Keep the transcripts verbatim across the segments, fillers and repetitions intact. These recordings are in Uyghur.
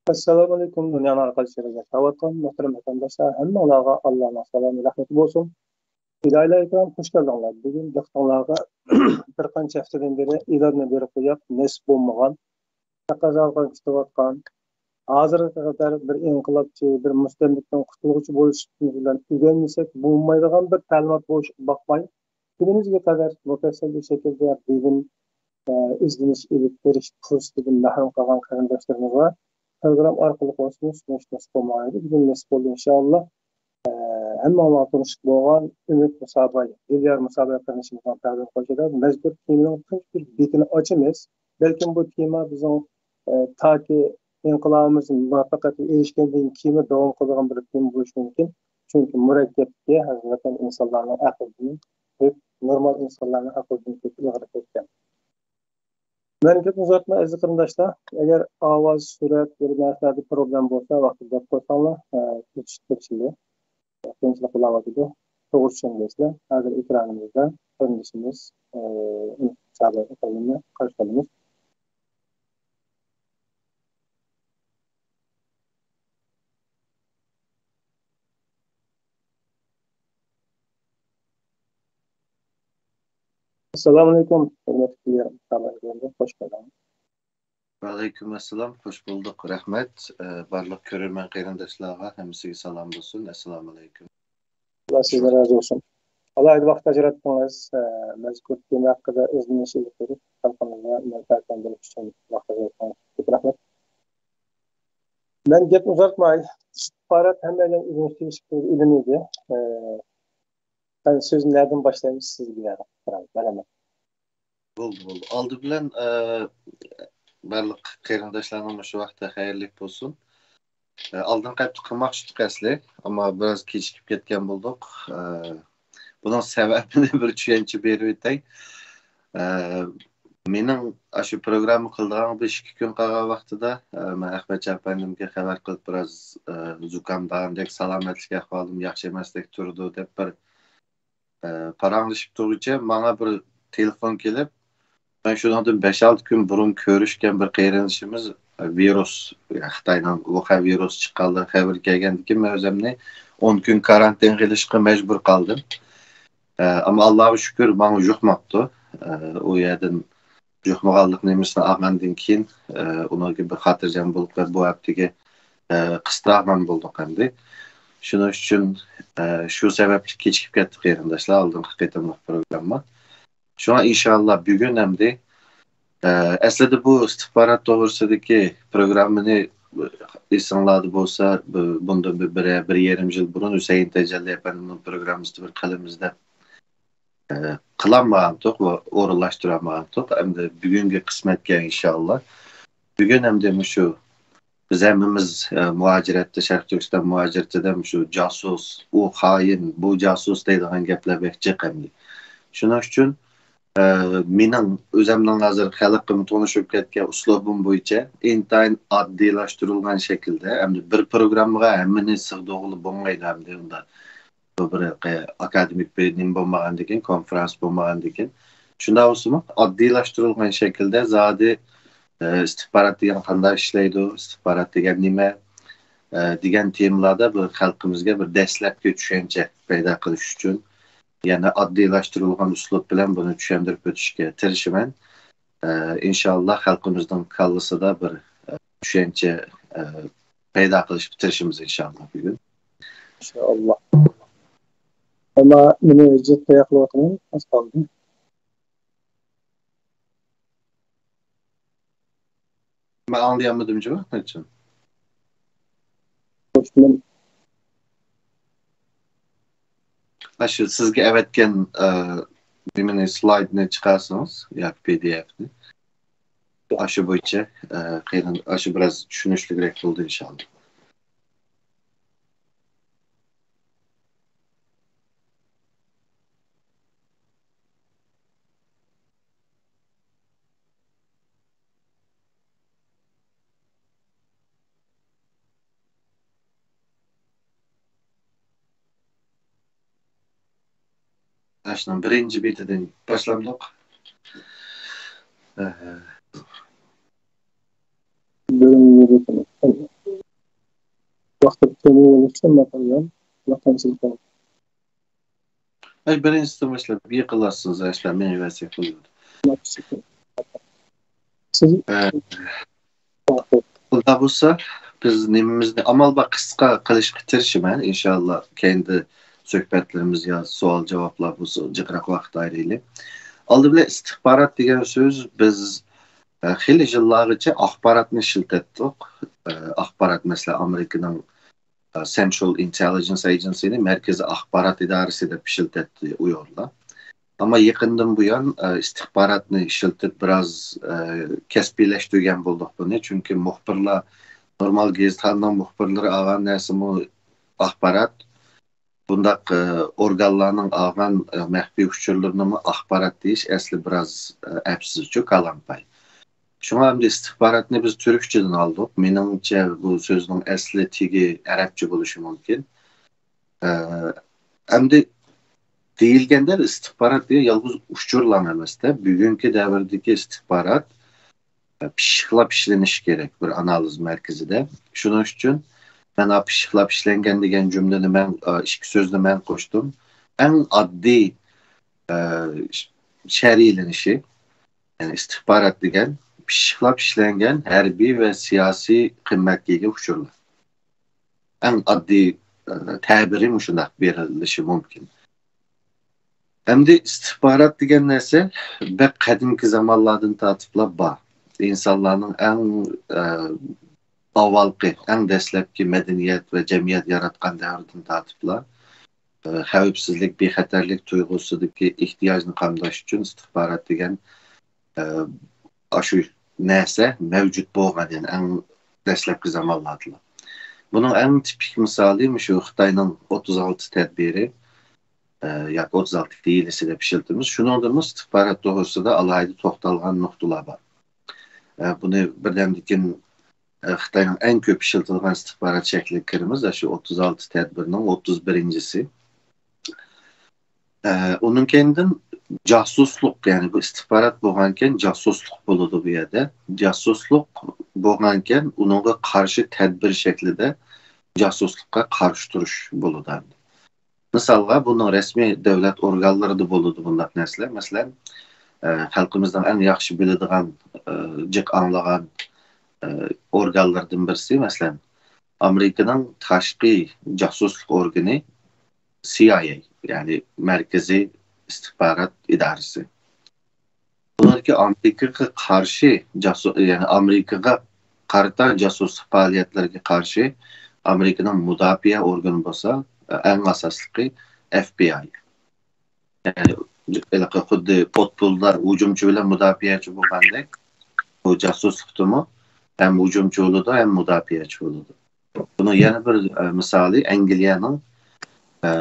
ئەسسالامۇئەلەيكۇم، دۇنيانىڭ ھەر قايسى يېرىگە يېتىۋاتقان مۇھتەرەم ۋەتەنداشلار، ھەممىڭلارغا ئاللانىڭ سالامى، رەھمىتى بولسۇن. پىدائىيلار ئىكرام، خۇش كەلدىڭلار. بۈگۈن دىققىتىڭلارغا بىر قانچە ھەپتىدىن بېرى ئېلاننى بېرىپ قويۇپ، نېسىپ بولمىغان، تەقەززا قىلغان، كۈتۈۋاتقان، ھازىرغا قەدەر بىر ئىنقىلابچى، بىر مۇستەملىكىدىن قۇتۇلغۇچى بولۇشىمىز بىلەن ئۆگەنمىسەك بولمايدىغان بىر تەلىمات بولۇشىغا باقماي، كۈنىمىزگە قەدەر مۇپەسسەل بىر شەكىلدە بىلىم، ئە، ئىزدىنىش ئېلىپ بېرىش پۇرسىتىدىن مەھرۇم قالغان قېرىنداشلىرىمىزغا تېلېگرام ئارقىلىق بولسىمۇ سۇنۇش نېسىپ بولمىغان ئىدى. بۈگۈن نېسىپ بولدى، ئىنشائاللا. ئە، ھەممىڭلار تونۇشلۇق بولغان ئۈمىد مۇساباي، دىليار مۇساباي قېرىندىشىمىزنىڭ تەقدىم قىلىشىدا مەزكۇر تېمىنىڭ تۇنجى بىر بېتىنى ئاچىمىز. بەلكىم بۇ تېما بىزنىڭ، ئە، تاكى ئىنقىلابىمىز مۇۋەپپەقىيەتكە ئېرىشكەندىن كېيىنمۇ داۋام قىلىدىغان بىر تېما بولۇشى مۇمكىن. چۈنكى مۇرەككەپلىكى ھەقىقەتەن ئىنسانلارنىڭ ئەقلىدىن كۆپ، نورمال ئىنسانلارنىڭ ئەقلىدىن كۆپ ئېغىر كەتكەن. مەن گەپنى ئۇزارتماي، ئەزىز قېرىنداشلار، ئەگەر ئاۋاز، سۈرەت، بىر نەرسىلەردە پروبلېما بولسا، ۋاقتىدا دەپ قويساڭلار، ئە، كېچىكىپ كېتىشىدۇ. قىيىنچىلىق بولۇۋاتىدۇ. توغرا چۈشەنگەيسىلەر. ھازىر ئېكرانىمىزدا قېرىندىشىمىز، ئە، ئىنسابەت ئاكاينى قارشى ئالىمىز. ئەسسالامۇئەلەيكۇم، ھۆرمەتلىك ئىنسابەت ئاكاينى، خۇش كەلدىڭىز. ۋەئەلەيكۇم ئەسسالام، خۇش بولدۇق، رەھمەت. ئە، بارلىق كۆرۈرمەن قېرىنداشلارغا ھەممىسىگە سالام بولسۇن. ئەسسالامۇئەلەيكۇم. ئاللا سىزدىن رازى بولسۇن. ئالاھىدە ۋاقىت ئاجراتتىڭىز، ئە، مەزكۇر تېما ھەققىدە ئىزدىنىش ئېلىپ بېرىپ، خەلقىمىزگە مەنپەئەتلەندۈرۈش ئۈچۈن ۋاقىت ئاجراتقىنىڭىز ئۈچۈن كۆپ رەھمەت. مەن گەپ ئۇزارتماي، ئىستىخبارات ھەممەيلەن ئىزدىنىش تېگىشلىك بىر ئىلىم ئىدى. ئە، قېنى، سۆزنى نەدىن باشلايمىز؟ سىزگە بېرەمەن. بولدى، بولدى. ئالدى بىلەن، ئە، بارلىق قېرىنداشلارنىڭ مۇشۇ ۋاقتى خەيرلىك بولسۇن. ئە، ئالدىنقى ھەپتە قىلماقچىدۇق ئەسلى، ئەمما بىراز كېچىكىپ كەتكەن بولدۇق. ئە، بۇنىڭ سەۋەبىنى بىر چۈشەنچە بېرىۋېتەي. ئە، مېنىڭ ئاشۇ پروگرامما قىلىدىغان بىر ئىككى كۈن قالغان ۋاقتىدا، ئە، مەن ئەخمەتجان ئەپەندىمگە خەۋەر قىلىپ، بىراز، ئە، زۇكام دېگەندەك، سالامەتلىك ئەھۋالىم ياخشى ئەمەستەك تۇرىدۇ دەپ بىر ئە، پاراڭلىشىپ تۇرغۇچە ماڭا بىر تېلېفون كېلىپ، مەن شۇنىڭدىن بەش-ئالتە كۈن بۇرۇن كۆرۈشكەن بىر قېرىندىشىمىز، ئە، ۋىرۇس، خىتاينىڭ ۋۇخەن ۋىرۇسى چىققانلىقى خەۋىرى كەلگەندىن كېيىن، مەن ئۆزۈمنى ئون كۈن كارانتىنغا ئېلىشقا مەجبۇر قالدىم. ئە، ئەمما ئاللاغا شۈكۈر، ماڭا يۇقماپتۇ. ئە، ئۇ يەردىن يۇقمىغانلىق نېمىسىنى ئالغاندىن كېيىن، ئە، ئۇنىڭغا بىر خاتىرجەم بولۇپ، بۇ ھەپتىگە، ئە، قىستىراقمەن بولدۇق ئەمدى. شۇنىڭ ئۈچۈن، ئە، شۇ سەۋەبلىك كېچىكىپ كەتتى قېرىنداشلار، ئالدىنقى قېتىملىق پروگرامما. شۇڭا ئىنشاللا بۈگۈن ئەمدى، ئە، ئەسلىدە بۇ ئىستىخبارات توغرىسىدىكى پروگراممىنى ئېسىڭلاردا بولسا، بۇ، بۇندىن بىر، بىر، بىر يېرىم يىل بۇرۇن ھۈسەيىن تەجەللى ئەپەندىمنىڭ پروگراممىسىدا بىر قىلىمىز دەپ ئە، قىلالمىغانتۇق ۋە ئورۇنلاشتۇرالمىغانتۇق. ئەمدى بۈگۈنگە قىسمەتكەن ئىنشاللا. بۈگۈن ئەمدى مۇشۇ بىز ھەممىمىز، ئە، مۇھاجىرەتتە، شەرقىي تۈركىستان مۇھاجىرىتىدە مۇشۇ جاسۇس، ئۇ خائىن، بۇ جاسۇس دەيدىغان گەپلەر بەك جىق ئەمدى. شۇنىڭ ئۈچۈن، ئە، مېنىڭ ئۆزەمنىڭ ھازىر خەلقىم تونۇشۇپ كەتكەن ئۇسلۇبۇم بويىچە ئىنتايىن ئاددىيلاشتۇرۇلغان شەكىلدە، ئەمدى بىر پروگراممىغا ھەممىنى سىغدۇرغىلى بولمايدۇ ئەمدى ئۇنداق. بۇ بىر، ئە، ئاكادېمىك بىر نېمە بولمىغاندىكىن، كونفرانس بولمىغاندىكىن. شۇنداق بولسىمۇ، ئاددىيلاشتۇرۇلغان شەكىلدە زادى، ئە، ئىستىخبارات دېگەن قانداق ئىشلەيدۇ، ئىستىخبارات دېگەن نېمە، ئە، دېگەن تېمىلاردا بىر خەلقىمىزگە بىر دەسلەپكى چۈشەنچە پەيدا قىلىش ئۈچۈن، يەنە ئاددىيلاشتۇرۇلغان ئۇسلۇب بىلەن بۇنى چۈشەندۈرۈپ ئۆتۈشكە تىرىشىمەن. ئە، ئىنشاللا خەلقىمىزنىڭ كاللىسىدا بىر، ئە، چۈشەنچە، ئە، پەيدا قىلىشقا تىرىشىمىز ئىنشاللا بۈگۈن. ئىنشاللا. ئەمما مېنى جىق تەييار قىلىۋاتىمەن، ئاز قالدى. مەن ئاڭلىيالمىدىم جۇمۇ، ئەھمەتجان. ئاشۇ سىزگە ئەۋەتكەن، ئە، نېمىنى، سلايدنى چىقارسىڭىز ياكى پى دى ئېفنى. ئاشۇ بويىچە، ئە، قېنى، ئاشۇ بىراز چۈشىنىشلىكرەك بولدى ئىنشاللا. ئاشۇنىڭ بىرىنچى بېتىدىن باشلامدۇق. ئەھە. بىرىنچى بېتىنى. ثم قليلا وقد زلت. ئەي، بىرىنچىسى باشلاپ يېقىنلاشسىڭىز، ئاشۇلار مېڭىۋەرسەك بولىدۇ. سىز ئە، ئۇنداق بولسا، بىز نېمىمىزنى ئامال بار قىسقا قىلىشقا تىرىشىمەن. ئىنشاللا، كەينىدە سۆھبەتلىرىمىز يا سوئال-جاۋابلار بولسا، جىقراق ۋاقىت ئايرىيلى. ئالدى بىلەن ئىستىخبارات دېگەن سۆز، بىز، ئە، خېلى يىللارغىچە ئاخباراتنى ئىشلىتەتتۇق. ئە، ئاخبارات، مەسىلەن، ئامېرىكىنىڭ ئە، Central Intelligence Agency نى مەركىزىي ئاخبارات ئىدارىسى دەپ ئىشلىتەتتى ئۇيغۇرلار. ئەمما يېقىندىن بۇيان، ئە، ئىستىخباراتنى ئىشلىتىپ بىراز، ئە، كەسپىيلەشتۈرگەن بولدۇق بۇنى. چۈنكى مۇخبىرلار، نورمال گېزىتخانىنىڭ مۇخبىرلىرى ئالغان نەرسىمۇ ئاخبارات. بۇنداق، ئە، ئورگانلارنىڭ ئالغان، ئە، مەخپىي ئۇچۇرلىرىنىمۇ ئاخبارات دېيىش ئەسلى بىراز، ئە، ئەپسىزچۇ، كالامپاي. شۇڭا ئەمدى ئىستىخباراتنى بىز تۈركچىدىن ئالدۇق. مېنىڭچە بۇ سۆزنىڭ ئەسلى تېگى ئەرەبچە بولۇشى مۇمكىن. ئە، ئەمدى دېيىلگەندە ئىستىخبارات دېگەن يالغۇز ئۇچۇرلام ئەمەستە، بۈگۈنكى دەۋردىكى ئىستىخبارات، ئە، پىششىقلاپ ئىشلىنىشى كېرەك بىر ئانالىز مەركىزىدە. شۇنىڭ ئۈچۈن مەن پىششىقلاپ ئىشلەنگەن دېگەن جۈملىنى مەن، ئە، ئىككى سۆزنى مەن قوشتۇم. ئەڭ ئاددىي، ئە، ش-، شەرھلىنىشى، يەنى ئىستىخبارات دېگەن پىششىقلاپ ئىشلەنگەن ھەربىي ۋە سىياسىي قىممەتكە ئىگە ئۇچۇرلار. ئەڭ ئاددىي، ئە، تەبىرى مۇشۇنداق بېرىلىشى مۇمكىن. ئەمدى ئىستىخبارات دېگەن نەرسە بەك قەدىمكى زامانلاردىن تارتىپلا بار. ئىنسانلارنىڭ ئەڭ، ئە، ئاۋۋالقى، ئەڭ دەسلەپكى مەدەنىيەت ۋە جەمئىيەت ياراتقان دەۋرىدىن تارتىپلا، ئە، خەۋپسىزلىك، بىخەتەرلىك تۇيغۇسىدىكى ئېھتىياجنى قامداش ئۈچۈن ئىستىخبارات دېگەن، ئە، ئاشۇ نەرسە مەۋجۇت بولغان، يەنى ئەڭ دەسلەپكى زامانلاردىلا. بۇنىڭ ئەڭ تىپىك مىسالى مۇشۇ خىتاينىڭ ئوتتۇز ئالتە تەدبىرى، ئە، ياكى ئوتتۇز ئالتە ھىيلىسى دەپ ئىشلىتىمىز. شۇنىڭدىمۇ ئىستىخبارات توغرىسىدا ئالاھىدە توختالغان نۇقتىلار بار. ئە، بۇنى بىردەمدىن كېيىن، ئە، خىتاينىڭ ئەڭ كۆپ ئىشلىتىدىغان ئىستىخبارات شەكلىگە كىرىمىز. ئە، شۇ ئوتتۇز ئالتە تەدبىرنىڭ ئوتتۇز بىرىنچىسى. ئە، ئۇنىڭ كەينىدىن جاسۇسلۇق، يەنى بۇ ئىستىخبارات بولغانكەن جاسۇسلۇق بولىدۇ بۇ يەردە. جاسۇسلۇق بولغانكەن ئۇنىڭغا قارشى تەدبىر شەكلىدە جاسۇسلۇققا قارشى تۇرۇش بولىدۇ ئەمدى. مىسالغا، بۇنىڭ رەسمىي دۆلەت ئورگانلىرىدا بولىدۇ بۇنداق نەرسىلەر. مەسىلەن، ئە، خەلقىمىزنىڭ ئەڭ ياخشى بىلىدىغان، ئە، جىق ئاڭلىغان، ئە، ئورگانلىرىدىن بىرسى، مەسىلەن، ئامېرىكىنىڭ تاشقى جاسۇسلۇق ئورگىنى سىئايئەي، يەنى مەركىزىي ئىستىخبارات ئىدارىسى. بۇنىڭدىكى ئامېرىكىغا قارشى جاسۇ-، يەنى ئامېرىكىغا قارىتا جاسۇسلۇق پائالىيەتلىرىگە قارشى ئامېرىكىنىڭ مۇداپىئە ئورگىنى بولسا، ئەڭ ئاساسلىقى ئەف بى ئاي. يەنى ھېلىقى خۇددى پوتبولدا ھۇجۇمچى بىلەن مۇداپىئەچى بولغاندەك، بۇ جاسۇسلۇقتىمۇ ھەم ھۇجۇمچى بولىدۇ، ھەم مۇداپىئەچى بولىدۇ. بۇنىڭ يەنە بىر، ئە، مىسالى ئەنگلىيەنىڭ، ئە،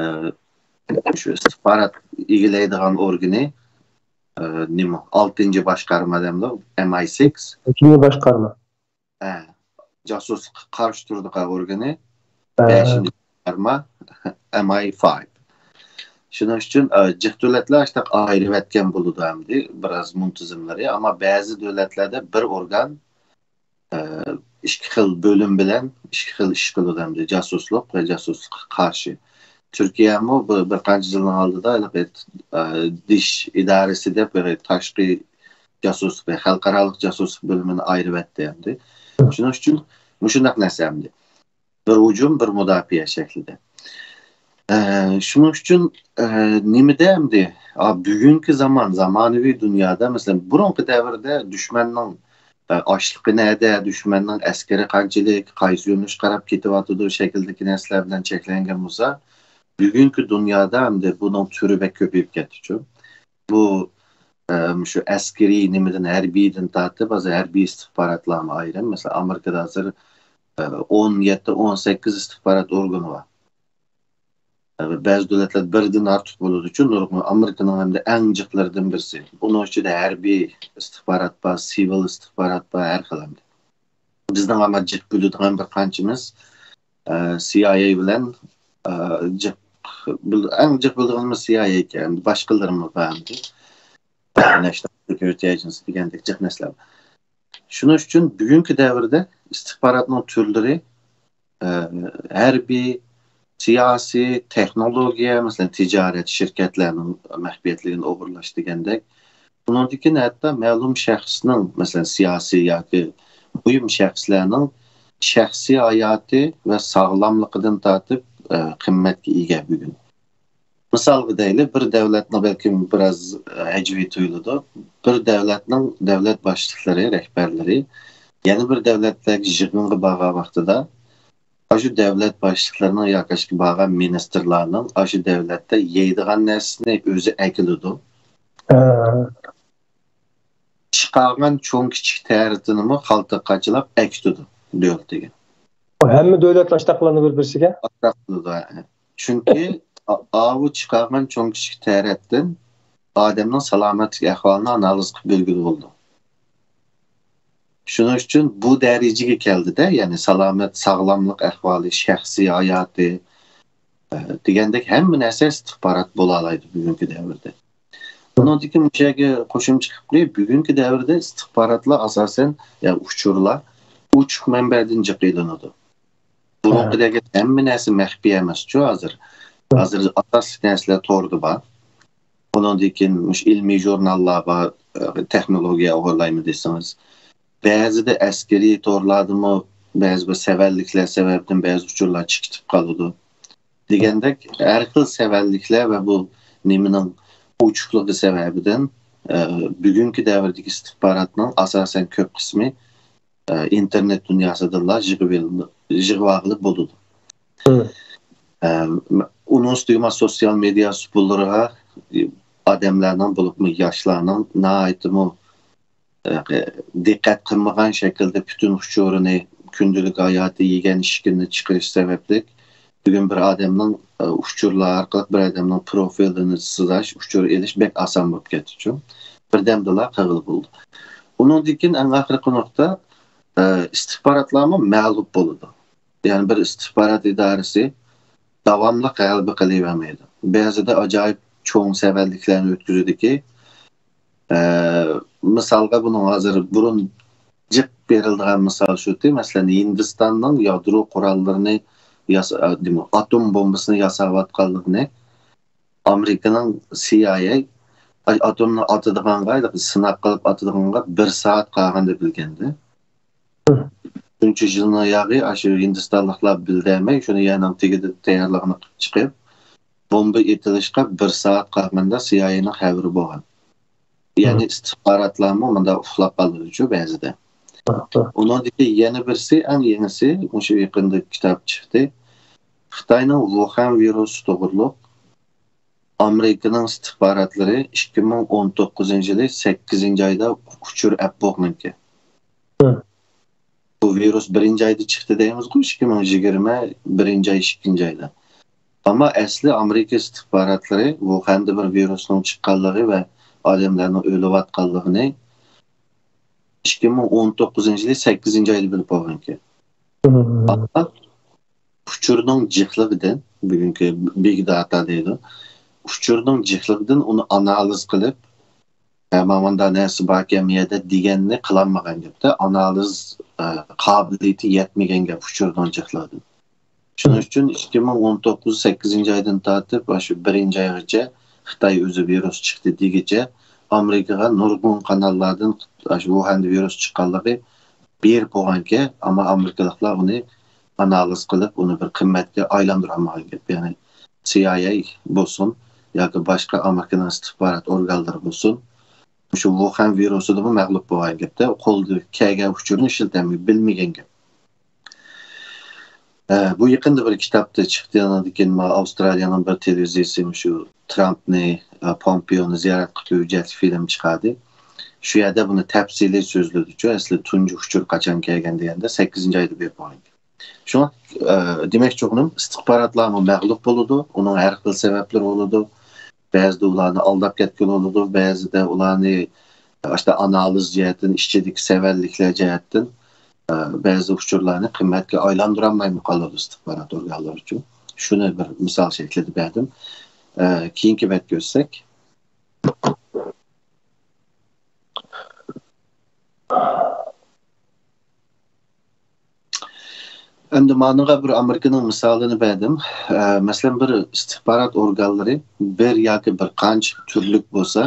شۇ ئىستىخبارات ئىگىلەيدىغان ئورگىنى، ئە، نېمە، ئالتىنچى باشقارما دەمدۇ، ئېم ئاي سىكس. ئالتىنچى باشقارما. ئە، جاسۇسلۇققا قارشى تۇرىدىغان ئورگىنى، ھە. بەشىنچى باشقارما، ئېم ئاي فايىپ. شۇنىڭ ئۈچۈن، ئە، جىق دۆلەتلەر ئاشتاق ئايرىۋەتكەن بولىدۇ ئەمدى، بىراز مۇنتىزىملىرى. ئەمما بەزى دۆلەتلەردە بىر ئورگان، ئە، ئىككى خىل بۆلۈم بىلەن ئىككى خىل ئىش قىلىدۇ ئەمدى، جاسۇسلۇق ۋە جاسۇسلۇققا قارشى. تۈركىيەمۇ بىر، بىر قانچە يىلنىڭ ئالدىدا ھېلىقى، ئە، دىش ئىدارىسى دەپ بىر تاشقى جاسۇسلۇق، خەلقئارالىق جاسۇسلۇق بۆلۈمىنى ئايرىۋەتتى ئەمدى. شۇنىڭ ئۈچۈن مۇشۇنداق نەرسە ئەمدى. بىر ھۇجۇم، بىر مۇداپىئە شەكلىدە. ئە، شۇنىڭ ئۈچۈن، ئە، نېمىدە ئەمدى، ئا، بۈگۈنكى زامان، زامانىۋى دۇنيادا، مەسىلەن، بۇرۇنقى دەۋردە دۈشمەننىڭ، ئە، ئاشلىقى نەدە، دۈشمەننىڭ ئەسكىرى قانچىلىك، قايسى يۆنىلىشكە قاراپ كېتىۋاتىدۇ شەكلىدىكى نەرسىلەر بىلەن چەكلەنگەن بولسا، بۈگۈنكى دۇنيادا ئەمدى بۇنىڭ تۈرى بەك كۆپىيىپ كەتتىچۇ. بۇ، ئە، مۇشۇ ئەسكىرىي نېمىدىن، ھەربىيدىن تارتىپ، ھازىر ھەربىي ئىستىخباراتلارمۇ ئايرىم. مەسىلەن، ئامېرىكىدا ھازىر، ئە، ئون يەتتە، ئون سەككىز ئىستىخبارات ئورگىنى بار. ئە، بەزى دۆلەتلەردە بىردىن ئارتۇق بولىدۇچۇ، نۇرغۇن، ئامېرىكىنىڭ ھەمدە ئەڭ جىقلىرىدىن بىرسى. ئۇنىڭ ئىچىدە ھەربىي ئىستىخبارات بار، سىۋىل ئىستىخبارات بار، ھەر خىل ئەمدى. بىزنىڭ ئەمما جىق بىلىدىغان بىر قانچىمىز، ئە، سىئايئەي بىلەن، ئە، جىق بىل-، ئەڭ جىق بىلىدىغىنىمىز سىئايئەي ئىكەن، باشقىلىرىمۇ بار ئەمدى. ناشنال سېكيۇرىتى ئېجېنسى دېگەندەك جىق نەرسىلەر بار. شۇنىڭ ئۈچۈن بۈگۈنكى دەۋردە ئىستىخباراتنىڭ تۈرلىرى، ئە، ھەربىي، سىياسىي، تېخنولوگىيە، مەسىلەن، تىجارەت، شىركەتلەرنىڭ مەخپىيەتلىكىنى ئوغرىلاش دېگەندەك. ئۇنىڭدىن كېيىن ھەتتا مەلۇم شەخسنىڭ، مەسىلەن، سىياسىي ياكى مۇھىم شەخسلەرنىڭ شەخسىي ھاياتى ۋە ساغلاملىقىدىن تارتىپ، ئە، قىممەتكە ئىگە بۈگۈن. مىسالغا دەيلى، بىر دەۋلەتنىڭ بەلكىم بىراز، ئە، ھەجۋىي تۇيۇلىدۇ. بىر دەۋلەتنىڭ دەۋلەت باشلىقلىرى، رەھبەرلىرى يەنە بىر دەۋلەتلەرگە يىغىنغا بارغان ۋاقتىدا، ئاشۇ دەۋلەت باشلىقلىرىنىڭ ياكى بارغان مىنىستىرلارنىڭ ئاشۇ دەۋلەتتە يەيدىغان نەرسىنى ئۆزى ئەكېلىدۇ. ھە. چىقارغان چوڭ كىچىك تەرىتىنىمۇ قالتىس قاچىلاپ ئەكېتىدۇ دۆلىتىگە. ھەممە دۆلەتلەر ئاشتاق قىلىدۇ بىر-بىرسىگە. ئاشتاق قىلىدۇ، ھە. چۈنكى ئا-، ئاۋۇ چىقارغان چوڭ كىچىك تەرەتتىن ئادەمنىڭ سالامەتلىك ئەھۋالىنى ئانالىز قىلىپ بىلگىلى بولىدۇ. شۇنىڭ ئۈچۈن بۇ دەرىجىگە كەلدىدە، يەنى سالامەت، ساغلاملىق ئەھۋالى، شەخسىي ھاياتى، ئە، دېگەندەك ھەممە نەرسە ئىستىخبارات بولالايدۇ بۈگۈنكى دەۋردە. بۇنىڭدىكى مۇشۇ يەرگە قوشۇمچە قىلىپ قويۇپ، بۈگۈنكى دەۋردە ئىستىخباراتلار ئاساسەن، يا ئۇچۇرلار ئوچۇق مەنبەدىن جىق ئېلىنىدۇ. بۇرۇنقىدەك ھەممە نەرسە مەخپىي ئەمەسچۇ ھازىر. ھازىر ئاساسلىق نەرسىلەر توردا بار. ئۇنىڭدىن كېيىن مۇشۇ ئىلمىي ژۇرناللار بار، ئە، تېخنولوگىيە ئوغرىلايمۇ دېسىڭىز. بەزىدە ئەسكىرىي تورلاردىمۇ بەزى بىر سەۋەنلىكلەر سەۋەبىدىن بەزى ئۇچۇرلار چىقىپ قالىدۇ. دېگەندەك، ھەر خىل سەۋەنلىكلەر ۋە بۇ نېمىنىڭ ئوچۇقلۇقى سەۋەبىدىن، ئە، بۈگۈنكى دەۋردىكى ئىستىخباراتنىڭ ئاساسەن كۆپ قىسمى، ئە، ئىنتېرنېت دۇنياسىدىنلا يىغىۋېلىنىپ، يىغىۋالغىلى بولىدۇ. مم. ئە، ئۇنىڭ ئۈستىگە مانا سوتسىيال مېدىيا ئۇسۇللىرىغا ئادەملەرنىڭ، بولۇپمۇ ياشلارنىڭ ناھايىتىمۇ، ئە، دىققەت قىلمىغان شەكىلدە پۈتۈن ئۇچۇرىنى، كۈندىلىك ھاياتى، يېگەن ئىچكىنىنى چىقىرىش سەۋەبلىك، بۈگۈن بىر ئادەمنىڭ، ئە، ئۇچۇرلار ئارقىلىق بىر ئادەمنىڭ پروفىلىنى سىزاش، ئۇچۇر ئېلىش بەك ئاسان بولۇپ كەتتىچۇ. بىردەمدىلا قىلغىلى بولىدۇ. ئۇنىڭدىن كېيىن ئەڭ ئاخىرقى نۇقتا، ئە، ئىستىخباراتلارمۇ مەغلۇپ بولىدۇ. يەنى بىر ئىستىخبارات ئىدارىسى داۋاملىق غەلىبە قىلىۋەرمەيدۇ. بەزىدە ئاجايىپ چوڭ سەۋەنلىكلەرنى ئۆتكۈزىدۇكى، ئە، مىسالغا بۇنىڭ ھازىر بۇرۇن جىق بېرىلىدىغان مىسال شۇكى، مەسىلەن، ھىندىستاننىڭ يادرو قوراللىرىنى ياسا-، ئە، دېمە-، ئاتوم بومبىسىنى ياساۋاتقانلىقىنى ئامېرىكىنىڭ سىي ئاي ئەي ئاتومنى ئاتىدىغانغا، سىناق قىلىپ ئاتىدىغانغا بىر سائەت قالغاندا بىلگەندە. شۇنچە يىلنىڭ ياغى ئاشۇ ھىندىستانلىقلار بىلدەلمەي، شۇنى يەرنىڭ تېگىدە تەييارلىقىنى قىلىپ چىقىپ، بومبا ئېتىلىشقا بىر سائەت قالغاندا سىي ئاي ئەينىڭ خەۋىرى بولغان. يەنى ئىستىخباراتلارمۇ مۇنداق ئۇخلاپ قالىدۇچۇ بەزىدە. ئۇنىڭدىكى يەنە بىرسى، ئەڭ يېڭىسى، مۇشۇ يېقىندا كىتاب چىقتى. خىتاينىڭ ۋۇخەن ۋىرۇسى توغرۇلۇق ئامېرىكىنىڭ ئىستىخباراتلىرى ئىككى مىڭ ئون توققۇزىنچى يىلى سەككىزىنچى ئايدا ئۇچۇر ئەپ بولغانىكەن. بۇ ۋىرۇس بىرىنچى ئايدا چىقتى دەيمىزغۇ، ئىككى مىڭ يىگىرمە بىرىنچى ئاي، ئىككىنچى ئايدا. ئەمما ئەسلى ئامېرىكا ئىستىخباراتلىرى ۋۇخەندە بىر ۋىرۇسنىڭ چىققانلىقى ۋە ئادەملەرنىڭ ئۆلۈۋاتقانلىقىنى ئىككى مىڭ ئون توققۇزىنچى يىلى سەككىزىنچى ئايدا بىلىپ بولغانىكەن. ئەمما ئۇچۇرنىڭ جىقلىقىدىن، بۈگۈنكى بىگ داتا دەيدۇ، ئۇچۇرنىڭ جىقلىقىدىن ئۇنى ئانالىز قىلىپ، ھە، مانا مۇنداق نەرسە باركەن بۇ يەردە دېگەننى قىلالمىغان گەپتە، ئانالىز، ئە، قابىلىيىتى يەتمىگەن گەپ ئۇچۇرنىڭ جىقلىقىدىن. شۇنىڭ ئۈچۈن ئىككى مىڭ ئون توققۇز سەككىزىنچى ئايدىن تارتىپ، ئاشۇ بىرىنچى ئايغىچە خىتاي ئۆزى ۋىرۇس چىقتى دېگىچە ئامېرىكىغا نۇرغۇن قاناللاردىن ئاشۇ ۋۇھەندە ۋىرۇس چىققانلىقى بېرىپ بولغانىكەن، ئەمما ئامېرىكىلىقلار ئۇنى ئانالىز قىلىپ، ئۇنى بىر قىممەتكە ئايلاندۇرالمىغان گەپ. يەنى سىي ئاي ئەي بولسۇن ياكى باشقا ئامېرىكىنىڭ ئىستىخبارات ئورگانلىرى بولسۇن، مۇشۇ ۋۇخەن ۋىرۇسىدىمۇ مەغلۇپ بولغان گەپتە، قولىدا كەلگەن ئۇچۇرنى ئىشلىتەلمەي، بىلمىگەن گەپ. ئە، بۇ يېقىندا بىر كىتابتا چىقتى، ئاندىن كېيىن مانا ئاۋسترالىيەنىڭ بىر تېلېۋىزىيىسى مۇشۇ ترامپنى، ئە، پومپېونى زىيارەت قىلىپ ھۆججەتلىك فىلىم چىقاردى. شۇ يەردە بۇنى تەپسىلىي سۆزلىدىچۇ، ئەسلى تۇنجى ئۇچۇر قاچان كەلگەن دېگەندە سەككىزىنچى ئايدا بېرىپ بولغان. شۇڭا، ئە، دېمەكچى بولغىنىم، ئىستىخباراتلارمۇ مەغلۇپ بولىدۇ، ئۇنىڭ ھەر خىل سەۋەبلىرى بولىدۇ. بەزىدە ئۇلارنى ئالداپ كەتكىلى بولىدۇ، بەزىدە ئۇلارنى ئاشۇنداق ئانالىز جەھەتتىن، ئىچىدىكى سەۋەنلىكلەر جەھەتتىن، ئە، بەزى ئۇچۇرلارنى قىممەتكە ئايلاندۇرالمايمۇ قالىدۇ ئىستىخبارات ئورگانلىرى ئۈچۈن. شۇنى بىر مىسال شەكلىدە بەردىم. ئە، كېيىنكى بەتكە ئۆتسەك. ئەمدى مانىڭغا بىر ئامېرىكىنىڭ مىسالىنى بەردىم. ئە، مەسىلەن، بىر ئىستىخبارات ئورگانلىرى بىر ياكى بىر قانچە تۈرلۈك بولسا،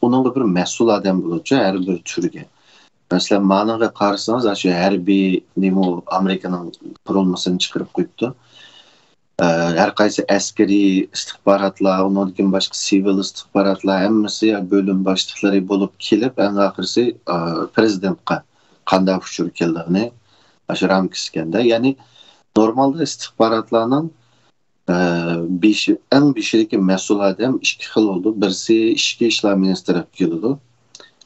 ئۇنىڭغا بىر مەسئۇل ئادەم بولىدۇ ھەر بىر تۈرگە. مەسىلەن، مانىڭغا قارىسىڭىز، شۇ ھەربىي نېمە ئامېرىكىنىڭ قۇرۇلمىسىنى چىقىرىپ قويۇپتۇ. ئە، ھەر قايسى ئەسكىرىي ئىستىخباراتلار، ئۇنىڭدىن كېيىن باشقا سىۋىل ئىستىخباراتلار ھەممىسى يا بۆلۈم باشلىقلىرى بولۇپ كېلىپ، ئەڭ ئاخىرسى، ئە، پىرېزىدېنتقا قانداق ئۇچۇر كېلىدىغىنى ئاشۇ رامكىسى ئىكەندە. يەنى نورمالدا ئىستىخباراتلارنىڭ، ئە، بېشى، ئەڭ بېشىدىكى مەسئۇل ئادەم ئىككى خىل بولىدۇ. بىرسى ئىچكى ئىشلار مىنىستىرى بولۇپ كېلىدۇ.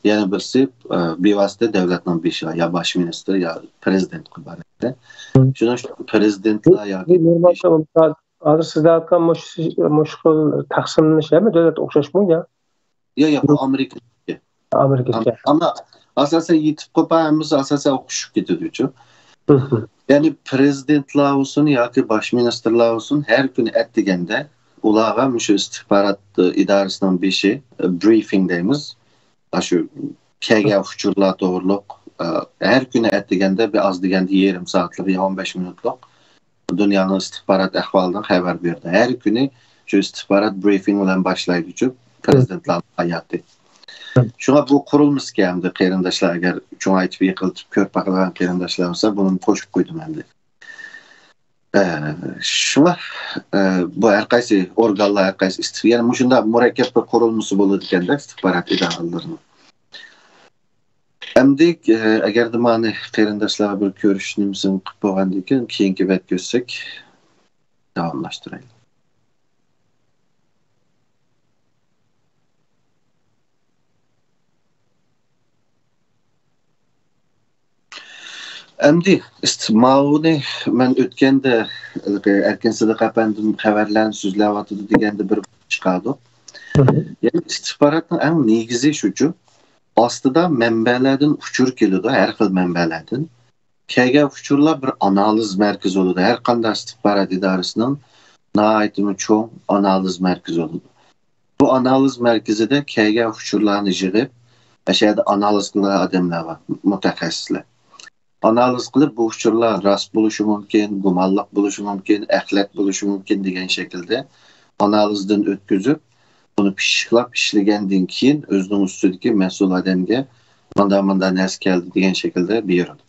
يەنە بىرسى، ئە، بىۋاسىتە دۆلەتنىڭ بېشىغا يا باش مىنىستىر يا پىرېزىدېنتقا بارىدۇ. شۇنىڭ ئۈچۈن پىرېزىدېنتلار ياكى بۇ نورمالدا ھازىر سىز دەۋاتقان مۇشۇ، مۇشۇ خىل تەقسىملىنىش ھەممە دۆلەتتە ئوخشاشمۇ يا؟ يا، يا، بۇ ئامېرىكىدىكى. ئامېرىكىدىكى. ئەم-، ئەمما ئاساسەن يېتىپ قوپا ھەممىسى ئاساسەن ئوخشىشىپ كېتىدۇچۇ. مم. يەنى پىرېزىدېنتلار بولسۇن ياكى باش مىنىستىرلار بولسۇن، ھەر كۈنى ئەتىگەندە ئۇلارغا مۇشۇ ئىستىخبارات ئىدارىسىنىڭ بېشى، برىفىڭ دەيمىز. ئاشۇ كەلگەن ئۇچۇرلار توغرۇلۇق، ئە، ھەر كۈنى ئەتىگەندە بىر ئاز دېگەندە يېرىم سائەتلىك يا ئون بەش مىنۇتلۇق دۇنيانىڭ ئىستىخبارات ئەھۋالىدىن خەۋەر بېرىدۇ. ھەر كۈنى شۇ ئىستىخبارات برىفىڭ بىلەن باشلايدۇچۇ پىرېزىدېنتلارنىڭ ھاياتى. شۇڭا بۇ قۇرۇلمىسىكەن ئەمدى قېرىنداشلار، ئەگەر چوڭايتىپ يېقىلتىپ كۆرۈپ باقىدىغان قېرىنداشلار بولسا، بۇنىمۇ قوشۇپ قويدۇم ئەمدى. ئە، شۇڭا، ئە، بۇ ھەر قايسى ئورگانلار، ھەر قايسى ئىستىخ-، يەنى مۇشۇنداق مۇرەككەپ بىر قۇرۇلمىسى بولىدىكەندە ئىستىخبارات ئىدارىلىرىنىڭ. ئەمدى، ئە، ئەگەردە مانى قېرىنداشلارغا بىر كۆرۈش نېمىسىنى قىلىپ بولغاندىن كېيىن، كېيىنكى بەتكە ئۆتسەك، داۋاملاشتۇرايلى. ئەمدى ئىست-، ماۋۇنى مەن ئۆتكەندە، ھېلىقى ئەركىن سىدىق ئەپەندىم خەۋەرلەرنى سۆزلەۋاتىدۇ دېگەندە بىر چىقاردۇق. مم. يەنى ئىستىخباراتنىڭ ئەڭ نېگىزى شۇچۇ، ئاستىدا مەنبەلەردىن ئۇچۇر كېلىدۇ، ھەر خىل مەنبەلەردىن. كەلگەن ئۇچۇرلار بىر ئانالىز مەركىزى بولىدۇ. ھەر قانداق ئىستىخبارات ئىدارىسىنىڭ ناھايىتىمۇ چوڭ ئانالىز مەركىزى بولىدۇ. بۇ ئانالىز مەركىزىدە كەلگەن ئۇچۇرلارنى يىغىپ، ئەشەدە ئانالىز قىلىدىغان ئادەملەر بار، مۇتەخەسسىسلەر. ئانالىز قىلىپ، بۇ ئۇچۇرلار راست بولۇشى مۇمكىن، گۇمانلىق بولۇشى مۇمكىن، ئەخلەت بولۇشى مۇمكىن دېگەن شەكىلدە ئانالىزدىن ئۆتكۈزۈپ، بۇنى پىششىقلاپ ئىشلىگەندىن كېيىن، ئۆزىنىڭ ئۈستىدىكى مەسئۇل ئادەمگە مانداق، مانداق نەرسە كەلدى دېگەن شەكىلدە بېرىدۇ.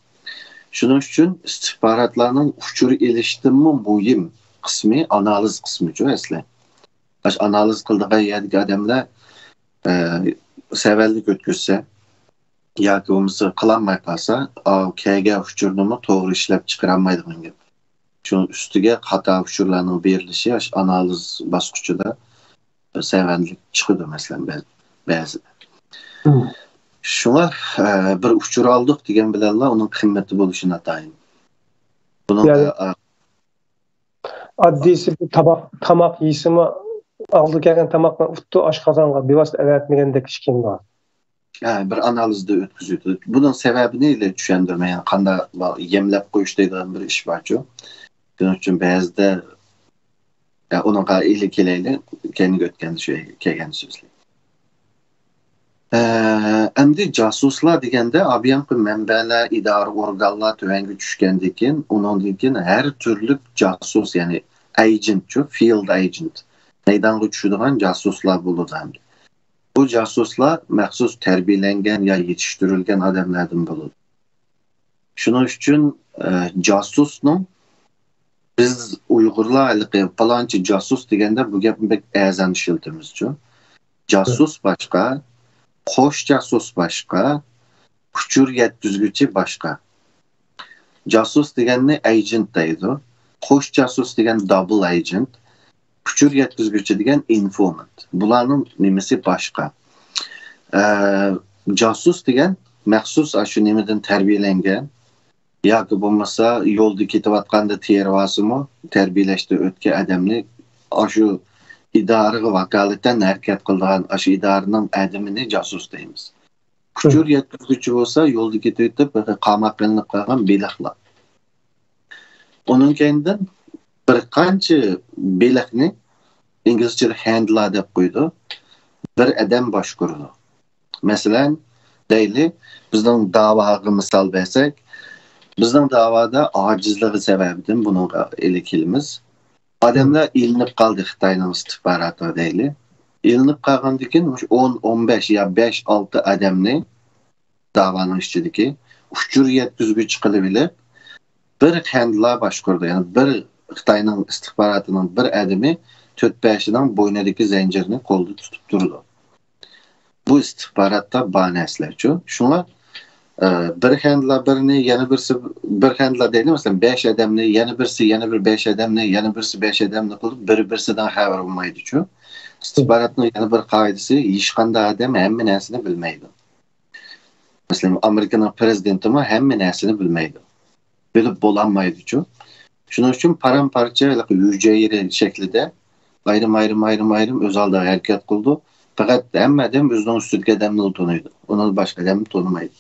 شۇنىڭ ئۈچۈن ئىستىخباراتلارنىڭ ئۇچۇر ئېلىشتىنمۇ مۇھىم قىسمى ئانالىز قىسمىچۇ ئەسلى. ئاشۇ ئانالىز قىلىدىغان يەردىكى ئادەملەر، ئە، سەۋەنلىك ئۆتكۈزسە ياكى بولمىسا قىلالماي قالسا، ئاۋۇ كەلگەن ئۇچۇرنىمۇ توغرا ئىشلەپ چىقىرالمايدىغان گەپ. شۇنىڭ ئۈستىگە خاتا ئۇچۇرلارنىڭ بېرىلىشى ئاشۇ ئانالىز باسقۇچىدا سەۋەنلىك چىقىدۇ، مەسىلەن، بەز-، بەزىدە. مم. شۇڭا، ئە، بىر ئۇچۇر ئالدۇق دېگەن بىلەنلا ئۇنىڭ قىممىتى بولۇشى ناتايىن. بۇنىڭ، يەنى ئە، ئە، ئاددىيسى بىر تاماق، تاماق يېسىمۇ، ئالدى كەلگەن تاماقنى ئۇتتۇ، ئاشقازانغا بىۋاسىتە ئەۋەتمىگەندەك ئىش كېلىدۇ. ھە، بىر ئانالىزدا ئۆتكۈزۈۋېتىدۇ. بۇنىڭ سەۋەبىنى ئىلى چۈشەندۈرمەي، يەنى قانداق بار، يەملەپ قويۇش دەيدىغان بىر ئىش بارچۇ. شۇنىڭ ئۈچۈن بەزىدە، يا، ئۇنىڭغا ئىلى كېلەيلى، كەينىگە ئۆتكەندە شۇ كەلگەن سۆزلەر. ئە، ئەمدى جاسۇسلار دېگەندە، ئابىيانقى مەنبەلەر، ئىدارە ئورگانلار تۆۋەنگە چۈشكەندىن كېيىن، ئۇنىڭدىن كېيىن ھەر تۈرلۈك جاسۇس، يەنى ئېجېنتچۇ، فىلد ئېجېنت، مەيدانغا چۈشىدىغان جاسۇسلار بولىدۇ ئەمدى. بۇ جاسۇسلار مەخسۇس تەربىيەلەنگەن يا يېتىشتۈرۈلگەن ئادەملەردىن بولىدۇ. شۇنىڭ ئۈچۈن، ئە، جاسۇسنىڭ، بىز ئۇيغۇرلار ھېلىقى پالانچى جاسۇس دېگەندە بۇ گەپنى بەك ئەرزان ئىشلىتىمىزچۇ. جاسۇس باشقا، قوش جاسۇس باشقا، ئۇچۇر يەتكۈزگۈچى باشقا. جاسۇس دېگەننى ئېجېنت دەيدۇ. قوش جاسۇس دېگەن دابل ئېجېنت. ئۇچۇر يەتكۈزگۈچى دېگەن ئىنفورمانت. بۇلارنىڭ نېمىسى باشقا. ئە، جاسۇس دېگەن مەخسۇس ئاشۇ نېمىدىن تەربىيەلەنگەن ياكى بولمىسا يولدا كېتىۋاتقاندا تېرىۋالسىمۇ، تەربىيەلەشتىن ئۆتكەن ئادەمنى، ئاشۇ ئىدارىگە ۋاكالىتەن ھەرىكەت قىلىدىغان ئاشۇ ئىدارىنىڭ ئادىمىنى جاسۇس دەيمىز. ئۇچۇر يەتكۈزگۈچى بولسا يولدا كېتىۋېتىپ، قاماققا ئېلىنىپ قالغان بېلىقلار. ئۇنىڭ كەينىدىن بىر قانچە بېلىقنى، ئىنگلىزچىدە ھەندلەر دەپ قويىدۇ، بىر ئادەم باشقۇرىدۇ. مەسىلەن، دەيلى، بىزنىڭ داۋاغا مىسال بەرسەك، بىزنىڭ داۋادا ئاجىزلىقى سەۋەبىدىن بۇنىڭغا ئېلىپ كېلىمىز. ئادەملەر ئېلىنىپ قالدى خىتاينىڭ ئىستىخباراتىغا دەيلى. ئېلىنىپ قالغاندىن كېيىن مۇشۇ ئون، ئون بەش يا بەش، ئالتە ئادەمنى داۋانىڭ ئىچىدىكى ئۇچۇر يەتكۈزگۈچى قىلىپ ئېلىپ، بىر خەندلا باشقۇرىدۇ. يەنى بىر خىتاينىڭ ئىستىخباراتىنىڭ بىر ئادىمى تۆت بەشىنىڭ بوينىدىكى زەنجىرنى قولدا تۇتۇپ تۇرىدۇ. بۇ ئىستىخباراتتا بار نەرسىلەرچۇ. شۇڭا، ئە، بىر خەندلا بىرنى، يەنە بىرسى، بىر خەندلا دەيلى، مەسىلەن، بەش ئادەمنى، يەنە بىرسى، يەنە بىر بەش ئادەمنى، يەنە بىرسى بەش ئادەمنى قىلىپ، بىرى بىرسىدىن خەۋەر بولمايدۇچۇ. ئىستىخباراتنىڭ يەنە بىر قائىدىسى، ھېچقانداق ئادەم ھەممە نەرسىنى بىلمەيدۇ. مەسىلەن، ئامېرىكىنىڭ پرېزىدېنتىمۇ ھەممە نەرسىنى بىلمەيدۇ. بىلىپ بولالمايدۇچۇ. شۇنىڭ ئۈچۈن پارام-پارچە ھېلىقى ھۈجەيرە شەكلىدە ئايرىم، ئايرىم، ئايرىم، ئايرىم ئۆز ئالدىغا ھەرىكەت قىلىدۇ. پەقەت ھەممە ئادەم ئۆزىنىڭ ئۈستىدىكى ئادەمنىلا تونۇيدۇ. ئۇنىڭ باشقا ئادەمنى تونۇمايدۇ.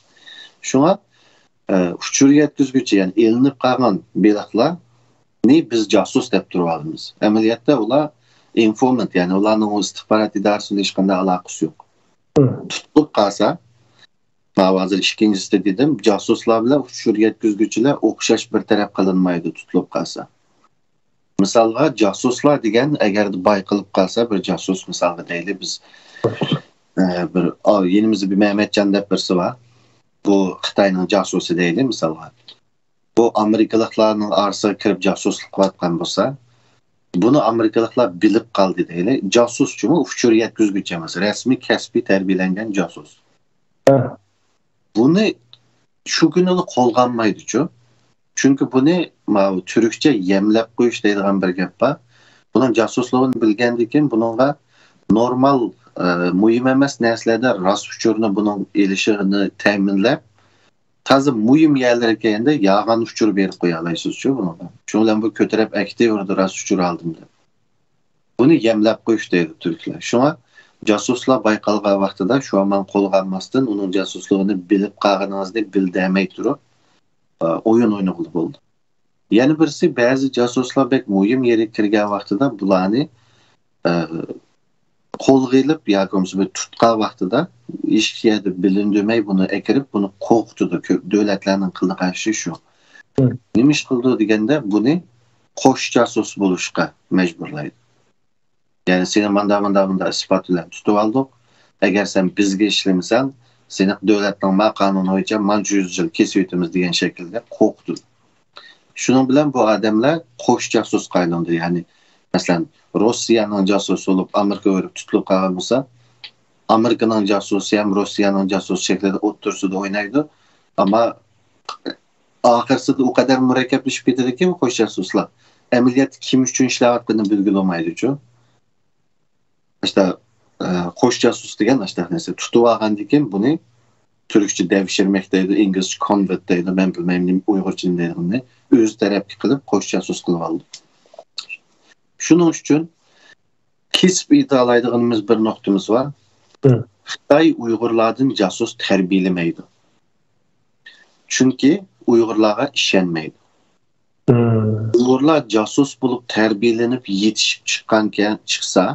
شۇڭا، ئە، ئۇچۇر يەتكۈزگۈچى، يەنى ئېلىنىپ قالغان بېلىقلارنى بىز جاسۇس دەپ تۇرۇۋالىمىز. ئەمەلىيەتتە ئۇلار ئىنفورمانت، يەنى ئۇلارنىڭ ئۇ ئىستىخبارات ئىدارىسى بىلەن ھېچقانداق ئالاقىسى يوق. تۇتۇلۇپ قالسا، ماۋۇ ھازىر ئىككىنچىسىدە دېدىم، جاسۇسلار بىلەن ئۇچۇر يەتكۈزگۈچىلەر ئوخشاش بىر تەرەپ قىلىنمايدۇ تۇتۇلۇپ قالسا. مىسالغا، جاسۇسلار دېگەن، ئەگەردە بايقىلىپ قالسا بىر جاسۇس، مىسالغا دەيلى، بىز، ئە، بىر، ئا، يېنىمىزدا بىر مەمەتجان دەپ بىرسى بار. بۇ خىتاينىڭ جاسۇسى دەيلى، مىسالغا. بۇ ئامېرىكىلىقلارنىڭ ئارىسىغا كىرىپ جاسۇسلۇق قىلىۋاتقان بولسا، بۇنى ئامېرىكىلىقلار بىلىپ قالدى دەيلى. جاسۇسچۇمۇ، ئۇچۇر يەتكۈزگۈچى ئەمەس، رەسمىي كەسپىي تەربىيەلەنگەن جاسۇس. بۇنى شۇ كۈنىلا قولغا ئالمايدۇچۇ. چۈنكى بۇنى ماۋۇ تۈركچە يەملەپ قويۇش دەيدىغان بىر گەپ بار. بۇنىڭ جاسۇسلۇقىنى بىلگەندىن كېيىن بۇنىڭغا نورمال، ئە، مۇھىم ئەمەس نەرسىلەردە راست ئۇچۇرنى بۇنىڭ ئېلىشىنى تەمىنلەپ، تازا مۇھىم يەرلەرگە كەلگەندە يالغان ئۇچۇر بېرىپ قويالايسىزچۇ بۇنىڭغا. شۇنىڭ بىلەن بۇ كۆتۈرەپ ئەكېتىۋېرىدۇ راست ئۇچۇر ئالدىم دەپ. بۇنى يەملەپ قويۇش دەيدۇ تۈركلەر. شۇڭا جاسۇسلار بايقالغان ۋاقتىدا شۇ ھامان قولغا ئالماستىن، ئۇنىڭ جاسۇسلۇقىنى بىلىپ قالغىنىڭىزنى بىلدۈرمەي تۇرۇپ، ئە، ئويۇن ئوينىغىلى بولىدۇ. يەنە بىرسى، بەزى جاسۇسلار بەك مۇھىم يەرگە كىرگەن ۋاقتىدا بۇلارنى، ئە، قولغا ئېلىپ ياكى بولمىسا بىر تۇتقان ۋاقتىدا ھېچ يەردە بىلىندۈرمەي بۇنى ئەكىرىپ، بۇنى قورقۇتىدۇ. كۆپ دۆلەتلەرنىڭ قىلىدىغان ئىشى شۇ. نېمە ئىش قىلىدۇ دېگەندە، بۇنى قوش جاسۇس بولۇشقا مەجبۇرلايدۇ. يەنى سېنى ماندا، ماندا، ماندا ئىسپات بىلەن تۇتۇپ ئالدۇق. ئەگەر سەن بىزگە ئىشلىمىسەڭ، سېنى دۆلەتنىڭ ما قانۇنى بويىچە مانچە يۈز يىل كېسىۋېتىمىز دېگەن شەكىلدە قورقۇتىدۇ. شۇنىڭ بىلەن بۇ ئادەملەر قوش جاسۇسقا ئايلاندى. يەنى، مەسىلەن، روسىيەنىڭ جاسۇسى بولۇپ، ئامېرىكىغا بېرىپ تۇتۇلۇپ قالغان بولسا، ئامېرىكىنىڭ جاسۇسى ھەم روسىيەنىڭ جاسۇسى شەكلىدە ئوتتۇرىسىدا ئوينايدۇ. ئەمما ئاخىرسىدا ئۇ قەدەر مۇرەككەپلىشىپ كېتىدۇكى، بۇ قوش جاسۇسلار ئەمەلىيەتتە كىم ئۈچۈن ئىشلەۋاتقىنىنى بىلگىلى بولمايدۇچۇ. ئاشتا، ئە، قوش جاسۇس دېگەن ئاشتا نەرسە. تۇتۇپ ئالغاندىن كېيىن بۇنى تۈركچە دەۋشىرمەك دەيدۇ، ئىنگلىزچە كونۋېرت دەيدۇ، مەن بىلمەيمەن نېمە، ئۇيغۇرچە نېمە دەيدىغىنىنى، ئۆز تەرەپكە قىلىپ قوش جاسۇس قىلىپ ئالدى. شۇنىڭ ئۈچۈن كېسىپ ئېيتالايدىغىنىمىز بىر نۇقتىمىز بار. خىتاي ئۇيغۇرلاردىن جاسۇس تەربىيەلىمەيدۇ. چۈنكى ئۇيغۇرلارغا ئىشەنمەيدۇ. ئۇيغۇرلار جاسۇس بولۇپ تەربىيەلىنىپ يېتىشىپ چىققانكەن، چىقسا،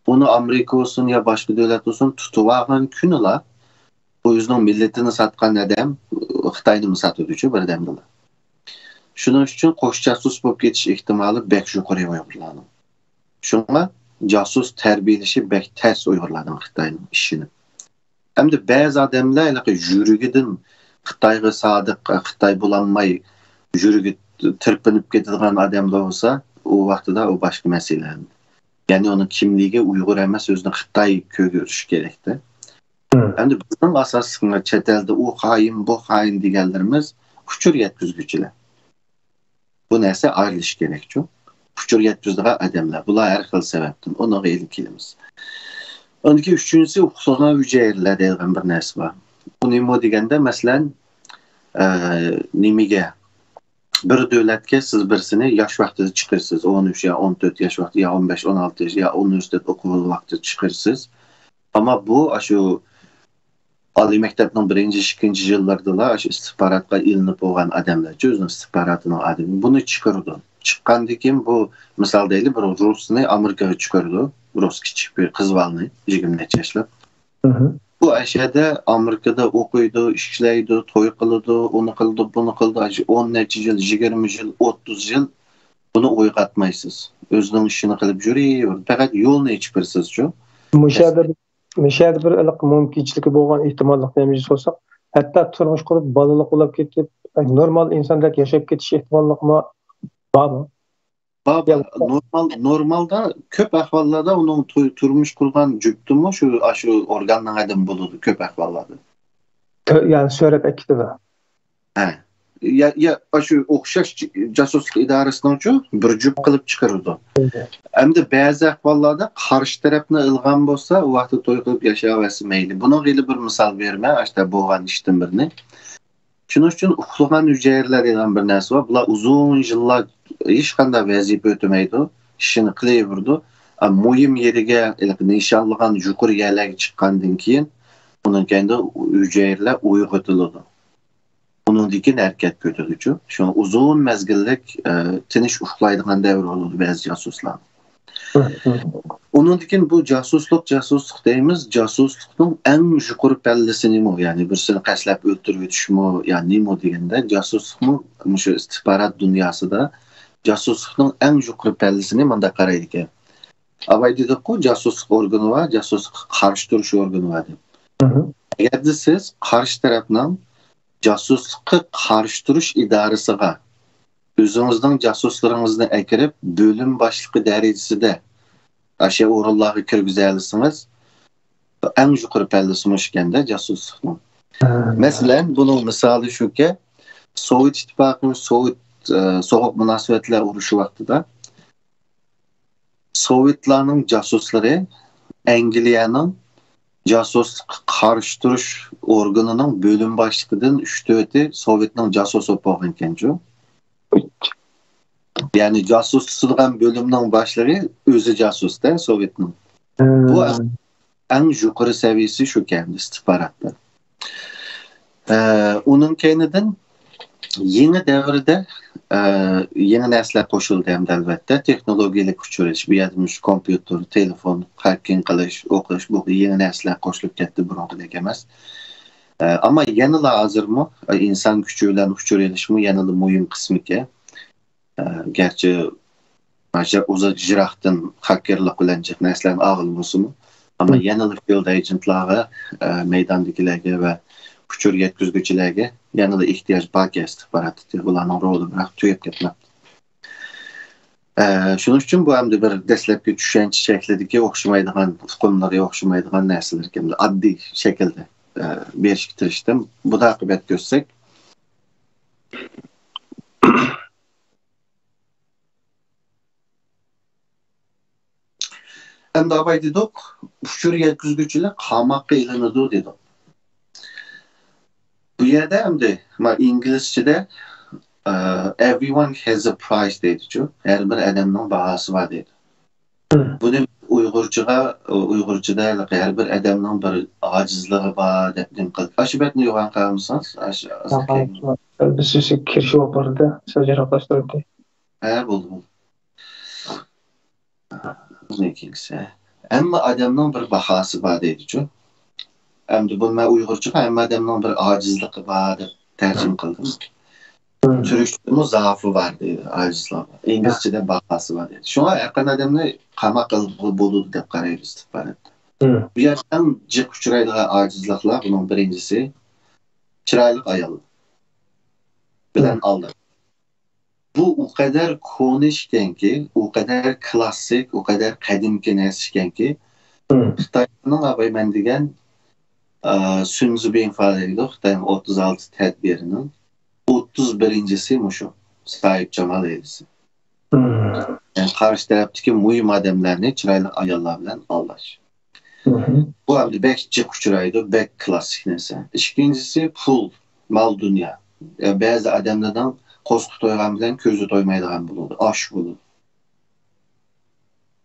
ئۇنى ئامېرىكا بولسۇن يا باشقا دۆلەت بولسۇن، تۇتۇپ ئالغان كۈنىلا بۇ ئۆزىنىڭ مىللىتىنى ساتقان ئادەم خىتاينىمۇ ساتىدۇچۇ بىردەمدىلا. شۇنىڭ ئۈچۈن قوش جاسۇس بولۇپ كېتىش ئېھتىمالى بەك يۇقىرى ئۇيغۇرلارنىڭ. شۇڭا جاسۇس تەربىيەلىشى بەك تەس ئۇيغۇرلارنىڭ خىتاينىڭ ئىشىنى. ئەمدى بەزى ئادەملەر ھېلىقى يۈرىكىدىن خىتايغا سادىق، خىتاي بولالماي يۈرىكى تىرپىنىپ كېتىدىغان ئادەملەر بولسا، ئۇ ۋاقتىدا ئۇ باشقا مەسىلە. يەنى ئۇنىڭ كىملىكى ئۇيغۇر ئەمەس، ئۆزىنى خىتاي كۆرۈش كېرەكتە. ئەمدى بىزنىڭ ئاساسلىق چەت ئەلدە ئۇ خائىن، بۇ خائىن دېگەنلىرىمىز ئۇچۇر يەتكۈزگۈچىلەر. بۇ نەرسە ئايرىلىشى كېرەكچۇ. ئۇچۇر يەتكۈزىدىغان ئادەملەر، بۇلار ھەر خىل سەۋەبتىن، ئۇنىڭغا ئېلىپ كېلىمىز. ئاندىن كېيىن ئۈچىنچىسى، ئۇخلىغان ھۈجەيرىلەر دەيدىغان بىر نەرسە بار. بۇ نېمە دېگەندە، مەسىلەن، ئە، نېمىگە، بىر دۆلەتكە سىز بىرسىنى ياش ۋاقتىدا چىقىرىسىز، ئون ئۈچ يا ئون تۆت ياش ۋاقتى، يا ئون بەش، ئون ئالتە ياش، يا ئۇنىۋېرسىتېت ئوقۇغان ۋاقتىدا چىقىرىسىز. ئەمما بۇ ئاشۇ ئالىي مەكتەپنىڭ بىرىنچى، ئىككىنچى يىللىرىدىلا ئاشۇ ئىستىخباراتقا ئېلىنىپ بولغان ئادەملەرچۇ، ئۆزىنىڭ ئىستىخباراتىنىڭ ئادىمى. بۇنى چىقىرىدۇ. چىققاندىن كېيىن بۇ، مىسال دەيلى، بىر رۇسنى ئامېرىكىغا چىقىرىدۇ. رۇس كىچىك بىر قىز بالىنى، يىگىرمە نەچچە ياشلىق. بۇ ئەشەدە ئامېرىكىدا ئوقۇيدۇ، ئىشلەيدۇ، توي قىلىدۇ، ئۇنى قىلىدۇ، بۇنى قىلىدۇ. ئاشۇ ئون نەچچە يىل، يىگىرمە يىل، ئوتتۇز يىل بۇنى ئويغاتمايسىز. ئۆزىنىڭ ئىشىنى قىلىپ يۈرۈۋېرىدۇ. پەقەت يولنى ئېچىپ بېرىسىزچۇ. مۇشۇ يەردە بىر، مۇشۇ يەردە بىر ئىللىق مۇمكىنچىلىكى بولغان ئېھتىماللىقنى ھەممىگە سورىساق، ھەتتا تۇرمۇش قۇرۇپ، بالىلىق بولاپ كېتىپ، نورمال ئىنساندەك ياشاپ كېتىش ئېھتىماللىقمۇ بارمۇ؟ بار، بار. يا، نورمال، نورمالدا كۆپ ئەھۋاللاردا ئۇنىڭ تۇ-، تۇرمۇش قۇرغان جۈپتىمۇ شۇ، ئاشۇ ئورگاننىڭ ئادىمى بولىدۇ كۆپ ئەھۋاللاردا. تۆ-، يەنى سۆرەپ ئەكېتىدۇ. ھە. يا، يا، ئاشۇ ئوخشاش ج-، جاسۇسلۇق ئىدارىسىنىڭچۇ بىر جۈپ قىلىپ چىقىرىدۇ. ئەمدى بەزى ئەھۋاللاردا قارشى تەرەپنى ئىلغام بولسا، ئۇ ۋاقىتتا توي قىلىپ ياشاۋەرسە مەيلى. بۇنىڭغا ھېلى بىر مىسال بېرىمەن، ئاشتا بولغان ئىشتىن بىرنى. شۇنىڭ ئۈچۈن ئۇخلىغان ھۈجەيرىلەر دېگەن بىر نەرسە بار. بۇلار ئۇزۇن يىللار ھېچقانداق ۋەزىپە ئۆتىمەيدۇ. ئىشىنى قىلىۋېرىدۇ. ئا، مۇھىم يېرىگە، نىشانلىغان يۇقىرى يەرلەرگە چىققاندىن كېيىن، ئۇنىڭ كەينىدە ھۈجەيرىلەر ئويغىتىلىدۇ. ئۇنىڭدىن كېيىن ھەرىكەتكە ئۆتىدۇچۇ. شۇڭا ئۇزۇن مەزگىللىك، ئە، تىنچ ئۇخلايدىغان دەۋر بولىدۇ بەزى جاسۇسلار. ئۇنىڭدىن كېيىن بۇ جاسۇسلۇق، جاسۇسلۇق دەيمىز، جاسۇسلۇقنىڭ ئەڭ يۇقىرى پەللىسى نېمە؟ يەنى بىرسىنى قەستلەپ ئۆلتۈرۈۋېتىشمۇ، يا نېمە دېگەندە، جاسۇسلۇقمۇ مۇشۇ ئىستىخبارات دۇنياسىدا جاسۇسلۇقنىڭ ئەڭ يۇقىرى پەللىسىنى مۇنداق قارايدىكەن. ئاۋاي دېدۇققۇ، جاسۇسلۇق ئورگىنى بار، جاسۇسلۇققا قارشى تۇرۇش ئورگىنى بار دەپ. ئەگەردە سىز قارشى تەرەپنىڭ جاسۇسلۇققا قارشى تۇرۇش ئىدارىسىغا ئۆزىڭىزنىڭ جاسۇسلىرىڭىزنى ئەكىرىپ، بۆلۈم باشلىقى دەرىجىسىدە ئاشۇ ئورۇنلارغا كىرگۈزەلىسىڭىز، ئەڭ يۇقىرى پەللىسى مۇشۇكەندە جاسۇسلۇقنىڭ. مەسىلەن، بۇنىڭ مىسالى شۇكى، سوۋېت ئىتتىپاقى، سوۋېت، ئە، سوغۇق مۇناسىۋەتلەر ئۇرۇشى ۋاقتىدا سوۋېتلارنىڭ جاسۇسلىرى ئەنگلىيەنىڭ جاسۇسلۇققا قارشى تۇرۇش ئورگىنىنىڭ بۆلۈم باشلىقىدىن ئۈچ تۆتى سوۋېتنىڭ جاسۇسى بولۇپ بولغان ئىكەنچۇ. يەنى جاسۇس تۇتىدىغان بۆلۈمنىڭ باشلىقى ئۆزى جاسۇس-دە سوۋېتنىڭ. بۇ ئەڭ يۇقىرى سەۋىيەسى شۇكەن ئىستىخباراتتا. ئە، ئۇنىڭ كەينىدىن يېڭى دەۋردە، ئە، يېڭى نەرسىلەر قوشۇلدى ھەمدە ئەلۋەتتە تېخنولوگىيەلىك ئۇچۇر ئېلىش، بۇ يەردە مۇشۇ كومپيۇتېر، تېلېفون، ھاككىڭ قىلىش، ئوقۇش، بۇ يېڭى نەرسىلەر قوشۇلۇپ كەتتى بۇرۇنقىدەك ئەمەس. ئە، ئەمما يەنىلا ھازىرمۇ، ئە، ئىنسان كۈچى بىلەن ئۇچۇر ئېلىشمۇ يەنىلا مۇھىم قىسمىكەن. ئە، گەرچە ئۇزاق يىراقتىن خاككېرلىق بىلەن جىق نەرسىلەرنى ئالغىلى بولسىمۇ، ئەمما يەنىلا فىلد ئېجېنتلارغا، ئە، مەيداندىكىلەرگە ۋە ئۇچۇر يەتكۈزگۈچىلەرگە يەنىلا ئېھتىياج باركەن ئىستىخباراتتا، بۇلارنىڭ رولى بىراق تۈگەپ كەتمەپتۇ. ئە، شۇنىڭ ئۈچۈن بۇ ئەمدى بىر دەسلەپكى چۈشەنچە شەكلىدىكى ئوخشىمايدىغان، ئۇقۇملىرى ئوخشىمايدىغان نەرسىلەر ئىكەن، ئاددىي شەكىلدە، ئە، بېرىشكە تىرىشتىم. بۇدا ئاقىۋەت كۆرسەك، ئەمدى ئاۋاي دېدۇق، ئۇچۇر يەتكۈزگۈچىلەر قاماققا ئېلىنىدۇ دېدۇق. بۇ يەردە ئەمدى، ما، ئىنگلىزچىدە، ئە، everyone has a price دەيدىچۇ. ھەر بىر ئادەمنىڭ باھاسى بار دەيدۇ. بۇنى ئۇيغۇرچىغا، ئۇيغۇرچىدا ھەر بىر ئادەمنىڭ بىر ئاجىزلىقى بار دەپ نېمە قىلدى. ئاشۇ بەتنى يوغان قىلالمىسىڭىز، ئاشۇ ئەلبىسىسى كىرىشىپ بارىدۇ، سەل يىراقلاشتۇردى. ھە، بولدى، بولدى. ئەمما ئادەمنىڭ بىر باھاسى بار دەيدىچۇ. ئەمدى بۇنى مەن ئۇيغۇرچىغا ھەممە ئادەمنىڭ بىر ئاجىزلىقى بار دەپ تەرجىمە قىلدىم. تۈركچىدىمۇ زائىپى بار دەيدۇ، ئاجىزلىق. ئىنگلىزچىدە باھاسى بار دەيدۇ. شۇڭا ھەرقانداق ئادەمنى قاماق قىلغىلى بولىدۇ دەپ قارايمىز ئىستىخباراتتا. بۇ يەردە ئەڭ جىق ئۇچرايدىغان ئاجىزلىقلار، بۇنىڭ بىرىنچىسى، چىرايلىق ئايال بىلەن ئالداش. بۇ ئۇ قەدەر كونا ئىكەنكى، ئۇ قەدەر كلاسسىك، ئۇ قەدەر قەدىمكى نەرسە ئىكەنكى، خىتاينىڭ ئاباي مەن دېگەن، ئا، سۈنزىبىڭفا دەيدۇ، خىتاينىڭ ئوتتۇز ئالتە تەدبىرىنىڭ ئوتتۇز بىرىنچىسى مۇشۇ، ساھىبجامال ھەيدىسى. يەنى قارشى تەرەپتىكى مۇھىم ئادەملەرنى چىرايلىق ئاياللار بىلەن ئالداش. بۇ ئەمدى بەك جىق ئۇچرايدۇ، بەك كلاسسىك نەرسە. ئىككىنچىسى پۇل، مال-دۇنيا. يا بەزى ئادەملەرنىڭ قورسىقى تويغان بىلەن كۆزى تويمايدىغان بولىدۇ، ئاش بولىدۇ.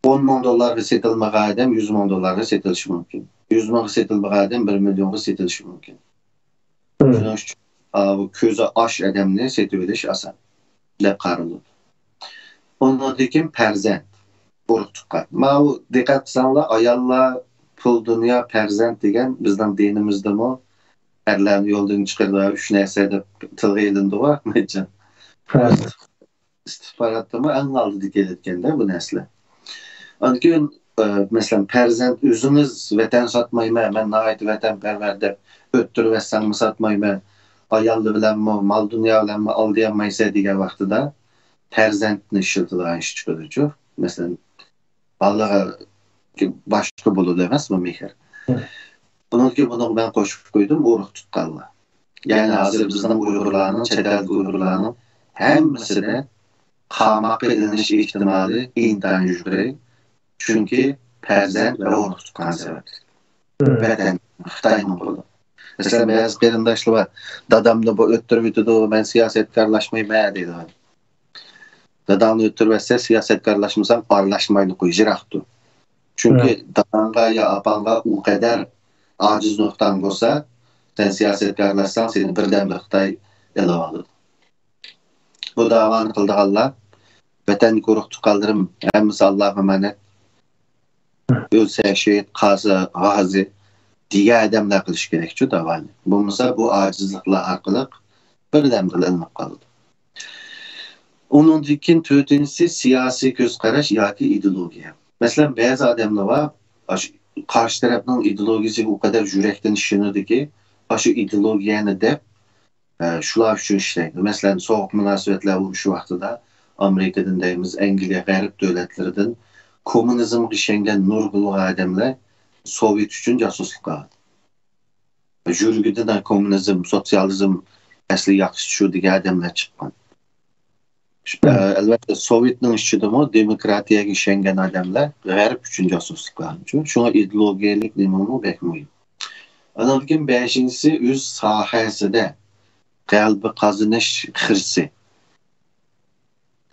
ئون مىڭ دوللارغا سېتىلمىغان ئادەم يۈز مىڭ دوللارغا سېتىلىشى مۇمكىن. يۈز مىڭغا سېتىلمىغان ئادەم بىر مىليونغا سېتىلىشى مۇمكىن. شۇنىڭ ئۈچۈن، ئا، بۇ كۆزى ئاش ئادەمنى سېتىۋېلىش ئاسان دەپ قارىلىدۇ. ئۇنىڭدىن كېيىن پەرزەنت، ئۇرۇق-تۇغقان. ماۋۇ دىققەت قىلساڭلار، ئاياللار پۇل، دۇنيا، پەرزەنت دېگەن بىزنىڭ دىنىمىزدىمۇ ئەرلەرنى يولدىن چىقىرىدىغان ئۈچ نەرسە دەپ تىلغا ئېلىنىدىغۇ، ئەمەتجان. ئىستىخباراتتىمۇ ئەڭ ئالدىدا كېلىدىكەندە بۇ نەرسىلەر. ئاندىن كېيىن، ئە، مەسىلەن، پەرزەنت ئۆزىڭىز ۋەتەن ساتمايمەن، مەن ناھايىتى ۋەتەنپەرۋەر دەپ ئۆتتۈرۈۋەتسەڭمۇ ساتمايمەن، ئايال بىلەنمۇ، مال-دۇنيا بىلەنمۇ ئالدىيالمايسەن دېگەن ۋاقتىدا پەرزەنتنى ئىشلىتىدىغان ئىش چىقىدۇچۇ. مەسىلەن، بالىغا باشقا بولىدۇ ئەمەسمۇ مېھىر؟ بۇنىڭكى بۇنىڭغا مەن قوشۇپ قويدۇم، ئۇرۇق تۇتقانلار. يەنى ھازىر بىزنىڭ ئۇيغۇرلارنىڭ، چەت ئەلدىكى ئۇيغۇرلارنىڭ ھەممىسىدە قاماققا ئېلىنىش ئېھتىمالى ئىنتايىن يۇقىرى. چۈنكى پەرزەنت ۋە ئۇرۇق تۇتقان سەۋەبلىك. ۋەتەن خىتاينىڭ قولىدا. مەسىلەن، بەزى قېرىنداشلار بار، دادامنى بۇ ئۆتتۈرۈۋېتىدۇ، مەن سىياسەتكە ئارىلاشمايمەن دەيدىغان. داداڭنى ئۆتتۈرۈۋەتسە، سىياسەتكە ئارىلاشمىساڭ، ئارىلاشمايلى قوي، يىراق تۇر. چۈنكى داداڭغا يا ئاپاڭغا ئۇ قەدەر ئاجىز نۇقتاڭ بولسا، سەن سىياسەتكە ئارىلاشساڭ، سېنى بىردەمدە خىتاي ئېلىۋالىدۇ. بۇ داۋانى قىلىدىغانلار ۋەتەندىكى ئۇرۇق تۇغقانلىرىم ھەممىسى ئاللاغا ئامانەت. ئۆلسە شېھىت، قالسا غازى دېگەن ئادەملەر قىلىشى كېرەكچۇ داۋانى. بولمىسا بۇ ئاجىزلىقلار ئارقىلىق بىردەمدىلا ئېلىنىپ قالىدۇ. ئۇنىڭدىن كېيىن تۆتىنچىسى سىياسىي كۆز قاراش ياكى ئىدېئولوگىيە. مەسىلەن، بەزى ئادەملەر بار، ئاشۇ قارشى تەرەپنىڭ ئىدېئولوگىيىسىگە ئۇ قەدەر يۈرەكتىن ئىشىنىدۇكى، ئاشۇ ئىدېئولوگىيەنى دەپ، ئە، شۇلار ئۈچۈن ئىشلەيدۇ. مەسىلەن، سوغۇق مۇناسىۋەتلەر ئۇرۇشى ۋاقتىدا ئامېرىكىدىن دەيمىز، ئەنگلىيە، غەرب دۆلەتلىرىدىن كوممۇنىزمغا ئىشەنگەن نۇرغۇنلىغان ئادەملەر سوۋېت ئۈچۈن جاسۇسلۇق قىلغان. يۈرىكىدىن كوممۇنىزم، سوتسىيالىزم ئەسلى ياخشى شۇ دېگەن ئادەملەر چىققان. ئە، ئەلۋەتتە، سوۋېتنىڭ ئىچىدىمۇ دېموكراتىيەگە ئىشەنگەن ئادەملەر غەرب ئۈچۈن جاسۇسلۇق قىلغان. شۇ-، شۇڭا ئىدېئولوگىيەلىك نېمىمۇ بەك مۇھىم. ئانىڭدىن كېيىن بەشىنچىسى ئۆز ساھەسىدە غەلىبە قازىنىش خىرىسى.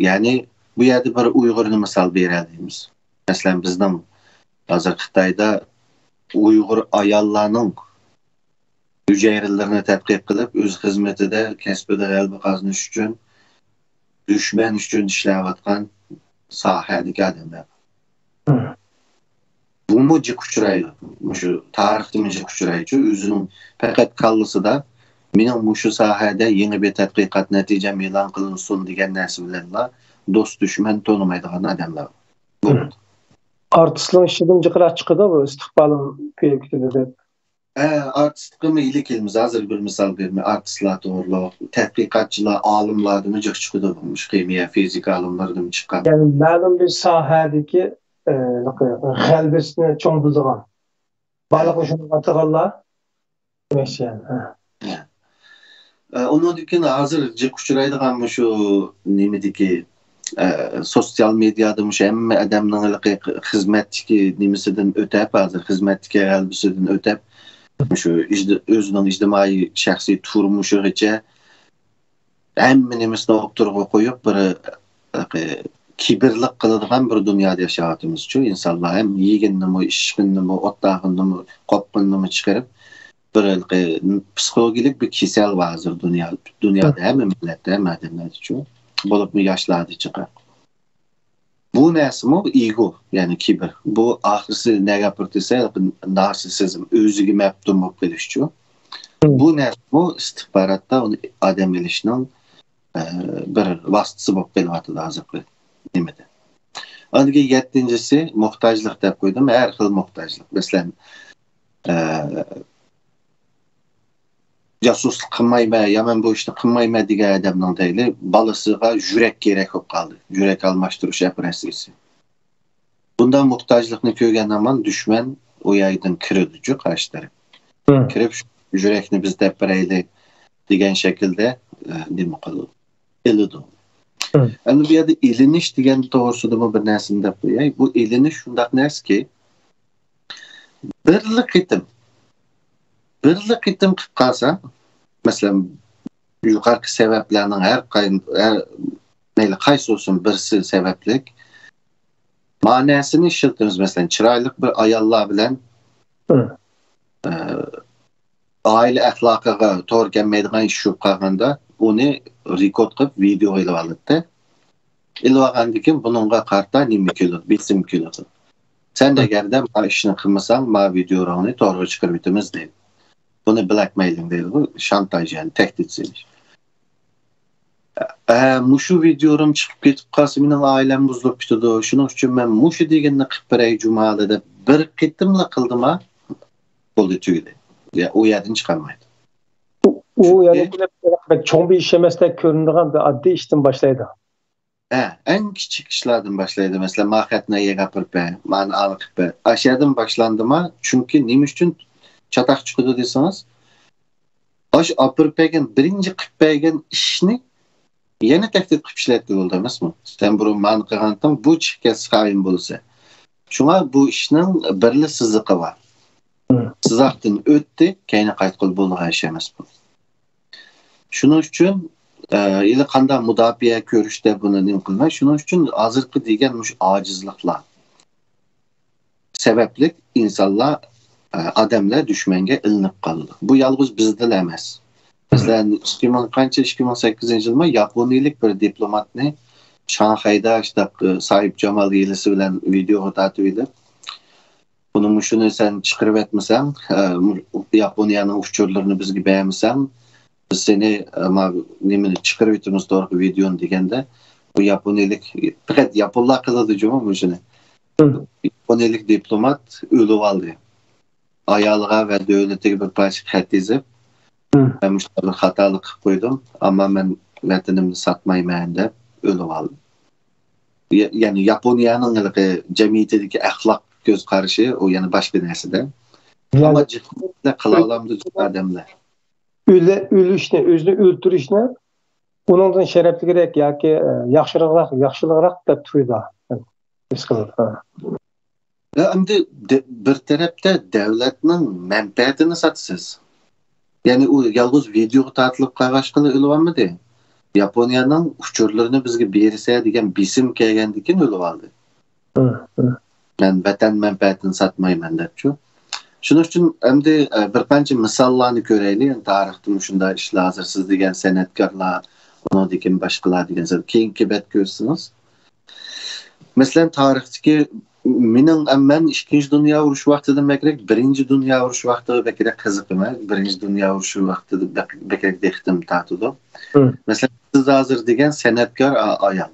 يەنى بۇ يەردە بىر ئۇيغۇرنى مىسال بېرەلەيمىز. مەسىلەن، بىزنىڭ ھازىر خىتايدا ئۇيغۇر ئاياللارنىڭ ھۈجەيرىلىرىنى تەتقىق قىلىپ، ئۆز خىزمىتىدە، كەسپىدە غەلىبە قازىنىش ئۈچۈن دۈشمەن ئۈچۈن ئىشلەۋاتقان ساھەدىكى ئادەملەر. بۇمۇ جىق ئۇچرايدۇ. مۇشۇ تارىختىمۇ جىق ئۇچرايدۇ. ئۆزىنىڭ پەقەت كاللىسىدا مېنىڭ مۇشۇ ساھەدە يېڭى بىر تەتقىقات نەتىجەم ئېلان قىلىنسۇن دېگەن نەرسە بىلەنلا دوست دۈشمەن تونۇمايدىغان ئادەملەر. بۇ. ئارتىسنىڭ ئىچىدىن جىقراق چىقىدۇ بۇ ئىستىقبالىم كۆيۈپ كېتىدۇ دەپ. ئە، ئارتىسلىققىمۇ ئېلىپ كېلىمىز. ھازىر بىر مىسال بېرىمەن. ئارتىسلار توغرۇلۇق، تەتقىقاتچىلار، ئالىملاردىمۇ جىق چىقىدۇ. مۇشۇ خىمىيە، فىزىكا ئالىملىرىدىمۇ چىققان. يەنى مەلۇم بىر ساھەدىكى، ئە، غەلىبىسىنى چوڭ بىلىدىغان. بارلىقى شۇنى ئاتىغانلار. مەسىلەن، ھە. ئە، ئۇنىڭدىن كېيىن ھازىر جىق ئۇچرايدىغان مۇشۇ نېمىدىكى، ئە، سوتسىيال مېدىيادا مۇشۇ ھەممە ئادەمنىڭ ھېلىقى خىزمەتتىكى نېمىسىدىن ئۆتەپ، ھازىر خىزمەتتىكى غەلىبىسىدىن ئۆتەپ، مۇشۇ ئىجتى-، ئۆزىنىڭ ئىجتىمائىي شەخسىي تۇرمۇشىغىچە ھەممە نېمىسىنى ئوتتۇرىغا قويۇپ، بىر، ئە، كىبىرلىق قىلىدىغان بىر دۇنيادا ياشاۋاتىمىزچۇ. ئىنسانلار ھەم يېگىنىنىمۇ، ئىچكىنىنىمۇ، ئوت تاغىنىنىمۇ، قوپقىنىنىمۇ چىقىرىپ، بىر ھېلىقى پسىخولوگىيەلىك بىر كېسەل بار ھازىر دۇنيا، دۇنيادا ھەممە مىللەتتە، ھەممە ئادەملەردىچۇ. بولۇپمۇ ياشلاردا جىق. بۇ نەرسىمۇ ئىگو، يەنى كىبىر. بۇ ئاخىرسى نەگە ئاپىرىدۇ دېسە، نارسىسىزم، ئۆزىگە مەپتۇن بولۇپ قېلىشچۇ. بۇ نەرسىمۇ ئىستىخباراتتا ئۇنى ئادەم ئېلىشنىڭ، ئە، بىر ۋاسىتىسى بولۇپ قېلىۋاتىدۇ ھازىرقى نېمىدە. ئاندىن كېيىن يەتتىنچىسى موھتاجلىق دەپ قويدۇم. ھەر خىل موھتاجلىق. مەسىلەن، ئە، جاسۇسلۇق قىلمايمەن يا مەن بۇ ئىشنى قىلمايمەن دېگەن ئادەمنىڭ دەيلى، بالىسىغا يۈرەك كېرەك بولۇپ قالدى. يۈرەك ئالماشتۇرۇش ئوپېراتسىيىسى. بۇنداق موھتاجلىقنى كۆرگەن ھامان دۈشمەن ئۇ يايدىن كىرىدۇچۇ قارشى تەرەپ. كىرىپ، شۇ يۈرەكنى بىز دەپ بېرەيلى دېگەن شەكىلدە، ئە، نېمە قىلىدۇ؟ ئېلىدۇ. ئەمدى بۇ يەردە ئېلىنىش دېگەن توغرىسىدىمۇ بىر نەرسىنى دەپ قوياي. بۇ ئېلىنىش شۇنداق نەرسىكى، بىرلا قېتىم، بىرلا قېتىم قىلىپ قالسا، مەسىلەن، يۇقىرىقى سەۋەبلەرنىڭ ھەر قاي-، ھەر، مەيلى قايسى بولسۇن، بىرسى سەۋەبلىك مەنىسىنى ئىشلىتىمىز. مەسىلەن، چىرايلىق بىر ئاياللار بىلەن، ئە، ئائىلە ئەخلاقىغا توغرا كەلمەيدىغان ئىش بولۇپ قالغاندا، ئۇنى رېكورد قىلىپ، ۋىدېو ئېلىۋالىدىتى. ئېلىۋالغاندىن كېيىن بۇنىڭغا قارىتا نېمە كېلىدۇ؟ بېسىم كېلىدۇ. سەن ئەگەردە ما ئىشنى قىلمىساڭ، ما ۋىدىيوڭنى تورغا چىقىرىۋېتىمىز دەيدۇ. بۇنى بلاكمېيلىڭ دەيدۇ، شانتاژ، يەنى تەھدىت سېلىش. ئە، مۇشۇ ۋىدىيوم چىقىپ كېتىپ قالسا، مېنىڭ ئائىلەم بۇزۇلۇپ كېتىدۇ. شۇنىڭ ئۈچۈن مەن مۇشۇ دېگەننى قىلىپ بېرەي جۇمالى دەپ بىر قېتىملا قىلدىما، بولدى، تۈگىدى. يا، ئۇ يەردىن چىقالمايدۇ. ئۇ يەنە بەك چوڭ بىر ئىش ئەمەستەك كۆرۈنىدىغان بىر ئاددىي ئىشتىن باشلايدۇ. ھە، ئەڭ كىچىك ئىشلاردىن باشلايدۇ. مەسىلەن، ما خەتنى ئەيەگە ئاپىرىپ بەر، مانى ئالا قىلىپ بەر. ئاشۇ يەردىن باشلاندىما؟ چۈنكى نېمە ئۈچۈن چاتاق چىقىدۇ دېسىڭىز، ئاشۇ ئاپىرىپ بەرگەن، بىرىنچى قىلىپ بەرگەن ئىشنى يەنە تەھدىت قىلىپ ئىشلەتكىلى بولىدۇ ئەمەسمۇ؟ سەن بۇرۇن مانى قىلغانتىڭ، بۇ چىقىپ كەتسە خائىن بولىسەن. شۇڭا بۇ ئىشنىڭ بىرلا سىزىقى بار. سىزىقتىن ئۆتتى، كەينى قايتقىلى بولىدىغان ئىش ئەمەس بۇ. شۇنىڭ ئۈچۈن، ئە، ھېلى قانداق مۇداپىئە كۆرۈشتە بۇنى نېمە قىلماي، شۇنىڭ ئۈچۈن ھازىرقى دېگەن مۇشۇ ئاجىزلىقلار سەۋەبلىك ئىنسانلار، ئە، ئادەملەر دۈشمەنگە ئىلىنىپ قالىدۇ. بۇ يالغۇز بىزدىلا ئەمەس. مەسىلەن، ئىككى مىڭ قانچە، ئىككى مىڭ سەككىزىنچى يىلمۇ ياپونىيىلىك بىر دىپلوماتنى شاڭخەيدە شۇنداق، ئە، ساھىبجامال ھىيلىسى بىلەن ۋىدىيوغا تارتىۋېلىپ، بۇنى مۇشۇنى سەن چىقىرىۋەتمىسەڭ، ئە، ياپونىيەنىڭ ئۇچۇرلىرىنى بىزگە بەرمىسەڭ، بىز سېنى، ئە، ما نېمىنى چىقىرىۋېتىمىز تورغا ۋىدىيونى دېگەندە، بۇ ياپونىيىلىك، پەقەت ياپونلار قىلىدۇ جۇمۇ مۇشۇنى. ياپونىيىلىك دىپلومات ئۆلۈۋالدى. ئايالىغا ۋە دۆلىتىگە بىر پارچە خەت يېزىپ، مەن مۇشۇنداق بىر خاتالىق قىلىپ قويدۇم، ئەمما مەن ۋەتىنىمنى ساتمايمەن دەپ ئۆلۈۋالدى. يا-، يەنى ياپونىيەنىڭ ھېلىقى جەمئىيىتىدىكى ئەخلاق كۆز قارىشى ئۇ يەنە باشقا نەرسىدە. ئەمما جىھادنى قىلالامدۇ ئادەملەر؟ ئۆلە-، ئۆلۈشنى، ئۆزىنى ئۆلتۈرۈشنى ئۇنىڭدىن شەرەپلىكرەك ياكى، ئە، ياخشىراق، ياخشىلىقراق دەپ تۇيىدۇ. ھېس قىلىدۇ. ۋە ئەمدى دە-، بىر تەرەپتە دەۋلەتنىڭ مەنپەئەتىنى ساتىسىز. يەنى ئۇ يالغۇز ۋىدىيوغا تارتىلىپ قالغاچقىلا ئۆلۈۋالمىدى. ياپونىيەنىڭ ئۇچۇرلىرىنى بىزگە بېرىسە دېگەن بېسىم كەلگەندىن كېيىن ئۆلۈۋالدى. مەن ۋەتەن مەنپەئەتىنى ساتمايمەن دەپچۇ. شۇنىڭ ئۈچۈن ئەمدى، ئە، بىر قانچە مىساللارنى كۆرەيلى. يەنى تارىختا مۇشۇنداق ئىشلار ھازىر سىز دېگەن سەنئەتكارلار، ئۇنىڭدىن كېيىن باشقىلار دېگەن سەن كېيىنكى بەت كۆرسىڭىز. مەسىلەن، تارىختىكى مېنىڭ، مەن ئىككىنچى دۇنيا ئۇرۇشى ۋاقتىدىن بەكرەك بىرىنچى دۇنيا ئۇرۇشى ۋاقتىغا بەكرەك قىزىقىمەن. بىرىنچى دۇنيا ئۇرۇشى ۋاقتىدا بەك-، بەكرەك دىققىتىم تارتىدۇ. مەسىلەن، سىز ھازىر دېگەن سەنئەتكار ئا-، ئايال.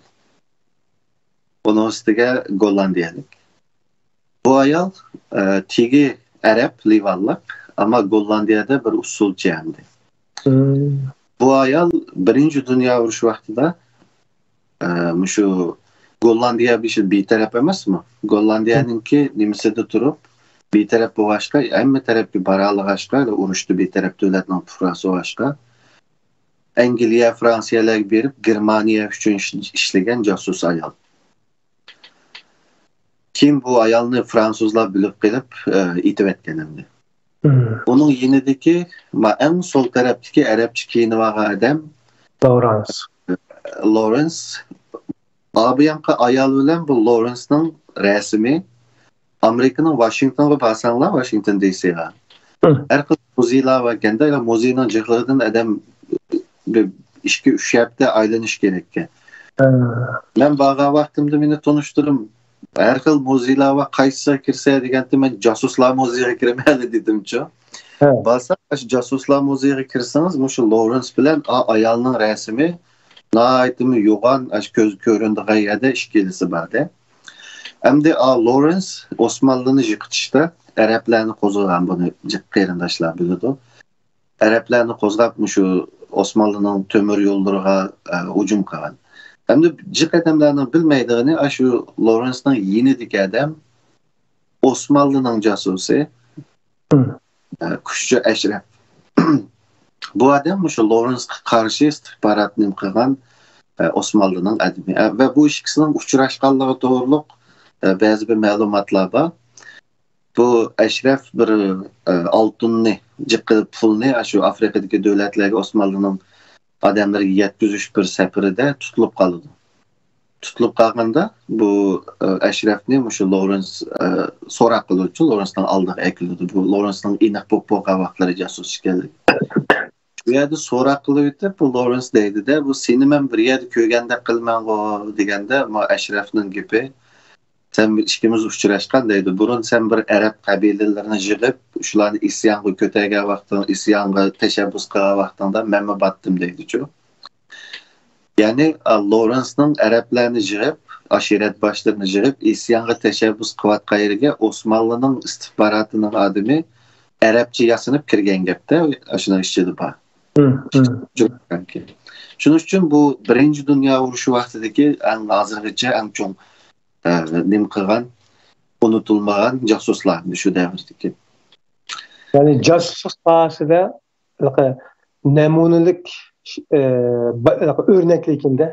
ئۇنىڭ ئۈستىگە گوللاندىيەلىك. بۇ ئايال، ئە، تېگى ئەرەب، لىۋانلىق، ئەمما گوللاندىيەدە بىر ئۇسسۇلچى ئەمدى. بۇ ئايال بىرىنچى دۇنيا ئۇرۇشى ۋاقتىدا، ئە، مۇشۇ گوللاندىيە بىر بىتەرەپ ئەمەسمۇ؟ گوللاندىيەنىڭكى نېمىسىدە تۇرۇپ، بىتەرەپ بولغاچقا، ھەممە تەرەپكە بارالىغاچقا، ئۇرۇشتا بىتەرەپ دۆلەتنىڭ پۇقراسى بولغاچقا، ئەنگلىيە، فرانسىيەلەرگە بېرىپ، گېرمانىيە ئۈچۈن ئىش-، ئىشلىگەن جاسۇس ئايال. كېيىن بۇ ئايالنى فرانسۇزلار بىلىپ قېلىپ، ئېتىۋەتكەن ئەمدى. ئۇنىڭ يېنىدىكى، ما، ئەڭ سول تەرەپتىكى ئەرەبچە كىيىنىۋالغان ئادەم لورېنس. لورېنس. ئا، بۇ يانقى ئايال بىلەن بۇ لورېنسنىڭ رەسىمى. ئامېرىكىنىڭ ۋاشىنگتونغا بارساڭلار، ۋاشىنگتون دى سىغا، ھەر خىل مۇزېيلار باركەن-دە، مۇزېينىڭ جىقلىقىدىن ئادەم بىر ئىككى، ئۈچ ھەپتە ئايلىنىش كېرەككەن. مەن بارغان ۋاقتىمدا مېنى تونۇشتۇرۇم، ھەر خىل مۇزېيلار بار، قايسىسىغا كىرسە دېگەندە، مەن جاسۇسلار مۇزېيىغا كىرىمەن دېدىمچۇ. بارساق، ئاشۇ جاسۇسلار مۇزېيىغا كىرسىڭىز، مۇشۇ لورېنس بىلەن ئا ئايالنىڭ رەسىمى ناھايىتىمۇ يوغان، ئاشۇ كۆز كۆرۈنىدىغان يەردە ئىككىلىسى بار-دە. ئەمدى ئا لورېنس ئوسمانلىنى يىقىتىشتا ئەرەبلەرنى قوزغىغان، بۇنى جىق قېرىنداشلار بىلىدۇ. ئەرەبلەرنى قوزغاپ، مۇشۇ ئوسمانلىنىڭ تۆمۈر يوللىرىغا، ئە، ھۇجۇم قىلغان. ئەمدى جىق ئادەملەرنىڭ بىلمەيدىغىنى، ئاشۇ لورېنسنىڭ يېنىدىكى ئادەم ئوسمانلىنىڭ جاسۇسى، ئە، كۇشچى ئەشرەپ. بۇ ئادەم مۇشۇ لورېنسقا قارشى ئىستىخبارات نېمە قىلغان، ئە، ئوسمانلىنىڭ ئادىمى. ئە، ۋە بۇ ئىككىسىنىڭ ئۇچراشقانلىقى توغرۇلۇق، ئە، بەزى بىر مەلۇماتلار بار. بۇ ئەشرەف بىر، ئە، ئالتۇننى، جىق پۇلنى ئاشۇ ئافرىقىدىكى دۆلەتلەرگە ئوسمانلىنىڭ ئادەملىرىگە يەتكۈزۈش بىر سەپىرىدە تۇتۇلۇپ قالىدۇ. تۇتۇلۇپ قالغاندا بۇ، ئە، ئەشرەفنى مۇشۇ لورېنس، ئە، سوراق قىلىدۇچۇ، لورېنسنىڭ ئالدىغا ئەكېلىدۇ. بۇ لورېنسنىڭ ئېنىق بولۇپ بولغان ۋاقىتلىرى جاسۇس ئىكەنلىكى. بۇ يەردە سوراق قىلىۋېتىپ، بۇ لورېنس دەيدۇ-دە، بۇ سېنى مەن بىر يەردە كۆرگەندەك قىلىمەنغۇ دېگەندە، ما ئەشرەفنىڭ گېپى، سەن ئىككىمىز ئۇچراشقان دەيدۇ. بۇرۇن سەن بىر ئەرەب قەبىلىلىرىنى يىغىپ، شۇلارنى ئىسيانغا كۆتەرگەن ۋاقتىڭ، ئىسيانغا تەشەببۇس قىلغان ۋاقتىڭدا مەنمۇ باتتىم دەيدىچۇ. يەنى، ئا، لورېنسنىڭ ئەرەبلەرنى يىغىپ، ئاشىرەت باشلىرىنى يىغىپ، ئىسيانغا تەشەببۇس قىلىۋاتقان يېرىگە ئوسمانلىنىڭ ئىستىخباراتىنىڭ ئادىمى ئەرەبچە ياسىنىپ كىرگەن گەپتە، ئاشۇنىڭ ئىچىدە بار. شۇنىڭ ئۈچۈن بۇ بىرىنچى دۇنيا ئۇرۇشى ۋاقتىدىكى ئەڭ ھازىرغىچە ئەڭ چوڭ، ئە، نېمە قىلغان، ئۇنتۇلمىغان جاسۇسلار شۇ دەۋردىكى. يەنى جاسۇسلۇق ساھەسىدە ھېلىقى نەمۇنىلىك، ئە، با-، ھېلىقى ئۆرنەك لېكىندە.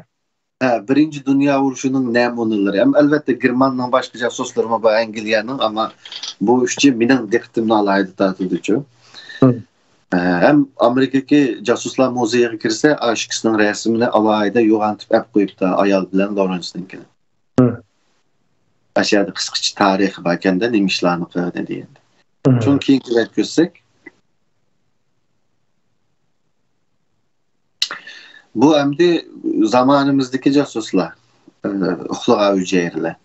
ھە، بىرىنچى دۇنيا ئۇرۇشىنىڭ نەمۇنىلىرى. ھەم ئەلۋەتتە گېرماننىڭ باشقا جاسۇسلىرىمۇ بار، ئەنگلىيەنىڭ، ئەمما بۇ ئۈچى مېنىڭ دىققىتىمنى ئالاھىدە تارتىدۇچۇ. ھە، ھەم ئامېرىكىدىكى جاسۇسلار مۇزېيىغا كىرسە، ئاشۇ ئىككىسىنىڭ رەسىمىنى ئالاھىدە يوغانتىپ ئەپ قويۇپتۇ، ئايال بىلەن لورېنسنىڭكىنى. ئاشۇ يەردە قىسقىچە تارىخى باركەندە، نېمە ئىشلارنى قىلغىنى دېگەندە. شۇنى كېيىنكى رەت كۆرسەك. بۇ ئەمدى زامانىمىزدىكى جاسۇسلار، ئە، ئۇخلىغان ھۈجەيرىلەر.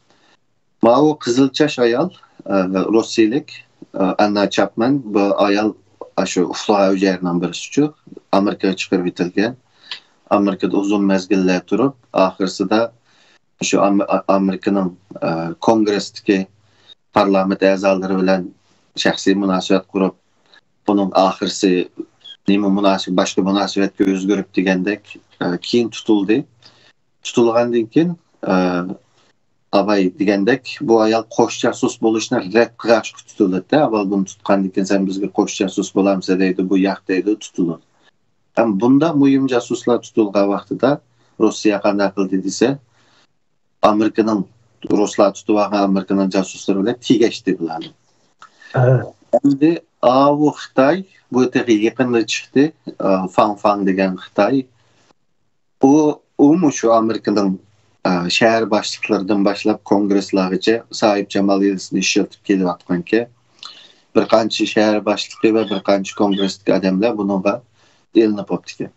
ماۋۇ قىزىل چاچ ئايال، ئە، روسىيىلىك، ئە، ئاننا چاپمان. بۇ ئايال ئاشۇ ئۇخلىغان ھۈجەيرىنىڭ بىرسىچۇ. ئامېرىكىغا چىقىرىپ ئېتىلگەن. ئامېرىكىدا ئۇزۇن مەزگىللەر تۇرۇپ، ئاخىرسىدا شۇ ئام-، ئامېرىكىنىڭ، ئە، كونگرېستىكى پارلامېنت ئەزالىرى بىلەن شەخسىي مۇناسىۋەت قۇرۇپ، ئۇنىڭ ئاخىرسى نېمە مۇناسىۋەت، باشقا مۇناسىۋەتكە ئۆزگىرىپ دېگەندەك، ئە، كېيىن تۇتۇلدى. تۇتۇلغاندىن كېيىن، ئە، ئاباي دېگەندەك، بۇ ئايال قوش جاسۇس بولۇشنى رەت قىلغاچقا تۇتۇلدى. ئاۋۋال بۇنى تۇتقاندىن كېيىن، سەن بىزگە قوش جاسۇس بولامسەن دەيدۇ، بۇ ياق دەيدۇ، تۇتۇلىدۇ. ھەم بۇنداق مۇھىم جاسۇسلار تۇتۇلغان ۋاقتىدا روسىيە قانداق قىلدى دېسە، ئامېرىكىنىڭ، رۇسلار تۇتۇۋالغان ئامېرىكىنىڭ جاسۇسلىرى بىلەن تېگەشتى بۇلارنى. ئەمدى ئاۋۇ خىتاي، بۇ تېخى يېقىندا چىقتى، ئا، فاڭ فاڭ دېگەن خىتاي. ئۇ، ئۇمۇ شۇ ئامېرىكىنىڭ، ئا، شەھەر باشلىقلىرىدىن باشلاپ كونگرېسلارغىچە ساھىبجامال يىلىسىنى ئىشلىتىپ كېلىۋاتقانكەن. بىر قانچە شەھەر باشلىقى ۋە بىر قانچە كونگرېستىكى ئادەملەر بۇنىڭغا ئېلىنىپ بوپتىكەن.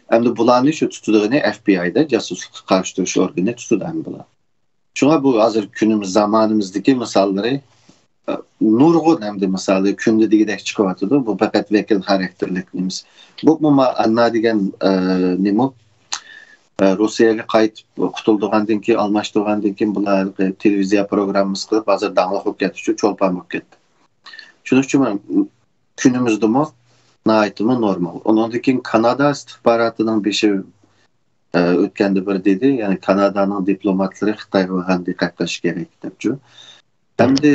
ئەمدى بۇلارنى شۇ تۇتىدىغىنى ئەف بى ئاي دا، جاسۇسلۇققا قارشى تۇرۇش ئورگىنى تۇتىدۇ ئەمدى بۇلار. شۇڭا بۇ ھازىر كۈنىمىز، زامانىمىزدىكى مىساللىرى، ئە، نۇرغۇن ئەمدى مىسالى كۈندە دېگۈدەك چىقىۋاتىدۇ. بۇ پەقەت ۋەكىل خاراكتېرلىك نېمىسى. بۇ، بۇ ما-، ئاننا دېگەن، ئە، نېمە؟ ئە، روسىيەگە قايتىپ قۇتۇلدۇرغاندىن كېيىن، ئالماشتۇرغاندىن كېيىن بۇلار تېلېۋىزىيە پروگراممىسى قىلىپ، ھازىر داڭلىق بولۇپ كەتتىچۇ، چولپان بولۇپ كەتتى. شۇنىڭ ئۈچۈن كۈنىمىزدىمۇ ناھايىتىمۇ نورمال. ئۇنىڭدىن كېيىن كانادا ئىستىخباراتىنىڭ بېشى، ئە، ئۆتكەندە بىر دېدى، يەنى كانادانىڭ دىپلوماتلىرى خىتايغا بارغاندا دىققەت قىلىش كېرەك دەپچۇ. ئەمدى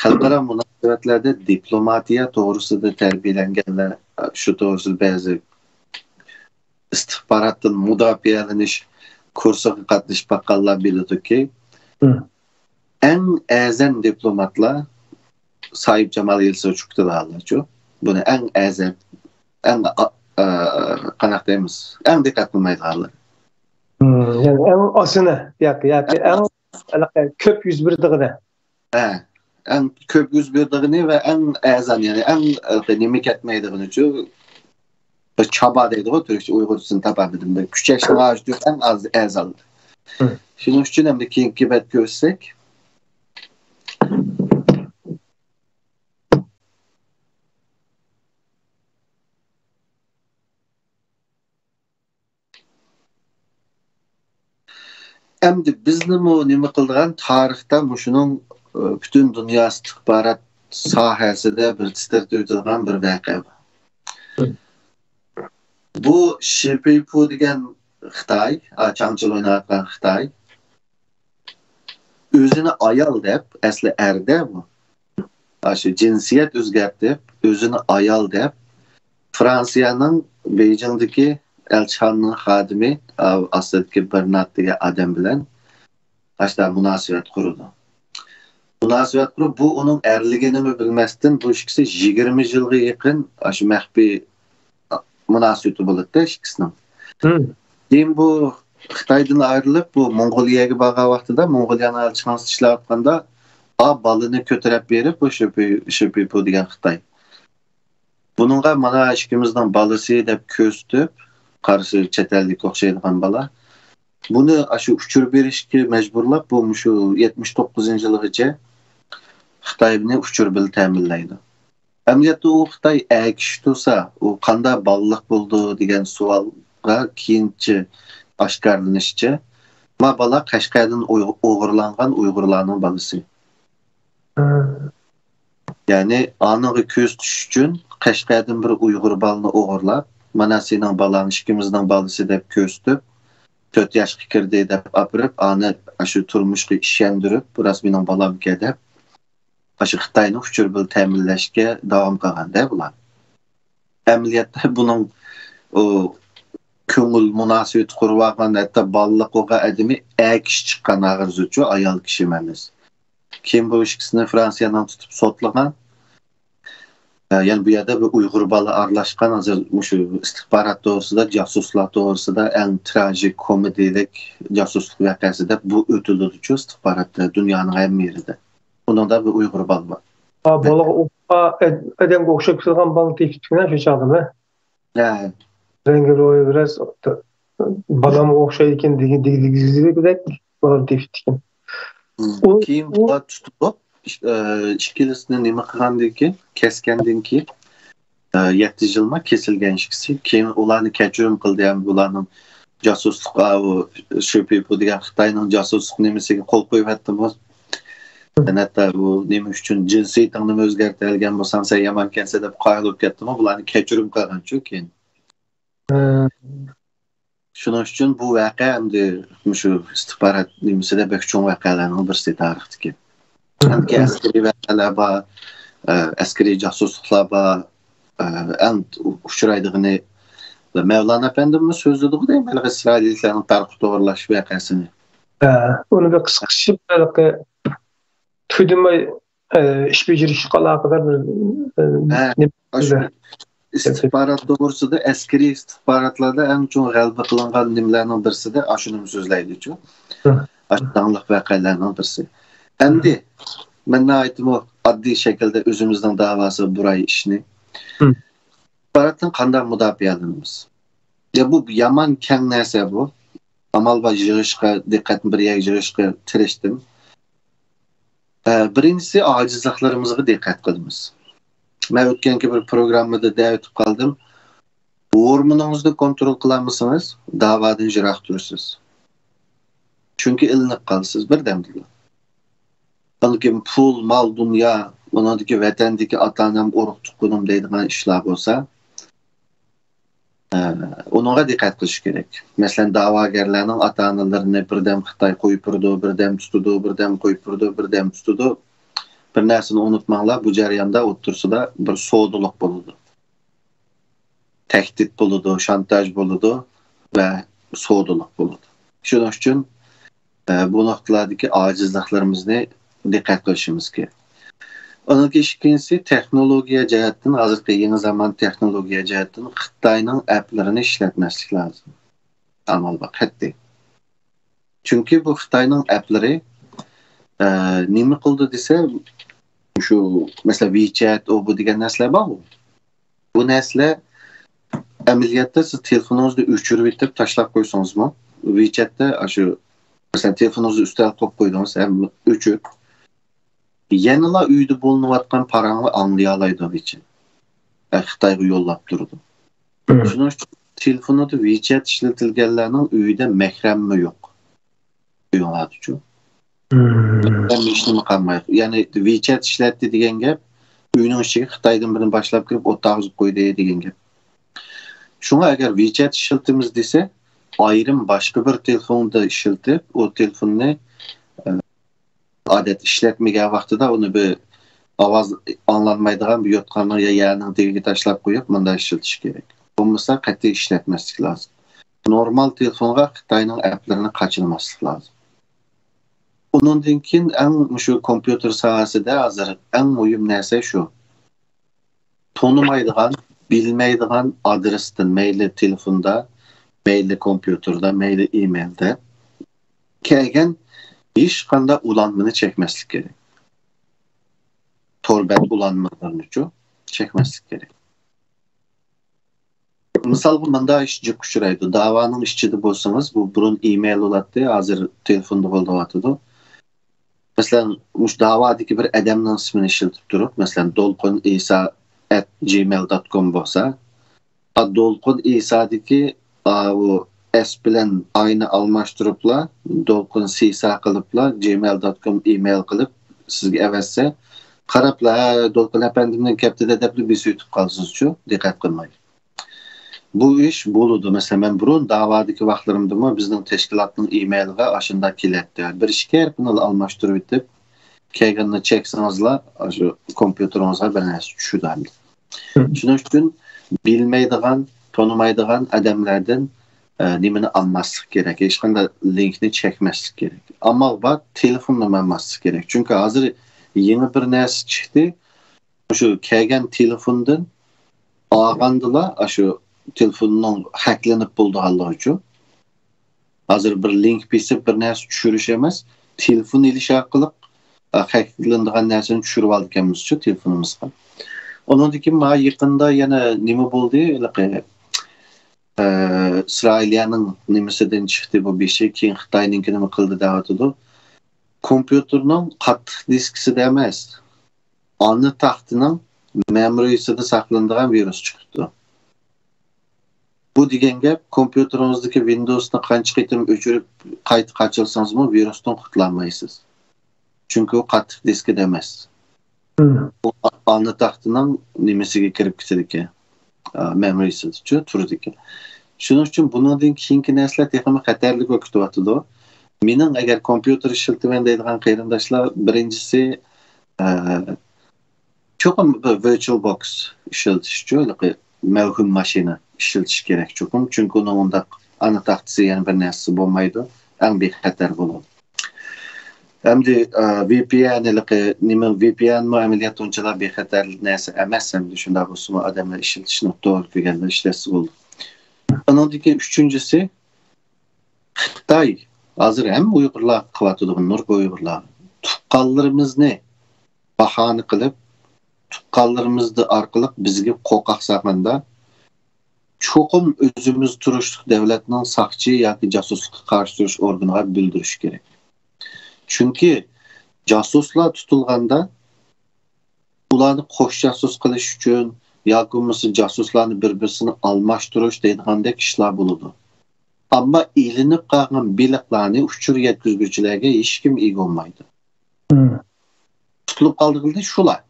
خەلقئارا مۇناسىۋەتلەردە دىپلوماتىيە توغرىسىدا تەربىيەلەنگەنلەر، ئە، شۇ توغرىسىدا بەزى ئىستىخباراتتىن مۇداپىئەلىنىش كۇرسىغا قاتنىشىپ باققانلار بىلىدۇكى، ئەڭ ئەزەم دىپلوماتلار ساھىبجامال يىلىسىغا چۈشۈپتىغانلارچۇ. بۇنى ئەڭ ئەزەم، ئەڭ، ئا-، ئا-، قانداق دەيمىز، ئەڭ دىققەت قىلمايدىغانلار. مم، يەنى ئەڭ ئاسىنى ياكى، ياكى ئەڭ ھېلىقى كۆپ يۈز بېرىدىغىنى. ھە، ئەڭ كۆپ يۈز بېرىدىغىنى ۋە ئەڭ ئەزەم، يەنى ئەڭ، ئە، نېمە كەتمەيدىغىنىچۇ، بىر چابا دەيدىغۇ تۈركچە، ئۇيغۇرچىسىنى تاپالمىدىم. بىر كۈچەشنىڭ ھاجىتى يوق، ئەڭ ئاز ئەزەم. شۇنىڭ ئۈچۈن ئەمدى كېيىنكى بەتكە ئۆتسەك. ئەمدى بىزنىمۇ نېمە قىلىدىغان، تارىختا مۇشۇنىڭ، ئى، پۈتۈن دۇنيا ئىستىخبارات ساھەسىدە بىر تىترىتىۋېتىدىغان بىر ۋەقە بار. بۇ شىپىپۇ دېگەن خىتاي، ئا، چاڭچىل ئويناۋاتقان خىتاي، ئۆزىنى ئايال دەپ، ئەسلى ئەردە بۇ. ئاشۇ جىنسىيەت ئۆزگەرتىپ، ئۆزىنى ئايال دەپ، فرانسىيەنىڭ بېيجىڭدىكى ئەلچىخانىنىڭ خادىمى، ئا، ئاستىدىكى بېرنات دېگەن ئادەم بىلەن ئاشۇنداق مۇناسىۋەت قۇرىدۇ. مۇناسىۋەت قۇرۇپ، بۇ ئۇنىڭ ئەرلىكىنىمۇ بىلمەستىن، بۇ ئىككىسى يىگىرمە يىلغا يېقىن ئاشۇ مەخپىي مۇناسىۋىتى بولىدۇ ئىككىسىنىڭ. كېيىن بۇ خىتايدىن ئايرىلىپ، بۇ موڭغۇلىيەگە بارغان ۋاقتىدا، موڭغۇلىيەنىڭ ئەلچىخانىسىدا ئىشلەۋاتقاندا، ئا، بالىنى كۆتۈرۈپ بېرىپ، بۇ شىپى-، شىپىپۇ دېگەن خىتاي. بۇنىڭغا مانا ئىككىمىزنىڭ بالىسى دەپ كۆرسىتىپ، قارىسا چەت ئەللىك ئوخشايدىغان بالا. بۇنى ئاشۇ ئۇچۇر بېرىشكە مەجبۇرلاپ، بۇ مۇشۇ يەتمىش توققۇزىنچى يىلغىچە خىتاي بۇنى ئۇچۇر بىلەن تەمىنلەيدۇ. ئەمەلىيەتتە ئۇ خىتاي ئەگىشىپ تۇرسا، ئۇ قانداق بالىلىق بولىدۇ دېگەن سوئالغا كېيىنچە ئاشكارىلىنىشىچە، ما بالا قەشقەردىن ئوي-، ئوغرىلانغان ئۇيغۇرلارنىڭ بالىسى. يەنى ئانىغا كۆزىتىش ئۈچۈن قەشقەردىن بىر ئۇيغۇر بالىنى ئوغرىلاپ، مانا سېنىڭ بالاڭ، ئىككىمىزنىڭ بالىسى دەپ كۆرسىتىپ، تۆت ياشقا كىردى دەپ ئاپىرىپ، ئانى ئاشۇ تۇرمۇشقا ئىشەندۈرۈپ، بۇ راست مېنىڭ بالامكەن دەپ، ئاشۇ خىتاينى ئۇچۇر بىلەن تەمىنلەشكە داۋام قىلغاندا بۇلار. ئەمەلىيەتتە بۇنىڭ ئۇ كۆڭۈل مۇناسىۋىتى قۇرۇۋالغان، ھەتتا بالىلىق بولغان ئادىمى ئەر كىشى چىققان ئاغرىزىچۇ، ئايال كىشى ئەمەس. كېيىن بۇ ئىككىسىنى فرانسىيەنىڭ تۇتۇپ سوتلىغان. ئە، يەنە بۇ يەردە بىر ئۇيغۇر بالا ئارىلاشقان، ھازىر مۇشۇ ئىستىخبارات توغرىسىدا، جاسۇسلار توغرىسىدا ئەڭ تراژىك كومېدىيەلىك جاسۇسلۇق ۋەقەسى دەپ بۇ ئۆتۈلىدۇچۇ ئىستىخباراتتا، دۇنيانىڭ ھەممە يېرىدە. ئۇنىڭدا بىر ئۇيغۇر بالا بار. ھا، بالىغا ئوخشا-، ئادەمگە ئوخشاپ كېتىدىغان بالا تېپىپتىكەن شۇ چاغدا مەن. ھە. رەڭگى روھى بىراز بالامغا ئوخشايدىكەن دېگەن، دېگۈدەك بالىنى تېپىپتىكەن. ئۇ، كېيىن ئۇ بۇلار تۇتۇلۇپ، ئىش-، ئە، ئىككىلىسىنى نېمە قىلغاندىن كېيىن، كەسكەندىن كېيىن، ئە، يەتتە يىلما كېسىلگەن ئىككىسى. كېيىن ئۇلارنى كەچۈرۈم قىلدى، ھەم بۇلارنىڭ جاسۇسلۇق، ئا، ئۇ شۇپى بۇ دېگەن خىتاينىڭ جاسۇسلۇق نېمىسىگە قول قويۇۋەتتىمۇ. سەن ھەتتا بۇ نېمە ئۈچۈن جىنسىيىتىڭنىمۇ ئۆزگەرتەلىگەن بولساڭ، سەن يامانكەنسەن دەپ قايىل بولۇپ كەتتىمۇ، بۇلارنى كەچۈرۈم قىلغانچۇ كېيىن. ھە. شۇنىڭ ئۈچۈن بۇ ۋەقە ئەمدى مۇشۇ ئىستىخبارات نېمىسىدە بەك چوڭ ۋەقەلەرنىڭ بىرسى تارىختىكى. ئەمدى ئەسكىرىي ۋەقەلەر بار، ئە، ئەسكىرىي جاسۇسلۇقلار بار، ئە، ئەڭ ئۇچرايدىغىنى مەۋلانا ئەپەندىممۇ سۆزلىدىغۇ دەيمەن، ھېلىقى ئىسرائىلىيلىكلەرنىڭ تارقىتىپ ئورۇنلاش ۋەقەسىنى. ھە، ئۇنى بىر قىسقىچە ھېلىقى تۈگىدىماي، ئە، ئىش بېجىرىشكە ئالاقىدار بىر، ئە، ھە، نېمە ئاشۇ بىلەن. ئىستىخبارات توغرىسىدا، ئەسكىرىي ئىستىخباراتلاردا ئەڭ چوڭ غەلىبە قىلىنغان نېمىلەرنىڭ بىرسىدە ئاشۇنىمۇ سۆزلەيدىچۇ. ھە. ئاشۇ داڭلىق ۋەقەلەرنىڭ بىرسى. ئەمدى مەن ناھايىتىمۇ ئاددىي شەكىلدە ئۆزىمىزنىڭ داۋاسىغا بۇراي ئىشنى. ھە. ئىستىخباراتتىن قانداق مۇداپىئەلىنىمىز؟ يا بۇ يامان كەڭ نەرسە بۇ. ئامال بار يىغىشقا، دىققەتنى بىر يەرگە يىغىشقا تىرىشتىم. ئە، بىرىنچىسى، ئاجىزلىقلىرىمىزغا دىققەت قىلىمىز. مەن ئۆتكەنكى بىر پروگراممىدا دەۋېتىپ قالدىم. ھورمونىڭىزنى كونترول قىلالمىسىڭىز، داۋادىن يىراق تۇرىسىز. چۈنكى ئىلىنىپ قالىسىز بىردەمدىلا. ئاندىن كېيىن پۇل، مال، دۇنيا، ئۇنىڭدىكى ۋەتەندىكى ئاتا-ئانام، ئۇرۇق-تۇغقىنىم دەيدىغان ئىشلار بولسا، ئە، ئۇنىڭغا دىققەت قىلىش كېرەك. مەسىلەن، داۋاگەرلەرنىڭ ئاتا-ئانىلىرىنى بىردەم خىتاي قويۇپ بېرىدۇ، بىردەم تۇتىدۇ، بىردەم قويۇپ بېرىدۇ، بىردەم تۇتىدۇ. بىر نەرسىنى ئۇنتۇماڭلار، بۇ جەرياندا ئوتتۇرىسىدا بىر سودىلىق بولىدۇ. تەھدىت بولىدۇ، شانتاژ بولىدۇ ۋە سودىلىق بولىدۇ. شۇنىڭ ئۈچۈن، ئە، بۇ نۇقتىلاردىكى ئاجىزلىقلىرىمىزنى دىققەت قىلىشىمىز كېرەك. ئۇنىڭ كېيىن ئىككىنچىسى، تېخنولوگىيە جەھەتتىن، ھازىرقى يېڭى زامان تېخنولوگىيە جەھەتتىن خىتاينىڭ ئەپلىرىنى ئىشلەتمەسلىك لازىم. ئامال بار، قەتئىي. چۈنكى بۇ خىتاينىڭ ئەپلىرى، ئە، نېمە قىلدى دېسە، شۇ، مەسىلەن، ۋىچەت، ئۇ بۇ دېگەن نەرسىلەر بارغۇ. بۇ نەرسىلەر ئەمەلىيەتتە سىز تېلېفونىڭىزنى ئۆچۈرۈۋېتىپ تاشلاپ قويسىڭىزمۇ، ۋىچەتتە ئاشۇ، مەسىلەن، تېلېفونىڭىزنى ئۈستەلگە قويۇپ قويدىڭىز، ھەم ئۆچۈر. يەنىلا ئۆيدە بولۇنۇۋاتقان پاراڭنى ئاڭلىيالايدۇ ۋىچەت. ئە، خىتايغا يوللاپ تۇرىدۇ. مم. شۇنىڭ ئۈچۈن تېلېفونىدا ۋىچەت ئىشلىتىلگەنلەرنىڭ ئۆيىدە مەھرەممۇ يوق. ئۆيۈڭلاردىچۇ. مم. مەھرەم ھېچنېمە قالمايدۇ. يەنى ۋىچەت ئىشلەتتى دېگەن گەپ، ئۆينىڭ ئىچىگە خىتايدىن بىرنى باشلاپ كىرىپ ئوتتۇرىغا قويدى دېگەن گەپ. شۇڭا ئەگەر ۋىچەت ئىشلىتىمىز دېسە، ئايرىم باشقا بىر تېلېفوندا ئىشلىتىپ، ئۇ تېلېفوننى، ئە، ئادەتتە ئىشلەتمىگەن ۋاقتىدا ئۇنى بىر ئاۋاز ئاڭلانمايدىغان بىر يوتقاننىڭ يا يەرنىڭ تېگىگە تاشلاپ قويۇپ، مۇنداق ئىشلىتىش كېرەك. بولمىسا قەتئىي ئىشلەتمەسلىك لازىم. نورمال تېلېفونغا خىتاينىڭ ئەپلىرىنى قاچىلىماسلىق لازىم. ئۇنىڭدىن كېيىن ئەڭ مۇشۇ كومپيۇتېر ساھەسىدە ھازىر ئەڭ مۇھىم نەرسە شۇ. تونۇمايدىغان، بىلمەيدىغان ئادرېستىن، مەيلى تېلېفوندا، مەيلى كومپيۇتېردا، مەيلى ئىمېيلدا كەلگەن ھېچقانداق ئۇلانمىنى چەكمەسلىك كېرەك. تور بەت ئۇلانمىلىرىنىچۇ چەكمەسلىك كېرەك. مىسالغا، مۇنداق ئىش جىق ئۇچرايدۇ. داۋانىڭ ئىچىدە بولسىڭىز، بۇ بۇرۇن ئىمېيل بولاتتى، ھازىر تېلېفوندا بولۇۋاتىدۇ. مەسىلەن، مۇشۇ داۋادىكى بىر ئادەمنىڭ ئىسمىنى ئىشلىتىپ تۇرۇپ، مەسىلەن، دولقۇن ئىسا ئەت جىمېيل دوت كوم بولسا، ئا، دولقۇن ئىسادىكى، ئا، ئۇ ئەس بىلەن ئاينى ئالماشتۇرۇپلا، دولقۇن سىسا قىلىپلا، جىمېيل دوت كوم ئىمېيل قىلىپ سىزگە ئەۋەتسە، قاراپلا، «ھە، دولقۇن ئەپەندىمنىڭ كەپتىدە» دەپلا بېسىۋېتىپ قالىسىزچۇ، دىققەت قىلماي. بۇ ئىش بولىدۇ. مەسىلەن، مەن بۇرۇن داۋادىكى ۋاقىتلىرىمدىمۇ بىزنىڭ تەشكىلاتنىڭ ئىمېيلىغا ئاشۇنداق كېلەتتى. بىر ئىككى ھەرپىنى ئالماشتۇرۇۋېتىپ، كەلگەننى چەكسىڭىزلا، ئاشۇ كومپيۇتېرىڭىزغا بىر نەرسە چۈشىدۇ ئەمدى. شۇنىڭ ئۈچۈن بىلمەيدىغان، تونۇمايدىغان ئادەملەردىن، ئە، نېمىنى ئالماسلىق كېرەك، ھېچقانداق لىنكنى چەكمەسلىك كېرەك. ئامال بار، تېلېفوننىمۇ ئالماسلىق كېرەك. چۈنكى ھازىر يېڭى بىر نەرسە چىقتى. شۇ كەلگەن تېلېفوندىن ئالغاندىلا، ئاشۇ تېلېفوننىڭ ھەكلىنىپ بولىدىغانلىقى ئۈچۈن. ھازىر بىر لىنك بېسىپ، بىر نەرسە چۈشۈرۈش ئەمەس، تېلېفون ئېلىش ئارقىلىق، ئە، ھەكلىنىدىغان نەرسىنى چۈشۈرۈۋالىدىكەنمىزچۇ تېلېفونىمىزغا. ئۇنىڭدىن كېيىن مانا يېقىندا يەنە نېمە بولدى؟ ھېلىقى، ئە، ئىسرائىلىيەنىڭ نېمىسىدىن چىقتى بۇ بېشى، كېيىن خىتاينىڭكىنىمۇ قىلدى دەۋاتىدۇ. كومپيۇتېرنىڭ قاتتىق دىسكىسىدا ئەمەس، ئانا تاختىنىڭ مېمورىسىدا ساقلىنىدىغان ۋىرۇس چىقىپتۇ. بۇ دېگەن گەپ، كومپيۇتېرىڭىزدىكى ۋىندوۋسنى قانچە قېتىم ئۆچۈرۈپ، قايتا قاچىلىسىڭىزمۇ ۋىرۇستىن قۇتۇلالمايسىز. چۈنكى ئۇ قاتتىق دىسكىدا ئەمەس. ئۇ ئا-، ئانا تاختىنىڭ نېمىسىگە كىرىپ كېتىدىكەن. ئا، مېمورىسىدىچۇ تۇرىدىكەن. شۇنىڭ ئۈچۈن بۇنىڭدىن كېيىنكى نەرسىلەر تېخىمۇ خەتەرلىك بولۇپ كېتىۋاتىدۇ. مېنىڭ ئەگەر كومپيۇتېر ئىشلىتىمەن دەيدىغان قېرىنداشلار، بىرىنچىسى، ئە، چوقۇم بىر ۋىرچۇئال بوكس ئىشلىتىشچۇ، ھېلىقى مەۋھۇم ماشىنا ئىشلىتىش كېرەك چوقۇم. چۈنكى ئۇنىڭ ئۇنداق ئانا تاختىسى، يەنە بىر نەرسىسى بولمايدۇ. ئەڭ بىخەتەر بولىدۇ. ئەمدى، ئە، ۋي پى ئېن ھېلىقى نېمە، ۋي پى ئېنمۇ ئەمەلىيەتتە ئۇنچىلا بىخەتەر نەرسە ئەمەس. ئەمدى شۇنداق بولسىمۇ ئادەملەر ئىشلىتىشنى توغرا كۆرگەنلەر ئىشلەتسە بولىدۇ. ئۇنىڭدىن كېيىن ئۈچىنچىسى، خىتاي ھازىر ھەممە ئۇيغۇرلارغا قىلىۋاتىدىغان، نۇرغۇن ئۇيغۇرلار، تۇغقانلىرىمىزنى باھانە قىلىپ، تۇغقانلىرىمىزدا ئارقىلىق بىزگە قورقاق سالغاندا، چوقۇم ئۆزىمىز تۇرۇشلۇق دۆلەتنىڭ ساقچى ياكى جاسۇسلۇققا قارشى تۇرۇش ئورگىنىغا بىلدۈرۈش كېرەك. چۈنكى جاسۇسلار تۇتۇلغاندا، ئۇلارنى قوش جاسۇس قىلىش ئۈچۈن ياكى بولمىسا جاسۇسلارنى بىر-بىرسىنى ئالماشتۇرۇش دەيدىغاندەك ئىشلار بولىدۇ. ئەمما ئېلىنىپ قالغان بېلىقلارنى ئۇچۇر يەتكۈزگۈچىلەرگە ھېچكىم ئىگە بولمايدۇ. تۇتۇلۇپ قالىدىغىنى شۇلار.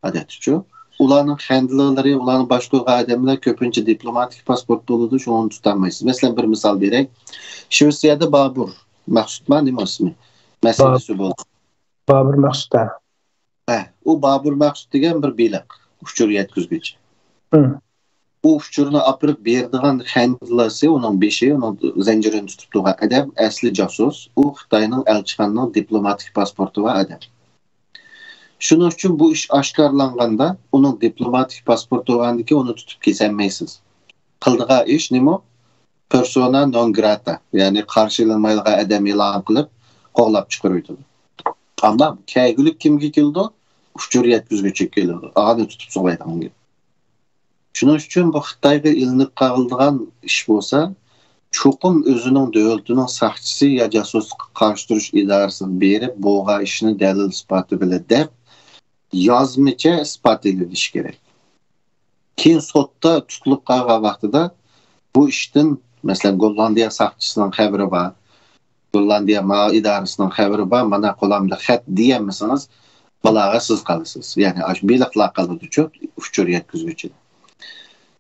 ئادەتتىچۇ. ئۇلارنىڭ خەندلىرى، ئۇلارنى باشقۇرغان ئادەملەر كۆپىنچە دىپلوماتىك پاسپورت بولىدۇ، شۇڭا ئۇنى تۇتالمايسىز. مەسىلەن، بىر مىسال بېرەي. شىۋېتسىيەدە بابۇر مەخسۇتما، نېمە ئىسمى؟ مەسىلىسى بولدى. بابۇر مەخسۇت، ھە. ھە، ئۇ بابۇر مەخسۇت دېگەن بىر بېلىق، ئۇچۇر يەتكۈزگۈچى. ئۇ ئۇچۇرنى ئاپىرىپ بېرىدىغان خەندلىسى، ئۇنىڭ بېشى، ئۇنىڭ زەنجىرىنى تۇتۇپ تۇرغان ئادەم ئەسلى جاسۇس. ئۇ خىتاينىڭ ئەلچىخانىنىڭ دىپلوماتىك پاسپورتى بار ئادەم. شۇنىڭ ئۈچۈن بۇ ئىش ئاشكارىلانغاندا، ئۇنىڭ دىپلوماتىك پاسپورتى بولغاندىكىن ئۇنى تۇتۇپ كېسەلمەيسىز. قىلىدىغان ئىش نېمە؟ پېرسونا نون گراتا، يەنى قارشى ئېلىنمايدىغان ئادەم ئېلان قىلىپ، قوغلاپ چىقىرىۋېتىدۇ. ئەمما كەلگۈلۈك كىمگە كېلىدۇ؟ ئۇچۇر يەتكۈزگۈچىگە كېلىدۇ. ئانى تۇتۇپ سوقايدىغان گەپ. شۇنىڭ ئۈچۈن بۇ خىتايغا ئېلىنىپ قالىدىغان ئىش بولسا، چوقۇم ئۆزىنىڭ دۆلىتىنىڭ ساقچىسى يا جاسۇسلۇققا قارشى تۇرۇش ئىدارىسىغا بېرىپ، بولغان ئىشنى دەلىل ئىسپاتى بىلەن دەپ، يازمىچە ئىسپات ئېلىۋېلىش كېرەك. كېيىن سوتتا تۇتۇلۇپ قالغان ۋاقتىدا بۇ ئىشتىن، مەسىلەن، گوللاندىيە ساقچىسىنىڭ خەۋىرى بار، گوللاندىيە مائارىپ ئىدارىسىنىڭ خەۋىرى بار، مانا قولۇمدا خەت دېيەلمىسىڭىز، بالاغا سىز قالىسىز. يەنى ئاشۇ بېلىقلار قالىدۇچۇ، ئۇچۇر يەتكۈزگۈچى.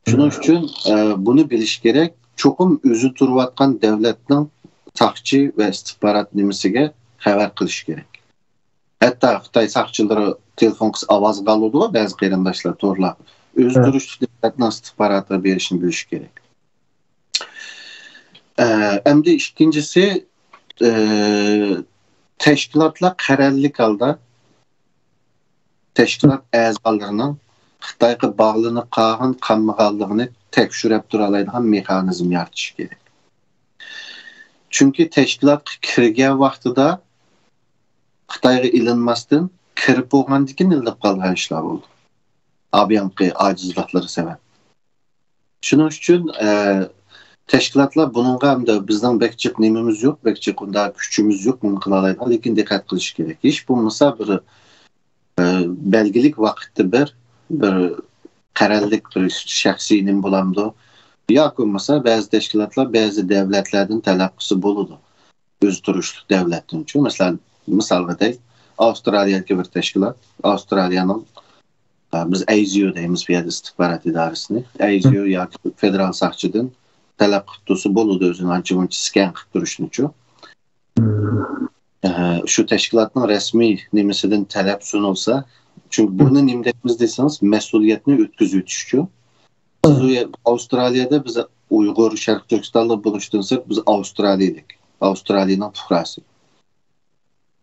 شۇنىڭ ئۈچۈن، ئە، بۇنى بىلىش كېرەك، چوقۇم ئۆزى تۇرۇۋاتقان دۆلەتنىڭ ساقچى ۋە ئىستىخبارات نېمىسىگە خەۋەر قىلىش كېرەك. ھەتتا خىتاي ساقچىلىرى تېلېفون قىلسا ئاۋازغا ئالىدۇ بەزى قېرىنداشلار تورلارغا. ئۆزى تۇرۇشلۇق دۆلەتنىڭ ئىستىخباراتىغا بېرىشنى بىلىشى كېرەك. ئە، ئەمدى ئىككىنچىسى، ئە، تەشكىلاتلار قەرەللىك ھالدا تەشكىلات ئەزالىرىنىڭ خىتايغا باغلىنىپ قالغان، قالمىغانلىقىنى تەكشۈرۈپ تۇرالايدىغان مېخانىزم يارىتىشى كېرەك. چۈنكى تەشكىلاتقا كىرگەن ۋاقتىدا خىتايغا ئېلىنماستىن، كىرىپ بولغاندىن كېيىن ئېلىنىپ قالغان ئىشلار بولدى. ئابىيانقى ئاجىزلىقلىرى سەۋەب. شۇنىڭ ئۈچۈن، ئە، تەشكىلاتلار بۇنىڭغا ئەمدى بىزنىڭ بەك جىق نېمىمىز يوق، بەك جىق ئۇنداق كۈچىمىز يوق بۇنى قىلالايدىغان، لېكىن دىققەت قىلىش كېرەك. ھېچ بولمىسا بىر، ئە، بەلگىلىك ۋاقىتتا بىر، بىر قەرەللىك بىر شەخسىي نېمە بولامدۇ؟ ياكى بولمىسا بەزى تەشكىلاتلار بەزى دەۋلەتلەردىن تەلەپ قىلسا بولىدۇ. ئۆزى تۇرۇشلۇق دەۋلەتتىنچۇ. مەسىلەن، مىسالغا دەي، ئاۋسترالىيەدىكى بىر تەشكىلات، ئاۋسترالىيەنىڭ، ئە، بىز ئەيزىيۇ دەيمىز بۇ يەردە ئىستىخبارات ئىدارىسىنى. ئەيزىيۇ ياكى فېدېرال ساقچىدىن تەلەپ قىلىپ تۇرسا بولىدۇ، ئۆزىنى ئانچە-مۇنچە سكەن قىلىپ تۇرۇشنىچۇ. ئە، شۇ تەشكىلاتنىڭ رەسمىي نېمىسىدىن تەلەپ سۇنۇلسا، چۈنكى بۇنى نېمە دەيمىز دېسىڭىز، مەسئۇلىيەتنى ئۆتكۈزۈۋېتىشچۇ. سىز ئۇ يەر-، ئاۋسترالىيەدە بىز ئۇيغۇر، شەرقىي تۈركىستانلىق بولۇشتىن سىرت، بىز ئاۋسترالىيىلىك، ئاۋسترالىيەنىڭ پۇقراسى.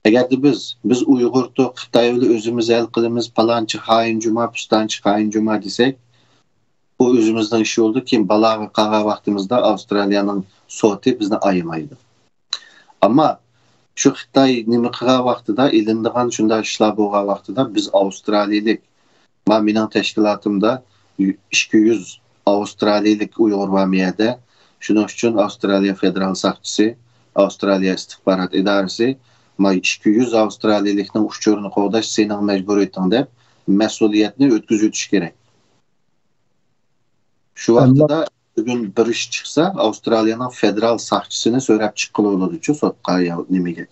ئەگەردە بىز، بىز ئۇيغۇردۇق، خىتاي بىلەن ئۆزىمىز ھەل قىلىمىز، پالانچى خائىن جۇما، پىستانچى خائىن جۇما دېسەك، بۇ ئۆزىمىزنىڭ ئىشى بولىدۇ. كېيىن بالاغا قالغان ۋاقتىمىزدا ئاۋسترالىيەنىڭ سوتى بىزنى ئايىمايدۇ. ئەمما شۇ خىتاي نېمە قىلغان ۋاقتىدا، ئېلىنىدىغان شۇنداق ئىشلار بولغان ۋاقتىدا بىز ئاۋسترالىيىلىك، ما مېنىڭ تەشكىلاتىمدا ئىككى يۈز ئاۋسترالىيىلىك ئۇيغۇر بار مۇ يەردە. شۇنىڭ ئۈچۈن ئاۋسترالىيە فېدېرال ساقچىسى، ئاۋسترالىيە ئىستىخبارات ئىدارىسى، ما ئىككى يۈز ئاۋسترالىيىلىكنىڭ ئۇچۇرىنى قوغداش سېنىڭ مەجبۇرىيىتىڭ دەپ مەسئۇلىيەتنى ئۆتكۈزۈۋېتىشى كېرەك. شۇ ۋاقتىدا بۈگۈن بىر ئىش چىقسا، ئاۋسترالىيەنىڭ فېدېرال ساقچىسىنى سۆرەپ چىققىلى بولىدۇچۇ سوتقا يا نېمىگە.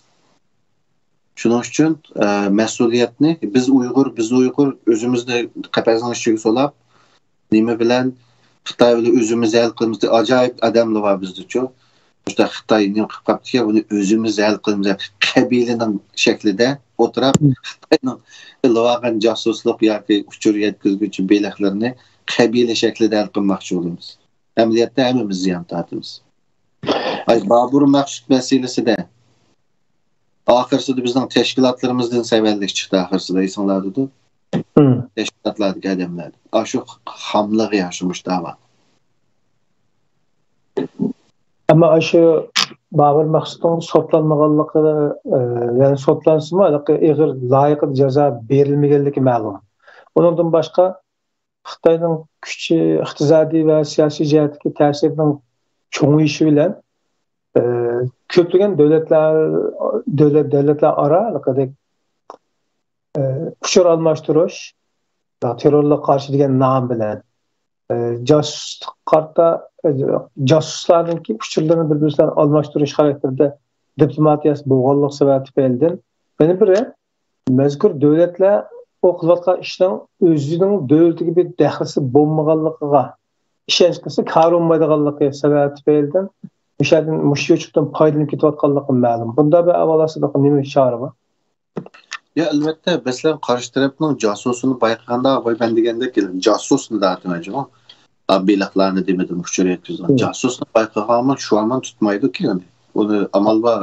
شۇنىڭ ئۈچۈن، ئە، مەسئۇلىيەتنى بىز ئۇيغۇر، بىز ئۇيغۇر ئۆزىمىزنى قەپەسنىڭ ئىچىگە سولاپ، نېمە بىلەن خىتاي بىلەن ئۆزىمىز ھەل قىلىمىز دەپ ئاجايىپ ئادەملەر بار بىزدىچۇ. مۇشۇنداق خىتاي نېمە قىلىپ قاپتىكەن، بۇنى ئۆزىمىز ھەل قىلىمىز دەپ قەبىلىنىڭ شەكلىدە ئولتۇراپ، خىتاينىڭ ئېلىۋالغان جاسۇسلۇق ياكى ئۇچۇر يەتكۈزگۈچى بېلىقلىرىنى قەبىلە شەكلىدە ھەل قىلماقچى بولىمىز. ئەمەلىيەتتە ھەممىمىز زىيان تارتىمىز. ئاي، بابۇر مەخسۇت مەسىلىسىدە ئاخىرسىدا بىزنىڭ تەشكىلاتلىرىمىزدىن سەۋەنلىك چىقتى ئاخىرسىدا، ئېسىڭلاردىدۇ؟ تەشكىلاتلاردىكى ئادەملەردىن. ئاشۇ خاملىق يا شۇ مۇشۇ داۋا. ئەمما ئاشۇ بابۇر مەخسۇتنىڭ سوتلانمىغانلىقى، ئە، يەنى سوتلانسىمۇ، ھېلىقى ئېغىر لايىقىدا جازا بېرىلمىگەنلىكى مەلۇم. ئۇنىڭدىن باشقا، خىتاينىڭ كۈچى، ئىقتىسادىي ۋە سىياسىي جەھەتتىكى تەسىرىنىڭ چوڭىيىشى بىلەن، ئە، كۆپلىگەن دۆلەتلەر، دۆلەت، دۆلەتلەر ئارا ھېلىقىدەك، ئە، ئۇچۇر ئالماشتۇرۇش، تېررورلۇققا قارشى دېگەن نام بىلەن، ئە، جاسۇسلۇققا قارىتا، ئە، جاسۇسلارنىڭكى ئۇچۇرلىرىنى بىر-بىرسى بىلەن ئالماشتۇرۇش خاراكتېرىدە دىپلوماتىيەسى بولغانلىقى سەۋەبى تۈپەيلىدىن، يەنە بىرى، مەزكۇر دۆلەتلەر ئۇ قىلىۋاتقان ئىشنىڭ ئۆزىنىڭ دۆلىتىگە بىر دەخلىسى بولمىغانلىقىغا ئىشەنچ قىلسا، كارى بولمايدىغانلىقى سەۋەبى تۈپەيلىدىن مۇشۇ يەردىن، مۇشۇ يوچۇقتىن پايدىلىنىپ كېتىۋاتقانلىقى مەلۇم. بۇندا بىر ئەھۋال ئاستىدا نېمە چارە بار؟ يا، ئەلۋەتتە، مەسىلەن، قارشى تەرەپنىڭ جاسۇسىنى بايقىغاندا، ۋاي، مەن دېگەندەك، جاسۇسنى دەۋاتىمەن جۇمۇ. بېلىقلارنى دېمىدىم، ئۇچۇر يەتكۈزگەن. جاسۇسنى بايقىغانمۇ، شۇ ھامان تۇتمايدۇ كېيىن. ئۇنى ئامال بار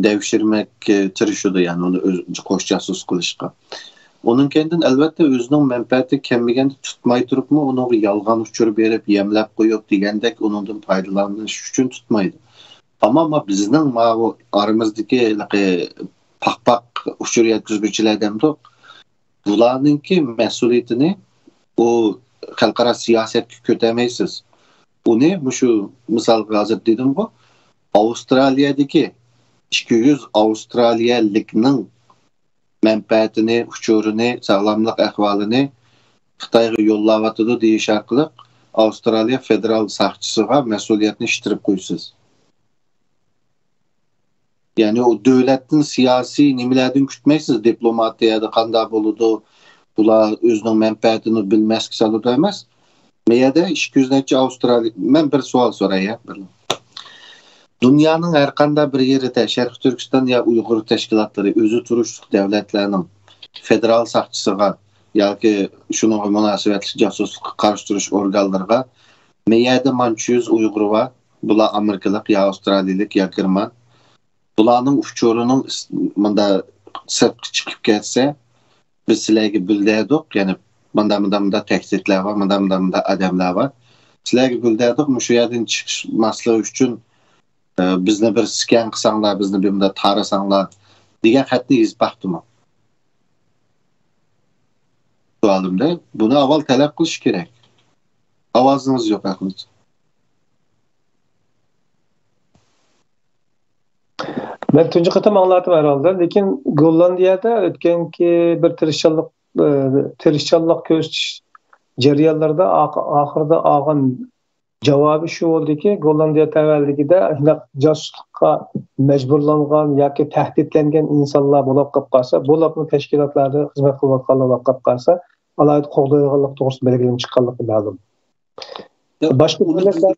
دەۋشۈرمەك، ئە، تىرىشىدۇ، يەنى ئۇنى ئۆز قوش جاسۇس قىلىشقا. ئۇنىڭ كەينىدىن، ئەلۋەتتە، ئۆزىنىڭ مەنپەئەتى كەلمىگەندە تۇتماي تۇرۇپمۇ، ئۇنىڭغا يالغان ئۇچۇر بېرىپ، يەملەپ قويۇپ دېگەندەك، ئۇنىڭدىن پايدىلىنىش ئۈچۈن تۇتمايدۇ. ئەمما ما بىزنىڭ ماۋۇ ئارىمىزدىكى ھېلىقى پاقپاق ئۇچۇر يەتكۈزگۈچىلەر دەمدۇق. بۇلارنىڭكى مەسئۇلىيىتىنى ئۇ خەلقئارا سىياسەتكە كۆتەرمەيسىز. ئۇنى مۇشۇ مىسالغا ھازىر دېدىمغۇ، ئاۋسترالىيەدىكى ئىككى يۈز ئاۋسترالىيەلىكنىڭ مەنپەئەتىنى، ئۇچۇرىنى، ساغلاملىق ئەھۋالىنى خىتايغا يوللاۋاتىدۇ دېيىش ئارقىلىق ئاۋسترالىيە فېدېرال ساقچىسىغا مەسئۇلىيەتنى ئىتتىرىپ قويىسىز. يەنى ئۇ دۆلەتتىن سىياسىي نېمىلەردىن كۈتمەيسىز، دىپلوماتىيەدە قانداق بولىدۇ، بۇلار ئۆزىنىڭ مەنپەئەتىنى بىلمەسكە سالىدۇ ئەمەس. مەيەدە ئىككى يۈز نەچچە ئاۋسترالىيە، مەن بىر سوئال سوراي، يا، بىر. دۇنيانىڭ ھەر قانداق بىر يېرىدە شەرقىي تۈركىستان يا ئۇيغۇر تەشكىلاتلىرى ئۆزى تۇرۇشلۇق دۆلەتلەرنىڭ فېدېرال ساقچىسىغا ياكى شۇنىڭغا مۇناسىۋەتلىك جاسۇسلۇققا قارشى تۇرۇش ئورگانلىرىغا مەيەدە مانچە يۈز ئۇيغۇر بار، بۇلار ئامېرىكىلىق يا ئاۋسترالىيىلىك يا گېرمان. بۇلارنىڭ ئۇچۇرىنىڭ ئىس-، مۇندا سىرتقا چىقىپ كەتسە، بىز سىلەرگە بىلدۈردۇق، يەنى مۇندا، مۇندا، مۇندا تەھدىتلەر بار، مۇندا، مۇندا، مۇندا ئادەملەر بار. سىلەرگە بىلدۈردۇق، مۇشۇ يەردىن چىقماسلىقى ئۈچۈن، ئە، بىزنى بىر سكەن قىلساڭلار، بىزنى بىر مۇندا تارىساڭلار دېگەن خەتنى يېزىپ باقتىمۇ؟ سوئالىمدا، بۇنى ئاۋۋال تەلەپ قىلىش كېرەك. ئاۋازىڭىز يوق، ئەخمەت. مەن تۇنجى قېتىم ئاڭلاۋاتىمەن ھەرھالدا، لېكىن گوللاندىيەدە ئۆتكەنكى بىر تىرىشچانلىق، ئى، تىرىشچانلىق كۆرسىتىش جەريانلىرىدا ئاخ-، ئاخىرىدا ئالغان جاۋابى شۇ بولدىكى، گوللاندىيە تەۋەلىكىدە شۇنداق جاسۇسلۇققا مەجبۇرلانغان ياكى تەھدىتلەنگەن ئىنسانلار بولۇپ قېلىپ قالسا، بولۇپمۇ تەشكىلاتلاردا خىزمەت قىلىۋاتقانلار بولۇپ قېلىپ قالسا، ئالاھىدە قوغدايدىغانلىق توغرىسىدا بەلگىلىمە چىققانلىقى مەلۇم. باشقا دۆلەتلەر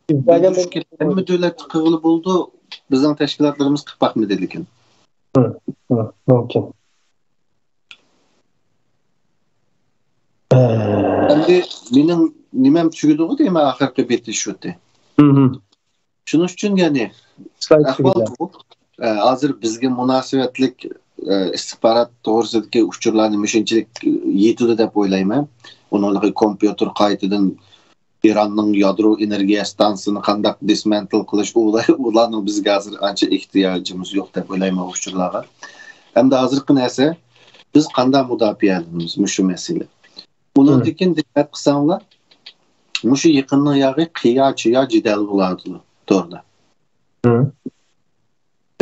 بىلدۈرۈش كېرەك. ھەممە دۆلەتتە قىلغىلى بولىدۇ. بىزنىڭ تەشكىلاتلىرىمىز قىلىپ باقمىدى لېكىن. ممكن. ئەمدى مېنىڭ نېمەم تۈگىدىغۇ دەيمەن، ئاخىرقى بېتى شۇتى. شۇنىڭ ئۈچۈن يەنى ئەھۋال بۇ. ھازىر بىزگە مۇناسىۋەتلىك ئىستىخبارات توغرىسىدىكى ئۇچۇرلارنى مۇشۇنچىلىك يېتىدۇ دەپ ئويلايمەن. ئۇنىڭلىقى كومپيۇتېر قايتىدىن ئىراننىڭ يادرو ئېنېرگىيە ئىستانسىسىنى قانداق دىسمەنتل قىلىش، ئۇلار، ئۇلارنىڭ بىزگە ھازىر ئانچە ئېھتىياجىمىز يوق دەپ ئويلايمەن ئۇچۇرلارغا. ئەمدى ھازىرقى نەرسە، بىز قانداق مۇداپىئەلىنىمىز مۇشۇ مەسىلە. ئۇنىڭدىن كېيىن دىققەت قىلساڭلار، مۇشۇ يېقىننىڭ ياغى قىيا-چىيا جېدەل بولۇۋاتىدۇ توردا.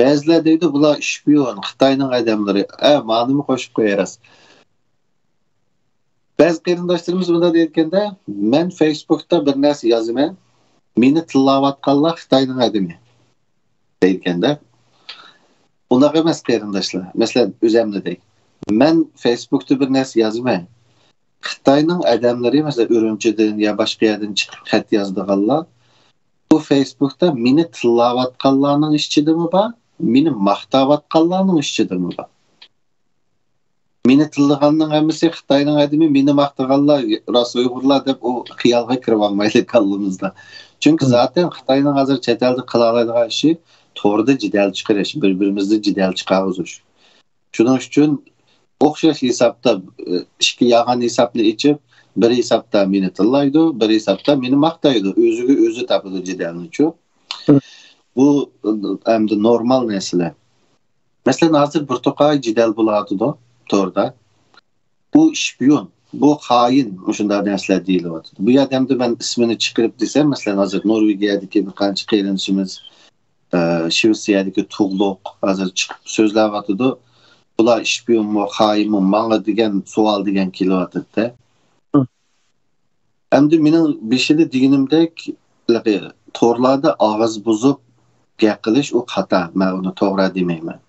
بەزىلەر دەيدۇ، بۇلار شپىيون، خىتاينىڭ ئادەملىرى. ئە، مانىمۇ قوشۇپ قويايلى. بەزى قېرىنداشلىرىمىز مۇنداق دەيدىكەندە، مەن فېيسبۇكتا بىر نەرسە يازىمەن، مېنى تىللاۋاتقانلار خىتاينىڭ ئادىمى دەيدىكەندە. ئۇنداق ئەمەس قېرىنداشلار. مەسىلەن، ئۆزەمنى دەي. مەن فېيسبۇكتا بىر نەرسە يازىمەن. خىتاينىڭ ئادەملىرى، مەسىلەن، ئۈرۈمچىدىن يا باشقا يەردىن چىقىپ خەت يازىدىغانلار، بۇ فېيسبۇكتا مېنى تىللاۋاتقانلارنىڭ ئىچىدىمۇ بار، مېنى ماختاۋاتقانلارنىڭ ئىچىدىمۇ بار. مېنى تىللىغاننىڭ ھەممىسى خىتاينىڭ ئادىمى، مېنى ماختىغانلار راست ئۇيغۇرلار دەپ ئۇ خىيالغا كىرىۋالمايلى كاللىمىزدا. چۈنكى زاتەن خىتاينىڭ ھازىر چەت ئەلدە قىلالايدىغان ئىشى توردا جېدەل چىقىرىش، بىر-بىرىمىزنى جېدەل چىقارغۇزۇش. شۇنىڭ ئۈچۈن ئوخشاش ھېسابتا، ئىككى يالغان ھېسابنى ئېچىپ، بىر ھېسابتا مېنى تىللايدۇ، بىر ھېسابتا مېنى ماختايدۇ. ئۆزىگە ئۆزى تاپىدۇ جېدەلنىچۇ. بۇ ئەمدى نورمال نەرسىلەر. مەسىلەن، ھازىر بىر توقاي جېدەل بولۇۋاتىدۇ توردا. بۇ شپىيون، بۇ خائىن، مۇشۇنداق نەرسىلەر دېيىلىۋاتىدۇ. بۇ يەردە ئەمدى مەن ئىسمىنى چىقىرىپ دېسەم، مەسىلەن، ھازىر نورۋېگىيەدىكى بىر قانچە قېرىندىشىمىز، ئە، شىۋېتسىيەدىكى تۇغلۇق ھازىر چىقىپ سۆزلەۋاتىدۇ. بۇلار شپىيونمۇ، خائىنمۇ، ماڭا دېگەن سوئال دېگەن كېلىۋاتىدۇ-دە. ئەمدى مېنىڭ بېشىدا دېگىنىمدەك، تورلاردا ئاغزى بۇزۇپ گەپ قىلىش ئۇ خاتا، مەن ئۇنى توغرا دېمەيمەن.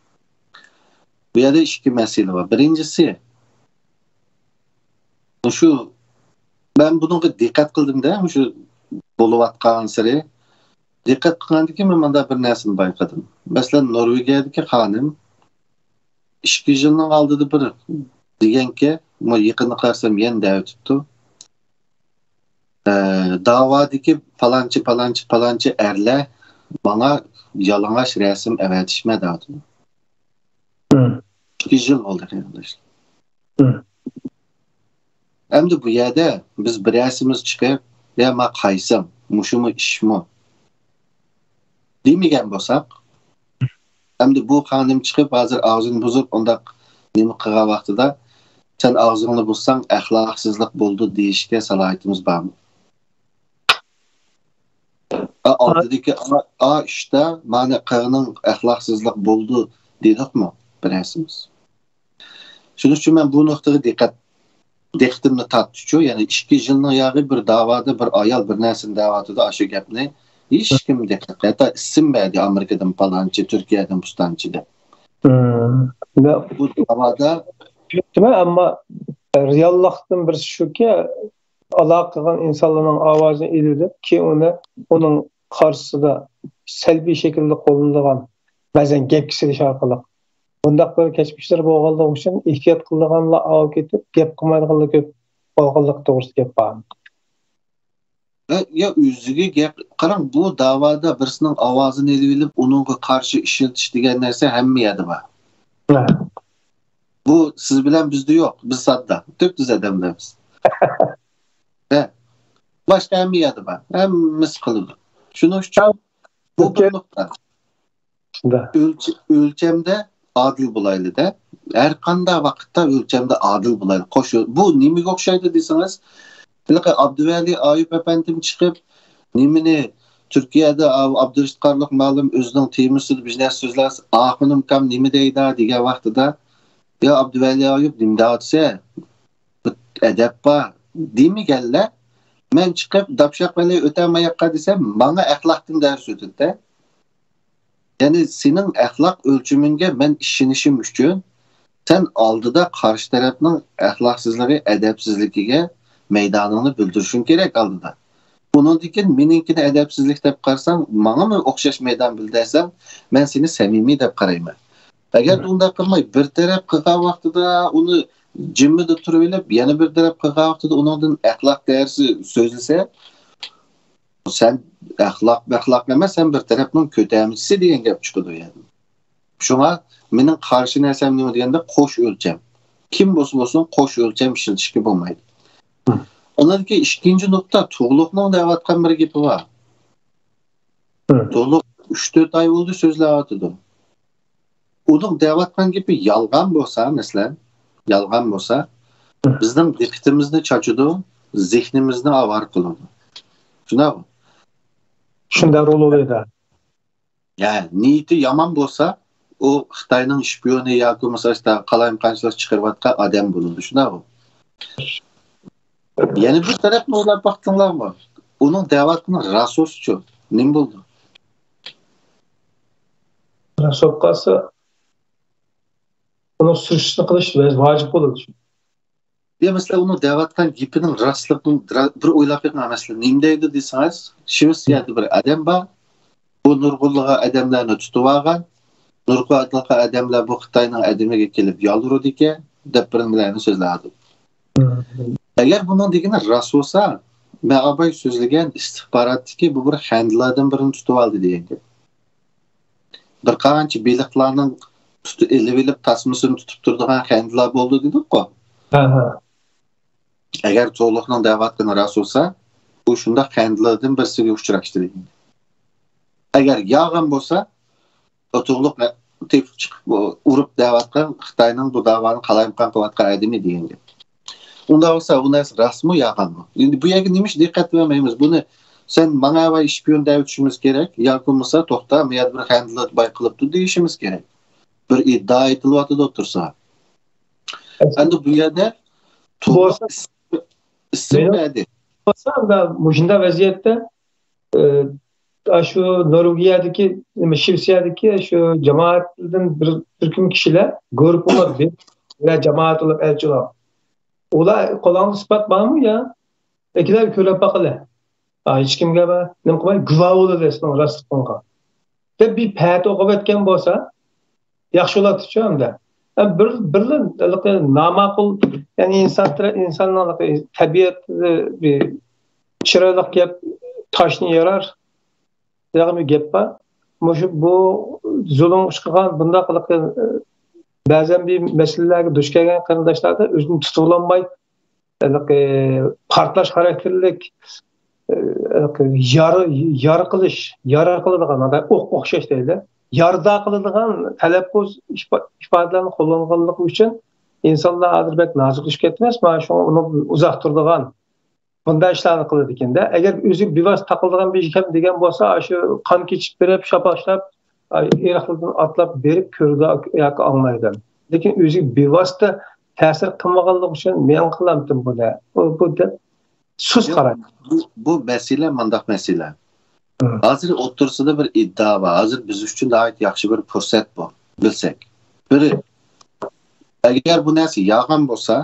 بۇ يەردە ئىككى مەسىلە بار. بىرىنچىسى، مۇشۇ، مەن بۇنىڭغا دىققەت قىلدىم-دە، مۇشۇ بولۇۋاتقانسېرى دىققەت قىلغاندىن كېيىن مەن مۇنداق بىر نەرسىنى بايقىدىم. مەسىلەن، نورۋېگىيەدىكى خانىم ئىككى يىلنىڭ ئالدىدا بىر دېگەنكى، مۇ يېقىندا قارىسام يەنە دەۋېتىپتۇ. ئە، داۋادىكى پالانچى، پالانچى، پالانچى ئەرلەر ماڭا يالىڭاچ رەسىم ئەۋەتىشمە دەۋاتىدۇ. ئىككى يىل بولدى، قېرىنداشلار. ئەمدى بۇ يەردە بىز بىرەرسىمىز چىقىپ، يا ما قايسىڭ، مۇشۇمۇ ئىشمۇ دېمىگەن بولساق، ئەمدى بۇ خانىم چىقىپ، ھازىر ئاغزىنى بۇزۇپ، ئۇنداق نېمە قىلغان ۋاقتىدا، سەن ئاغزىڭنى بۇزساڭ، ئەخلاقسىزلىق بولىدۇ دېيىشكە سالاھىيىتىمىز بارمۇ؟ ئا، ئالدىدىكى ئا، ئا ئۈچتە مانا قىغنىڭ ئەخلاقسىزلىق بولىدۇ دېدۇقمۇ بىرەرسىمىز؟ شۇنىڭ ئۈچۈن مەن بۇ نۇقتىغا دىققەت، دىققىتىمنى تارتتىچۇ، يەنى ئىككى يىلنىڭ ياغى بىر داۋادا بىر ئايال بىر نەرسىنى دەۋاتىدۇ، ئاشۇ گەپنى ھېچكىم دىققەت، ھەتتا ئىسىم بەردى، ئامېرىكىدىن پالانچى، تۈركىيەدىن پۇستانچى دەپ. بۇ داۋادا چۈشىنىپتىمەن، ئەمما رېئاللىقتىن بىرسى شۇكى، ئالاقە قىلغان ئىنسانلارنىڭ ئاۋازىنى ئېلىۋېلىپ، كېيىن ئۇنى، ئۇنىڭ قارشىسىدا سەلبىي شەكىلدە قوللىنىدىغان بەزەن گەپكە سېلىش ئارقىلىق، بۇنداق بىر كەچمىشلىرى بولغانلىقى ئۈچۈن ئېھتىيات قىلىدىغانلار ئاۋۇ كېتىپ، گەپ قىلمايدىغانلار كۆپ بولغانلىقى توغرىسىدا گەپ بار. ھە، يا ئۆزىگە گەپ، قاراڭ، بۇ داۋادا بىرسىنىڭ ئاۋازىنى ئېلىۋېلىپ، ئۇنىڭغا قارشى ئىشلىتىش دېگەن نەرسە ھەممە يەردە بار. ھە. بۇ سىز بىلەن بىزدە يوق، بىز ساددا، تۈپتۈز ئادەملەرمىز. ھە. باشقا ھەممە يەردە بار، ھەممىسى قىلىدۇ. شۇنىڭ ئۈچۈن بۇ بىر نۇقتا. شۇنداق. ئۆلچە-، ئۆلچەمدە ئادىل بولايلى-دە. ھەر قانداق ۋاقىتتا ئۆلچەمدە ئادىل بولايلى. قوشۇ-، بۇ نېمىگە ئوخشايدۇ دېسىڭىز، ھېلىقى ئابدۇۋەلى ئايۇپ ئەپەندىم چىقىپ، نېمىنى تۈركىيەدە ئابدۇرېشىت قارلۇق مۇئەللىم ئۆزىنىڭ تېمىسىدا بىر نەرسە سۆزلەس، ئاخۇنۇم كام نېمە دەيدا دېگەن ۋاقتىدا، يا ئابدۇۋەلى ئايۇپ، نېمە دەۋاتىسەن؟ بىر ئەدەپ بار دېمىگەنلەر. مەن چىقىپ داپشاق بىلەن ئۆتەماياققا دېسەم، ماڭا ئەخلاقتىن دەرس ئۆتىدى. يەنى سېنىڭ ئەخلاق ئۆلچىمىڭگە مەن ئىشىنىشىم ئۈچۈن، سەن ئالدىدا قارشى تەرەپنىڭ ئەخلاقسىزلىقى، ئەدەپسىزلىكىگە مەيدانىڭنى بىلدۈرۈشۈڭ كېرەك ئالدىدا. ئۇنىڭدىن كېيىن مېنىڭكىنى ئەدەپسىزلىك دەپ قارىساڭ، ماڭىمۇ ئوخشاش مەيدان بىلدۈرسەڭ، مەن سېنى سەمىمىي دەپ قارايمەن. ئەگەر ئۇنداق قىلماي، بىر تەرەپ قىلغان ۋاقتىدا ئۇنى جىممىدە تۇرۇۋېلىپ، يەنە بىر تەرەپ قىلغان ۋاقتىدا ئۇنىڭدىن ئەخلاق دەرسى سۆزلىسە، سەن ئەخلاق، ئەخلاق ئەمەس، سەن بىر تەرەپنىڭ كۆتەرمىچىسى دېگەن گەپ چىقىدۇ يەنى. شۇڭا مېنىڭ قارشى نەرسەم نېمە دېگەندە، قوش ئۆلچەم. كىم بولسا بولسۇن، قوش ئۆلچەم ئىشلىتىشكە بولمايدۇ. ئاندىن كېيىن ئىككىنچى نۇقتا، تۇغلۇقنىڭ دەۋاتقان بىر گېپى بار. تۇغلۇق ئۈچ تۆت ئاي بولدى سۆزلەۋاتىدۇ. ئۇنىڭ دەۋاتقان گېپى يالغان بولسا، مەسىلەن، يالغان بولسا، بىزنىڭ دىققىتىمىزنى چاچىدۇ، زېھنىمىزنى ئاۋارە قىلىدۇ. شۇنداقمۇ؟ شۇنداق رول ئوينايدۇ. يا، نىيىتى يامان بولسا، ئۇ خىتاينىڭ شپىيونى ياكى بولمىسا ئىشتە قالايمىقانچىلىق چىقىرىۋاتقان ئادەم بولىدۇ، شۇنداقمۇ؟ يەنە بىر تەرەپنى ئويلاپ باقتىڭلارمۇ؟ ئۇنىڭ دەۋاتقىنى راست بولسىچۇ، نېمە بولىدۇ؟ راست بولۇپ قالسا، ئۇنىڭ سۈرۈشتىنى قىلىش ۋاجىپ بولىدۇ. يا، مەسىلەن، ئۇنىڭ دەۋاتقان گېپىنىڭ راستلىقىنى را-، بىر ئويلاپ بېقىڭ، مەسىلەن، نېمە دەيدۇ دېسىڭىز، شىۋېتسىيەدە بىر ئادەم بار. بۇ نۇرغۇنلىغان ئادەملەرنى تۇتۇۋالغان، نۇرغۇنلىغان ئادەملەر بۇ خىتاينىڭ ئادىمىگە كېلىپ يالۋۇرىدىكەن، دەپ بىر نېمىلەرنى سۆزلەۋاتىدۇ. ئەگەر بۇنىڭ دېگىنى راست بولسا، مەن ئاباي سۆزلىگەن ئىستىخباراتتىكى بۇ بىر خەندىلاردىن بىرىنى تۇتۇۋالدى دېگەن گەپ. بىر قانچە بېلىقلارنىڭ تۇتۇپ، ئېلىۋېلىپ، تاسمىسىنى تۇتۇپ تۇرىدىغان خەندىلار بولدى دېدۇققۇ. ھە، ھە. ئەگەر تۇغلۇقنىڭ دەۋاتقىنى راست بولسا، بۇ شۇنداق خەندىلاردىن بىرسىگە ئۇچراشتى دېگەن. ئەگەر يالغان بولسا، ئۇ تۇغلۇق تېپىپ چىقىپ، ئۇ ئۇرۇپ دەۋاتقان خىتاينىڭ بۇ داۋانى قالايمىقان قىلىۋاتقان ئادىمى دېگەن گەپ. ئۇنداق بولسا، ئۇ نەرسە راستمۇ، يالغانمۇ؟ ئەمدى بۇ يەرگە نېمە ئۈچۈن دىققەت بەرمەيمىز؟ بۇنى سەن ماڭا ۋە شپىيون دەۋېتىشىمىز كېرەك، ياكى بولمىسا، توختا، مۇ يەردە بىر خەندىلار باي قىلىپتۇ دېيىشىمىز كېرەك. بىر ئىددىئا ئېيتىلىۋاتىدۇ تۇرسا. ئەمدى بۇ يەردە تۇغلۇق بولسا، ئىسىم، ئىسىم مېنىڭ بەردى. بولسا، ئەمدى مۇشۇنداق ۋەزىيەتتە، ئى، ئاشۇ نورۋېگىيەدىكى، نېمە، شىۋېتسىيەدىكى شۇ جامائەتتىن بىر تۈركۈم كىشىلەر گۇرۇپپىلار بىر، ۋە جامائەت بولۇپ ئەلچىلار. ئۇلار قولۇڭدا ئىسپات بارمۇ يا؟ ئەكىلەر كۆرۈپ باقىلى. ئا، ھېچكىمگە بار. نېمە قىلماي، گۇۋاھ بولىدۇ سېنىڭ راستلىقىڭغا. دەپ بىر پەتىۋا قىلىۋەتكەن بولسا، ياخشى بولاتتىچۇ ئەمدى. ھەم بىر، بىرلا ھېلىقى ناماقۇل، يەنى ئىنسان تەرە-، ئىنساننىڭ ھېلىقى تەبىئەتى بىر چىرايلىق گەپ، تاشنى يارار دېگەن بىر گەپ بار. مۇشۇ بۇ زۇلۇم ئىش قىلغان بۇنداق ھېلىقى، بەزەن بىر مەسىلىلەرگە دۇچ كەلگەن قېرىنداشلاردا ئۆزىنى تۇتۇۋالالماي، ھېلىقى پارتلاش خاراكتېرلىك، ھېلىقى يارا، يارا قىلىش، يارا قىلىدىغان، ئوق ئوخشاش دەيلى. ياردا قىلىدىغان تەلەپپۇز ئىپا-، ئىپادىلەرنى قوللانغانلىقى ئۈچۈن ئىنسانلار ھازىر بەك نازۇكلىشىپ كەتتى ئەمەسمۇ؟ شۇڭا ئۇنىڭدىن ئۇزاق تۇرىدىغان بۇنداق ئىشلارنى قىلىدىكەن-دە. ئەگەر ئۆزى بىۋاسىتە تاقىلىدىغان بىر ئىش ئىكەن دېگەن بولسا، ئاشۇ قان كېچىپ بېرىپ، شاپاشلاپ، ئېرىقلىرىدىن ئاتلاپ بېرىپ كۆرىدۇ ياكى ئاڭلايدۇ. لېكىن ئۆزىگە بىۋاسىتە تەسىر قىلمىغانلىقى ئۈچۈن مەن قىلامتىم بۇنى. بۇ، بۇ دەپ سۇس ياق، قارايدۇ. بۇ، بۇ مەسىلە مۇنداق مەسىلە. ھازىر ئوتتۇرىسىدا بىر ئىدىئا بار. ھازىر بىز ئۈچۈن ناھايىتى ياخشى بىر پۇرسەت بۇ، بىلسەك. بىرى، ئەگەر بۇ نەرسە يالغان بولسا،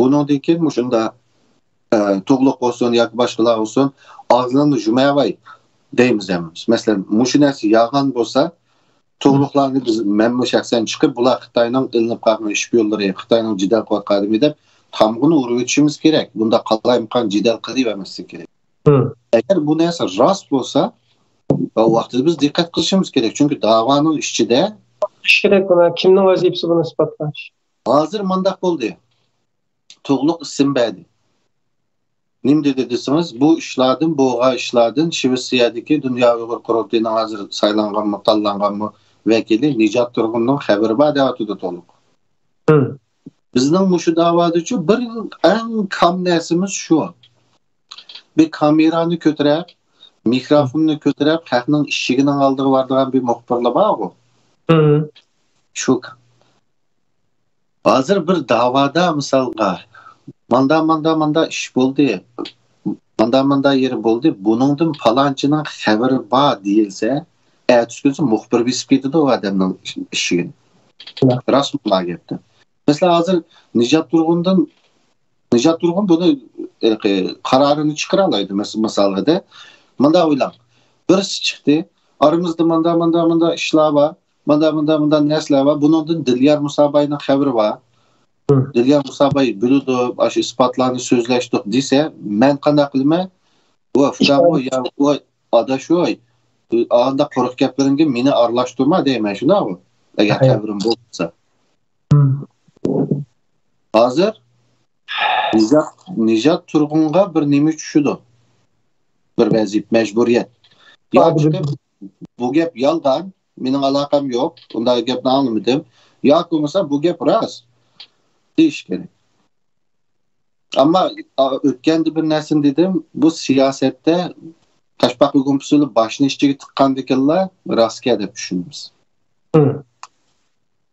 بۇنىڭدىن كېيىن مۇشۇنداق، ئە، تۇغلۇق بولسۇن ياكى باشقىلار بولسۇن، ئاغزىنى جۇماۋاي دەيمىز ھەممىمىز. مەسىلەن، مۇشۇ نەرسە يالغان بولسا، تۇغلۇقلارنى بىز، مەنمۇ شەخسەن چىقىپ، بۇلار خىتاينىڭ ئېلىنىپ قالغان شپىيونلىرى، خىتاينىڭ جېدەل قىلىۋاتقان ئادىمى دەپ تامغىنى ئۇرۇۋېتىشىمىز كېرەك. بۇنداق قالايمىقان جېدەل قىلىۋەرمەسلىك كېرەك. ئەگەر بۇ نەرسە راست بولسا، ۋاقتىدا بىز دىققەت قىلىشىمىز كېرەك. چۈنكى داۋانىڭ ئىچىدە، كېرەك بۇنى، كىمنىڭ ۋەزىپىسى بۇنى ئىسپاتلاش؟ ھازىر مۇنداق بولدى. تۇغلۇق ئىسىم بەردى. نېمە دېدى دېسىڭىز، بۇ ئىشلاردىن، بولغان ئىشلاردىن شىۋېتسىيەدىكى دۇنيا ئۇيغۇر قۇرۇلتىيىنىڭ ھازىر سايلانغانمۇ، تاللانغانمۇ ۋەكىلى نىجات تۇرغۇننىڭ خەۋىرى بار دەۋاتىدۇ تولۇق. بىزنىڭ مۇشۇ داۋادىچۇ بىر ئەڭ كام نەرسىمىز شۇ. بىر كامېرانى كۆتۈرەپ، مىكروفوننى كۆتۈرەپ، خەقنىڭ ئىشىكىنىڭ ئالدىغا بارىدىغان بىر مۇخبىرلار بارغۇ. شۇ. ھازىر بىر داۋادا مىسالغا، ماندا، ماندا، ماندا ئىش بولدى، ماندا، ماندا يېرى بولدى، بۇنىڭدىن پالانچىنىڭ خەۋىرى بار دېيىلسە، ئەتىسى كۈنسى مۇخبىر بېسىپ كېتىدۇ ئۇ ئادەمنىڭ ئىش-، ئىشىكىنى. راستمۇ بۇ گەپتە؟ مەسىلەن، ھازىر نىجات تۇرغۇندىن، نىجات تۇرغۇن بۇنى، ھېلىقى، قارارىنى چىقىرالايدۇ. مەس-، مىسالغىدە، مۇنداق ئويلاڭ. بىرسى چىقتى، ئارىمىزدا ماندا، ماندا، ماندا ئىشلار بار، ماندا، ماندا، ماندا نەرسىلەر بار. بۇنىڭدىن دىليار مۇساباينىڭ خەۋىرى بار. دىليار مۇساباي بىلىدۇ، ئاشۇ ئىسپاتلارنى سۆزلەشتۇق دېسە، مەن قانداق قىلىمەن؟ ۋو، فۇداڭ ۋو، يا، ۋو، ئاداش ۋو، ئاندا قۇرۇق گەپلىرىڭگە مېنى ئارىلاشتۇرما دەيمەن، شۇنداقمۇ؟ ئەگەر خەۋىرىم بولمىسا. ھازىر نىجات، نىجات تۇرغۇنغا بىر نېمە چۈشىدۇ؟ بىر ۋەزىپە، مەجبۇرىيەت. يا چىقىپ، بۇ گەپ يالغان، مېنىڭ ئالاقەم يوق، ئۇنداق گەپنى ئاڭلىمىدىم. ياكى بولمىسا، بۇ گەپ راست دېيىش كېرەك. ئەمما، ئا، ئۆتكەندە بىر نەرسىنى دېدىم، بۇ سىياسەتتە تاشپاقا گۇمپىسى بىلەن باشنى ئىچىگە تىققاندىكىنلا راستكەن دەپ چۈشىنىمىز.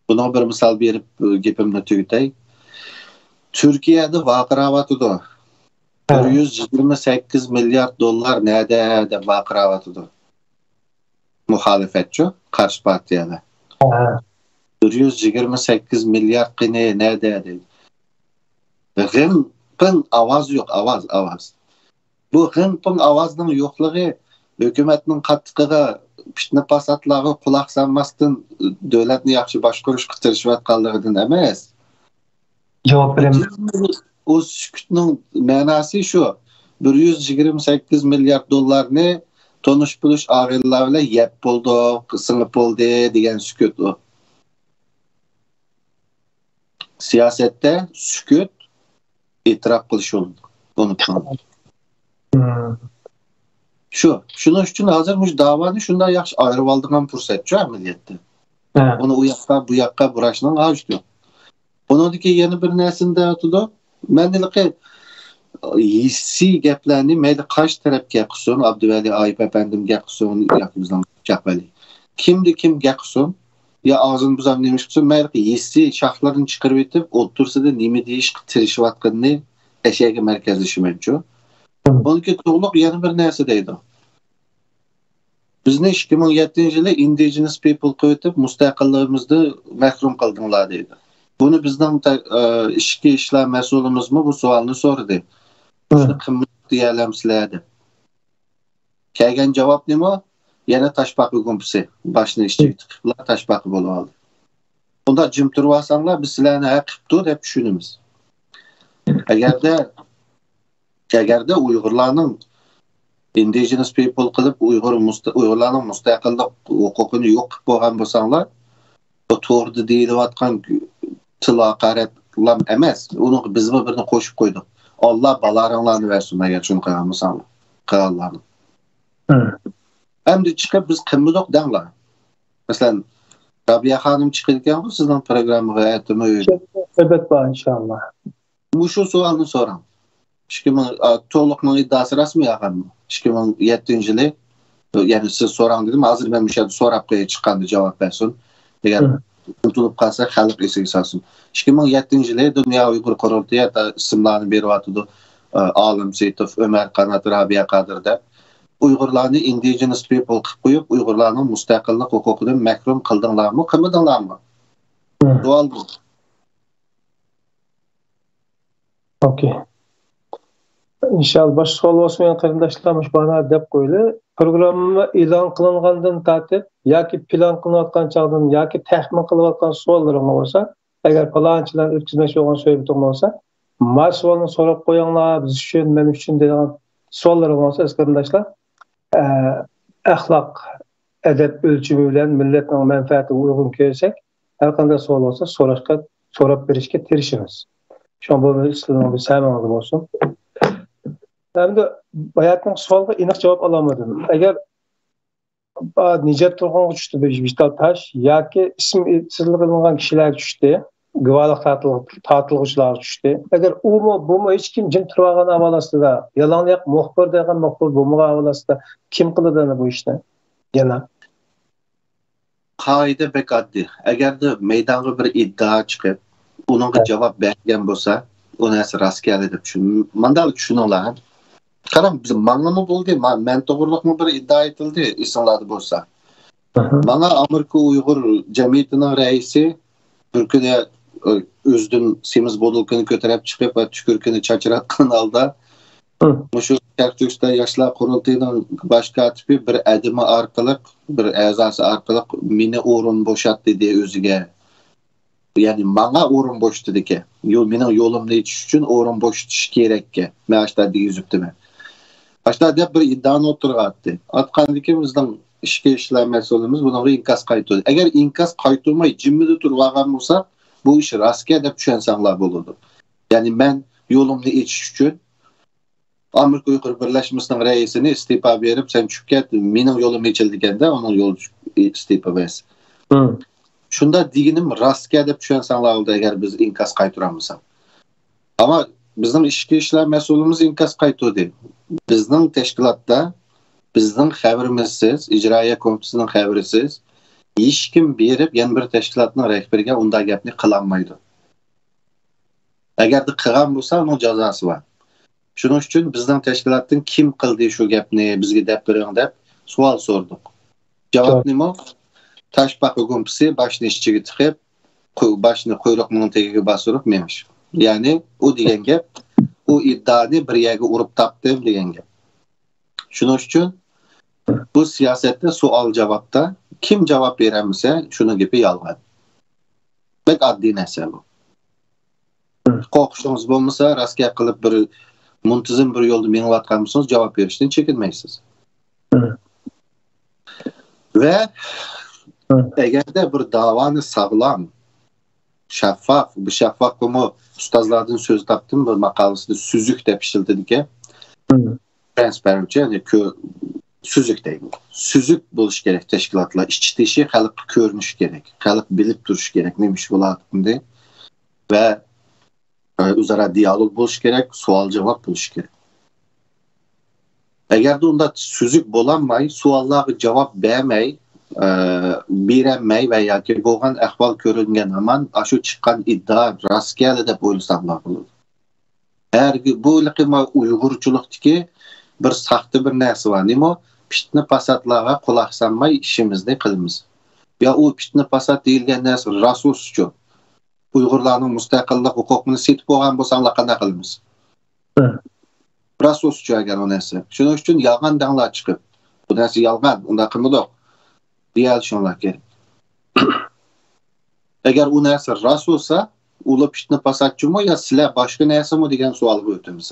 بۇنىڭغا بىر مىسال بېرىپ، ئە، گېپىمنى تۈگىتەي. تۈركىيەدە ۋارقىراۋاتىدۇ. بىر يۈز يىگىرمە سەككىز مىليارد دوللار نەدە دەپ ۋارقىراۋاتىدۇ. مۇخالىپەتچۇ، قارشى پارتىيەلەر. بىر يۈز يىگىرمە سەككىز مىليارد قېنى نەدە دەيدۇ. غىڭ، پىڭ ئاۋاز يوق، ئاۋاز، ئاۋاز. بۇ غىڭ، پىڭ ئاۋازنىڭ يوقلۇقى ھۆكۈمەتنىڭ قاتتىقىغا، پىتنە پاساتلارغا قۇلاق سالماستىن دۆلەتنى ياخشى باشقۇرۇشقا تىرىشىۋاتقانلىقىدىن ئەمەس. جاۋاب بېرەمەن. ئۇ سۈكۈتنىڭ مەناسى شۇ. بىر يۈز يىگىرمە سەككىز مىليارد دوللارنى تونۇش بىلىش ئاغىنىلار بىلەن يەپ بولدۇق، سىڭىپ بولدى دېگەن سۈكۈت ئۇ. سىياسەتتە سۈكۈت ئېتىراپ قىلىش يولىدۇر. ئۇنتۇماڭ. شۇ، شۇنىڭ ئۈچۈن ھازىر مۇشۇ داۋانى شۇنداق ياخشى ئايرىۋالىدىغان پۇرسەتچۇ ئەمەلىيەتتە. ئۇنى ئۇ ياققا، بۇ ياققا بۇراشنىڭ ھاجىتى يوق. ئۇنىڭدىن كېيىن يەنە بىر نەرسىنى دەۋاتىدۇ. مەن ھېلىقى ھېسسىي گەپلەرنى مەيلى قايسى تەرەپ گەپ قىلسۇن، ئابدۇۋەلى ئايۇپ ئەپەندىم گەپ قىلسۇن ياكى بىزنىڭ شاھۋەلى. كىمدە كىم گەپ قىلسۇن، يا ئاغزىنى بۇزار نېمە ئىش قىلسۇن، مەيلى ھېسسىي شاخلىرىنى چىقىرىۋېتىپ، ئوتتۇرىسىدا نېمە دېيىشقا تىرىشىۋاتقىنىنى ئەشەگە مەركەزلىشىمەنچۇ. بۇنىڭكى تۇغلۇق يەنە بىر نەرسە دەيدۇ. بىزنى ئىككى مىڭ يەتتىنچى يىلى indigenous people قىلىۋېتىپ، مۇستەقىللىقىمىزدىن مەھرۇم قىلدىڭلار دەيدۇ. بۇنى بىزنىڭ تە-، ئە، ئىچكى ئىشلار مەسئۇلىمىزمۇ بۇ سوئالنى سورىدى. شۇنى قىممەت دېيەلەمسىلەر دەپ. كەلگەن جاۋاب نېمە؟ يەنە تاشپاقا گۇمپىسى. باشنى ئىچىگە تىقىپلا تاشپاقا بولۇۋالدى. بۇنداق جىم تۇرۇۋالساڭلار، بىز سىلەرنى ھە قىپتۇ دەپ چۈشىنىمىز. ئەگەردە، ئەگەردە ئۇيغۇرلارنىڭ indigenous people قىلىپ، ئۇيغۇر مۇستە-، ئۇيغۇرلارنىڭ مۇستەقىللىق ھوقۇقىنى يوق قىلىپ بولغان بولساڭلار، بۇ توردا دېيىلىۋاتقان تىل ھاقارەتلام ئەمەس. ئۇنىڭغا بىزمۇ بىرنى قوشۇپ قويدۇق. ئاللا بالاڭلارنى بەرسۇن، ئەگەر شۇنى قىلغان بولساڭلار، قىلغانلارنى. ئەمدى چىقىپ بىز قىلمىدۇق دەڭلار. مەسىلەن، رابىيە خانىم چىقىدىكەنغۇ سىزنىڭ پروگراممىغا ئەتىمۇ ئۆيگە. ئەلۋەتتە، ئىنشاللا. مۇشۇ سوئالنى سوراڭ. ئىككى مىڭ، ئا، تولۇقنىڭ ئىددىئاسى راستمۇ يالغانمۇ؟ ئىككى مىڭ يەتتىنچى يىلى، يەنى سىز سوراڭ دېدىم، ھازىر مەن مۇشۇ يەردە سوراپ قوياي، چىققاندا جاۋاب بەرسۇن. ئەگەر ئۇنتۇلۇپ قالسا، خەلق ئېسىگە سالسۇن. ئىككى مىڭ يەتتىنچى يىلى دۇنيا ئۇيغۇر قۇرۇلتىيى ھەتتا ئىسىملارنى بېرىۋاتىدۇ. ئا، ئالىم سېيىتوف، ئۆمەر قانات، رابىيە قادىر دەپ. ئۇيغۇرلارنى indigenous people قىلىپ قويۇپ، ئۇيغۇرلارنىڭ مۇستەقىللىق ھوقۇقىدىن مەھرۇم قىلدىڭلارمۇ، قىلمىدىڭلارمۇ؟ سوئال بۇ. ئوكەي. ئىنشاللا باشقا سوئال بولسا، يەنە قېرىنداشلار مۇشۇ باھانە دەپ قويىلى. پروگرامما ئېلان قىلىنغاندىن تارتىپ ياكى پىلان قىلىنىۋاتقان چاغدىن ياكى تەخمىن قىلىۋاتقان سوئاللىرىڭلار بولسا، ئەگەر پالانچى بىلەن ئۆتكۈزمەكچى بولغان سۆھبىتىڭ بولسا، ما سوئالنى سوراپ قويۇڭلار، بىز ئۈچۈن، مەن ئۈچۈن دەيدىغان سوئاللىرىڭ بولسا، ئەزىز قېرىنداشلار، ئە، ئەخلاق، ئەدەپ ئۆلچىمى بىلەن مىللەتنىڭ مەنپەئەتىگە ئۇيغۇن كۆرسەك، ھەر قانداق سوئال بولسا سوراشقا، سوراپ بېرىشكە تىرىشىمىز. شۇڭا بۇ سىلەرنىڭ بىر سەمىڭىزدە بولسۇن. ئەمدى باياتنىڭ سوئالىغا ئېنىق جاۋاب ئالالمىدىم. ئەگەر، ئا، نىجات تۇرغۇنغا چۈشتى بىر ۋىشتال تاش ياكى ئىسمى سىزلىق ئېلىنغان كىشىلەرگە چۈشتى. گۇۋاھلىق تارتىل-، تارتىلغۇچىلارغا چۈشتى. ئەگەر ئۇمۇ، بۇمۇ ھېچ كىم جىم تۇرۇۋالغان ئەھۋال ئاستىدا، يالاڭياق مۇخبىر دېگەن مۇخبىر بولمىغان ئەھۋال ئاستىدا كىم قىلىدۇ ئەنە بۇ ئىشنى؟ يەنە. قائىدە بەك ئاددىي. ئەگەردە مەيدانغا بىر ئىدىئا چىقىپ، ئۇنىڭغا جاۋاب بەرگەن بولسا، ئۇ نەرسە راستكەلدى دەپ چۈشىنىمەن. مانداق چۈشىنىڭلار. قاراڭ، بىز، ماڭىمۇ بولدى، ما-، مەن توغرۇلۇقمۇ بىر ئىدىئا ئېيتىلدى، ئېسىڭلاردا بولسا. ماڭا ئامېرىكا ئۇيغۇر جەمئىيىتىنىڭ رەئىسى بىر كۈنى، ئۆ-، ئۆزىدىن سېمىز بوتۇلكىنى كۆتۈرۈپ چىقىپ ۋە تۈكۈرۈكىنى چاچراتقان ھالدا، مۇشۇ شەرقىي تۈركىستان ياشلار قۇرۇلتىيىنىڭ باش كاتىپى بىر ئەدىمى ئارقىلىق، بىر ئەزاسى ئارقىلىق مېنى ئورۇن بوشات دېدى ئۆزىگە. يەنى ماڭا ئورۇن بوشىتىدىكەن. يو-، مېنىڭ يولۇمنى ئېچىش ئۈچۈن ئورۇن بوشىتىش كېرەككەن. مەن ئاشتا دېگۈزۈپتىمەن. ئاشتا دەپ بىر ئىدىئانى ئوتتۇرىغا ئاتتى. ئاتقاندىن كېيىن بىزنىڭ ئىچكى ئىشلار مەسئۇلىمىز بۇنىڭغا ئىنكاس قايتۇردى. ئەگەر ئىنكاس قايتۇرماي جىممىدە تۇرۇۋالغان بولساق، بۇ ئىش راستكەن دەپ چۈشەنسەڭلار بولىدۇ. يەنى مەن يولۇمنى ئېچىش ئۈچۈن ئامېرىكا ئۇيغۇر بىرلەشمىسىنىڭ رەئىسىنى ئىستېپا بېرىپ، سەن چۈشۈپ كەت، مېنىڭ يولۇم ئېچىلىدىكەندە، ئۇنىڭ يولى ئىستېپا بەرسە. شۇنداق دېگىنىم راستكەن دەپ چۈشەنسەڭلار بولدى، ئەگەر بىز ئىنكاس قايتۇرالمىساق. ئەمما بىزنىڭ ئىچكى ئىشلار مەسئۇلىمىز ئىنكاس قايتۇردى. بىزنىڭ تەشكىلاتتا، بىزنىڭ خەۋىرىمىزسىز، ئىجرائىيە كومىتېتىنىڭ خەۋىرىسىز، ھېچكىم بېرىپ يەنە بىر تەشكىلاتنىڭ رەھبىرىگە ئۇنداق گەپنى قىلالمايدۇ. ئەگەردە قىلغان بولسا، ئۇنىڭ جازاسى بار. شۇنىڭ ئۈچۈن بىزنىڭ تەشكىلاتتىن كىم قىلدى شۇ گەپنى، بىزگە دەپ بېرىڭ دەپ سوئال سورىدۇق. جاۋابنىمۇ تاش پاقا گۇمپىسى باشنى ئىچىگە تىقىپ، قۇ-، باشنى قۇيرۇقنىڭ تېگىگە باستۇرۇپ مېڭىش. يەنى ئۇ دېگەن گەپ، ئۇ ئىدىئانى بىر يەرگە ئۇرۇپ تاپتىم دېگەن گەپ. شۇنىڭ ئۈچۈن بۇ سىياسەتتە سوئال-جاۋابتا كىم جاۋاب بېرەلمىسە، شۇنىڭ گېپى يالغان. بەك ئاددىي نەرسە بۇ. قورقۇشىڭىز بولمىسا، راست گەپ قىلىپ بىر مۇنتىزىم بىر يولدا مېڭىۋاتقان بولسىڭىز، جاۋاب بېرىشتىن چېكىنمەيسىز. ۋە ئەگەردە بىر داۋانى ساغلام، شەفاف، بۇ شەفافقىمۇ ئۇستازلاردىن سۆز تاپتىم، بىر ماقالىسىدە سۈزۈك دەپ ئىشلىتىدىكەن. ترانسپارېنت، يەنى كۆ-، سۈزۈك دەيمەن. سۈزۈك بولۇشى كېرەك تەشكىلاتلار. ئىچى تېشى خەلققە كۆرۈنۈشى كېرەك. خەلق بىلىپ تۇرۇشى كېرەك نېمە ئىش بولۇۋاتقىنىنى. ۋە، ئە، ئۆزئارا دىيالوگ بولۇشى كېرەك، سوئال-جاۋاب بولۇشى كېرەك. ئەگەردە ئۇنداق سۈزۈك بولالماي، سوئاللارغا جاۋاب بەرمەي، ئە، بېرەلمەي ۋە ياكى بولغان ئەھۋال كۆرۈنگەن ھامان ئاشۇ چىققان ئىدىئا راستكەلدى دەپ ئويلىساڭلار بولىدۇ. ھەرگىز بۇ ھېلىقى ما ئۇيغۇرچىلىقتىكى بىر ساختا بىر نەرسە بار. نېمە ئۇ؟ پىتنە-پاساتلارغا قۇلاق سالماي ئىشىمىزنى قىلىمىز. يا ئۇ پىتنە-پاسات دېيىلگەن نەرسە راست بولسىچۇ؟ ئۇيغۇرلارنىڭ مۇستەقىللىق ھوقۇقىنى سېتىپ بولغان بولساڭلار قانداق قىلىمىز؟ راست بولسىچۇ ئەگەر ئۇ نەرسە. شۇنىڭ ئۈچۈن يالغان دەڭلار چىقىپ، بۇ نەرسە يالغان، ئۇنداق قىلمىدۇق، دېيەلىشىڭلار كېرەك. ئەگەر ئۇ نەرسە راست بولسا، ئۇلار پىتنە-پاساتچىمۇ يا سىلەر باشقا نەرسىمۇ دېگەن سوئالغا ئۆتىمىز.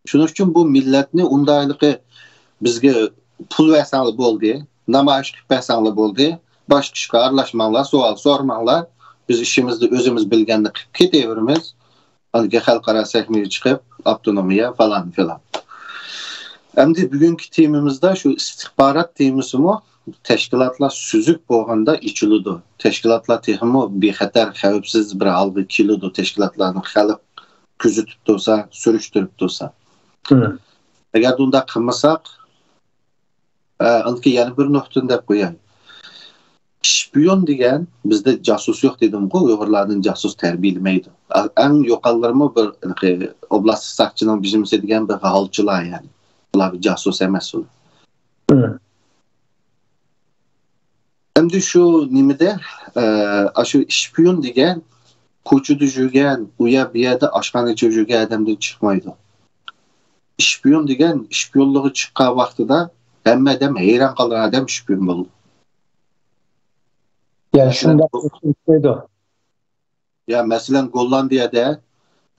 شۇنىڭ ئۈچۈن بۇ مىللەتنى ئۇنداق ھېلىقى بىزگە پۇل بەرسەڭلار بولدى، نامايىش قىلىپ بەرسەڭلار بولدى، باشقا ئىشقا ئارىلاشماڭلار، سوئال سورىماڭلار، بىز ئىشىمىزنى ئۆزىمىز بىلگەننى قىلىپ كېتىۋېرىمىز. ئاندىن كېيىن خەلقئارا سەھنىگە چىقىپ، ئاپتونومىيە، پالان، پىلان. ئەمدى بۈگۈنكى تېمىمىزدا شۇ ئىستىخبارات تېمىسىمۇ تەشكىلاتلار سۈزۈك بولغاندا ئېچىلىدۇ. تەشكىلاتلار تېخىمۇ بىخەتەر، خەۋپسىز بىر ھالغا كېلىدۇ. تەشكىلاتلارنى خەلق كۆزىتىپ تۇرسا، سۈرۈشتۈرۈپ تۇرسا. ئەگەر ئۇنداق قىلمىساق، ئە، ئاندىن كېيىن يەنە بىر نۇقتىنى دەپ قوياي. شپىيون دېگەن، بىزدە جاسۇس يوق دېدىمغۇ، ئۇيغۇرلاردىن جاسۇس تەربىيەلىمەيدۇ. ئەڭ يوقاللىرىمۇ بىر، ئوبلاست ساقچىنىڭ بىژمىسى دېگەن بىر ھالچىلار، يەنى. ئۇلار بىر جاسۇس ئەمەس ئۇلار. ئەمدى شۇ نېمىدە، ئە، ئاشۇ شپىيون دېگەن كوچىدا يۈرگەن، ئۇ يەر بۇ يەردە ئاشخانا ئىچىدە يۈرگەن ئادەمدىن چىقمايدۇ. شپىيون دېگەن شپىيونلۇققا چىققان ۋاقتىدا ھەممە ئادەم ھەيران قالغان ئادەم شپىيون بولىدۇ. يەنى شۇنداق چۈشىنىشمەيدۇ. يا، مەسىلەن، گوللاندىيەدە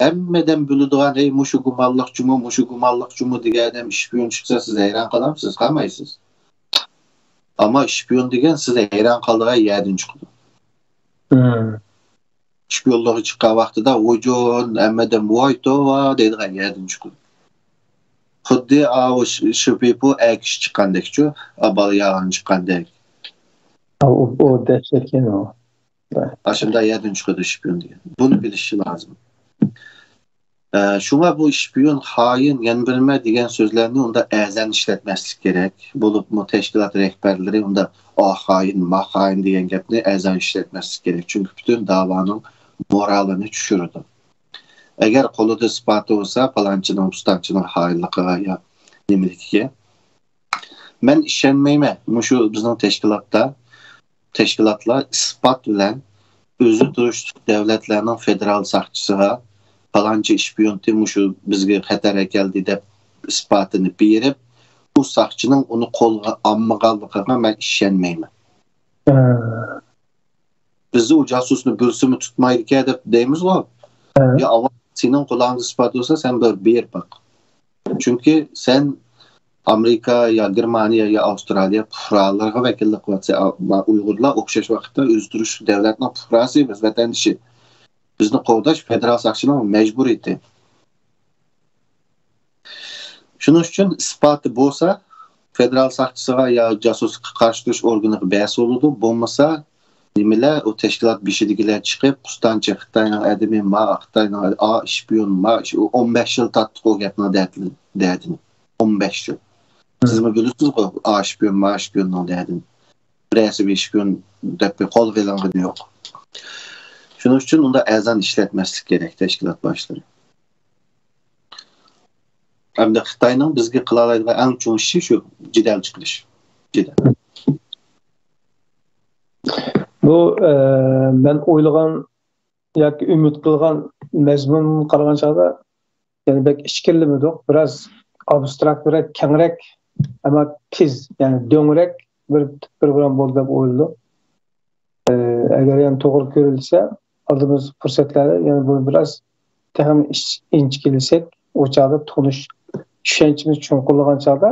ھەممە ئادەم بىلىدىغان، «ھەي، مۇشۇ گۇمانلىق جۇمۇ، مۇشۇ گۇمانلىق جۇمۇ» دېگەن ئادەم شپىيون چىقسا، سىز ھەيران قالامسىز؟ قالمايسىز. ئەمما شپىيون دېگەن سىز ھەيران قالىدىغان يەردىن چىقىدۇ. شپىيونلۇققا چىققان ۋاقتىدا ھۇجۇن، ھەممە ئادەم «ۋاي توۋا» دەيدىغان يەردىن چىقىدۇ. خۇددى ئاۋۇ ش-، شۇپىپۇ ئەكىشى چىققاندەكچۇ، ئا، بالا ياغان چىققاندەك. ئا، ئۇ، ئۇ دەھشەتكەن ئۇ. ئاشۇنداق يەردىن چىقىدۇ شپىيون دېگەن. بۇنى بىلىشى لازىم. ئە، شۇڭا بۇ شپىيون، خائىن، يەنە بىرمە دېگەن سۆزلەرنى ئۇنداق ئەرزان ئىشلەتمەسلىك كېرەك. بولۇپمۇ تەشكىلات رەھبەرلىرى ئۇنداق «ئا خائىن، ما خائىن» دېگەن گەپنى ئەرزان ئىشلەتمەسلىك كېرەك. چۈنكى پۈتۈن داۋانىڭ مورالىنى چۈشۈرىدۇ. ئەگەر قولىدا ئىسپاتى بولسا، پالانچىنىڭ، پۇستانچىنىڭ خائىنلىقىغا يا نېمىلىكىگە، مەن ئىشەنمەيمەن، مۇشۇ بىزنىڭ تەشكىلاتتا، تەشكىلاتلار ئىسپات بىلەن ئۆزى تۇرۇشلۇق دۆلەتلەرنىڭ فېدېرال ساقچىسىغا پالانچى شپىيونتى مۇشۇ بىزگە خەتەر ئەكەلدى دەپ ئىسپاتىنى بېرىپ، ئۇ ساقچىنىڭ ئۇنى قولغا ئالمىغانلىقىغا مەن ئىشەنمەيمەن. بىزدە ئۇ جاسۇسنى بىلسىمۇ تۇتمايدىكەن دەپ دەيمىزغۇ. يا ئاۋۋال سېنىڭ قولۇڭدا ئىسپات بولسا، سەن بىر بېرىپ باق. چۈنكى سەن ئامېرىكا يا گېرمانىيە يا ئاۋسترالىيە پۇقرالىرىغا ۋەكىللىك قىلىۋاتىسەن. ئا-، ما-، ئۇيغۇرلار ئوخشاش ۋاقىتتا ئۆزى تۇرۇشلۇق دۆلەتنىڭ پۇقراسى، بىز ۋەتەندىشى. بىزنى قوغداش فېدېرال ساقچىنىڭ مەجبۇرىيىتى. شۇنىڭ ئۈچۈن ئىسپاتى بولسا، فېدېرال ساقچىسىغا يا جاسۇسلۇققا قارشى تۇرۇش ئورگىنىغا بەرسە بولىدۇ، بولمىسا، نېمىلەر، ئۇ تەشكىلات بېشىدىكىلەر چىقىپ، پۇستانچى خىتاينىڭ ئادىمى، ما خىتاينىڭ ئا شپىيون، ما ئىش-، ئۇ ئون بەش يىل تارتتۇق ئۇ گەپنىڭ دەردىنى، دەردىنى. ئون بەش يىل. سىزمۇ بىلىسىزغۇ، ئا شپىيون، ما شپىيوننىڭ دەردىنى. بىرەرسى بىر شپىيون دەپ قولغا ئېلىنغىنى يوق. شۇنىڭ ئۈچۈن ئۇنداق ئەرزان ئىشلەتمەسلىك كېرەك تەشكىلات باشلىرى. ئەمدى خىتاينىڭ بىزگە قىلالايدىغان ئەڭ چوڭ ئىشى شۇ، جېدەل چىقىرىش. جېدەل. بۇ، ئە، مەن ئويلىغان ياكى ئۈمىد قىلغان مەزمۇن قارىغان چاغدا، يەنى بەك ئىچكىرىلىمىدۇق. بىراز ئابستراكتراق، كەڭرەك، ئەمما تېز، يەنى دۆڭرەك بىر پروگرامما بولدى دەپ ئويلىدۇق. ئە، ئەگەر يەنە توغرا كۆرۈلسە، ئالدىمىزدا پۇرسەتلەردە يەنە بۇنى بىراز تېخىمۇ ئىچ-، ئىنچىكىلىسەك، ئۇ چاغدا تونۇش، چۈشەنچىمىز چوڭقۇرلىغان چاغدا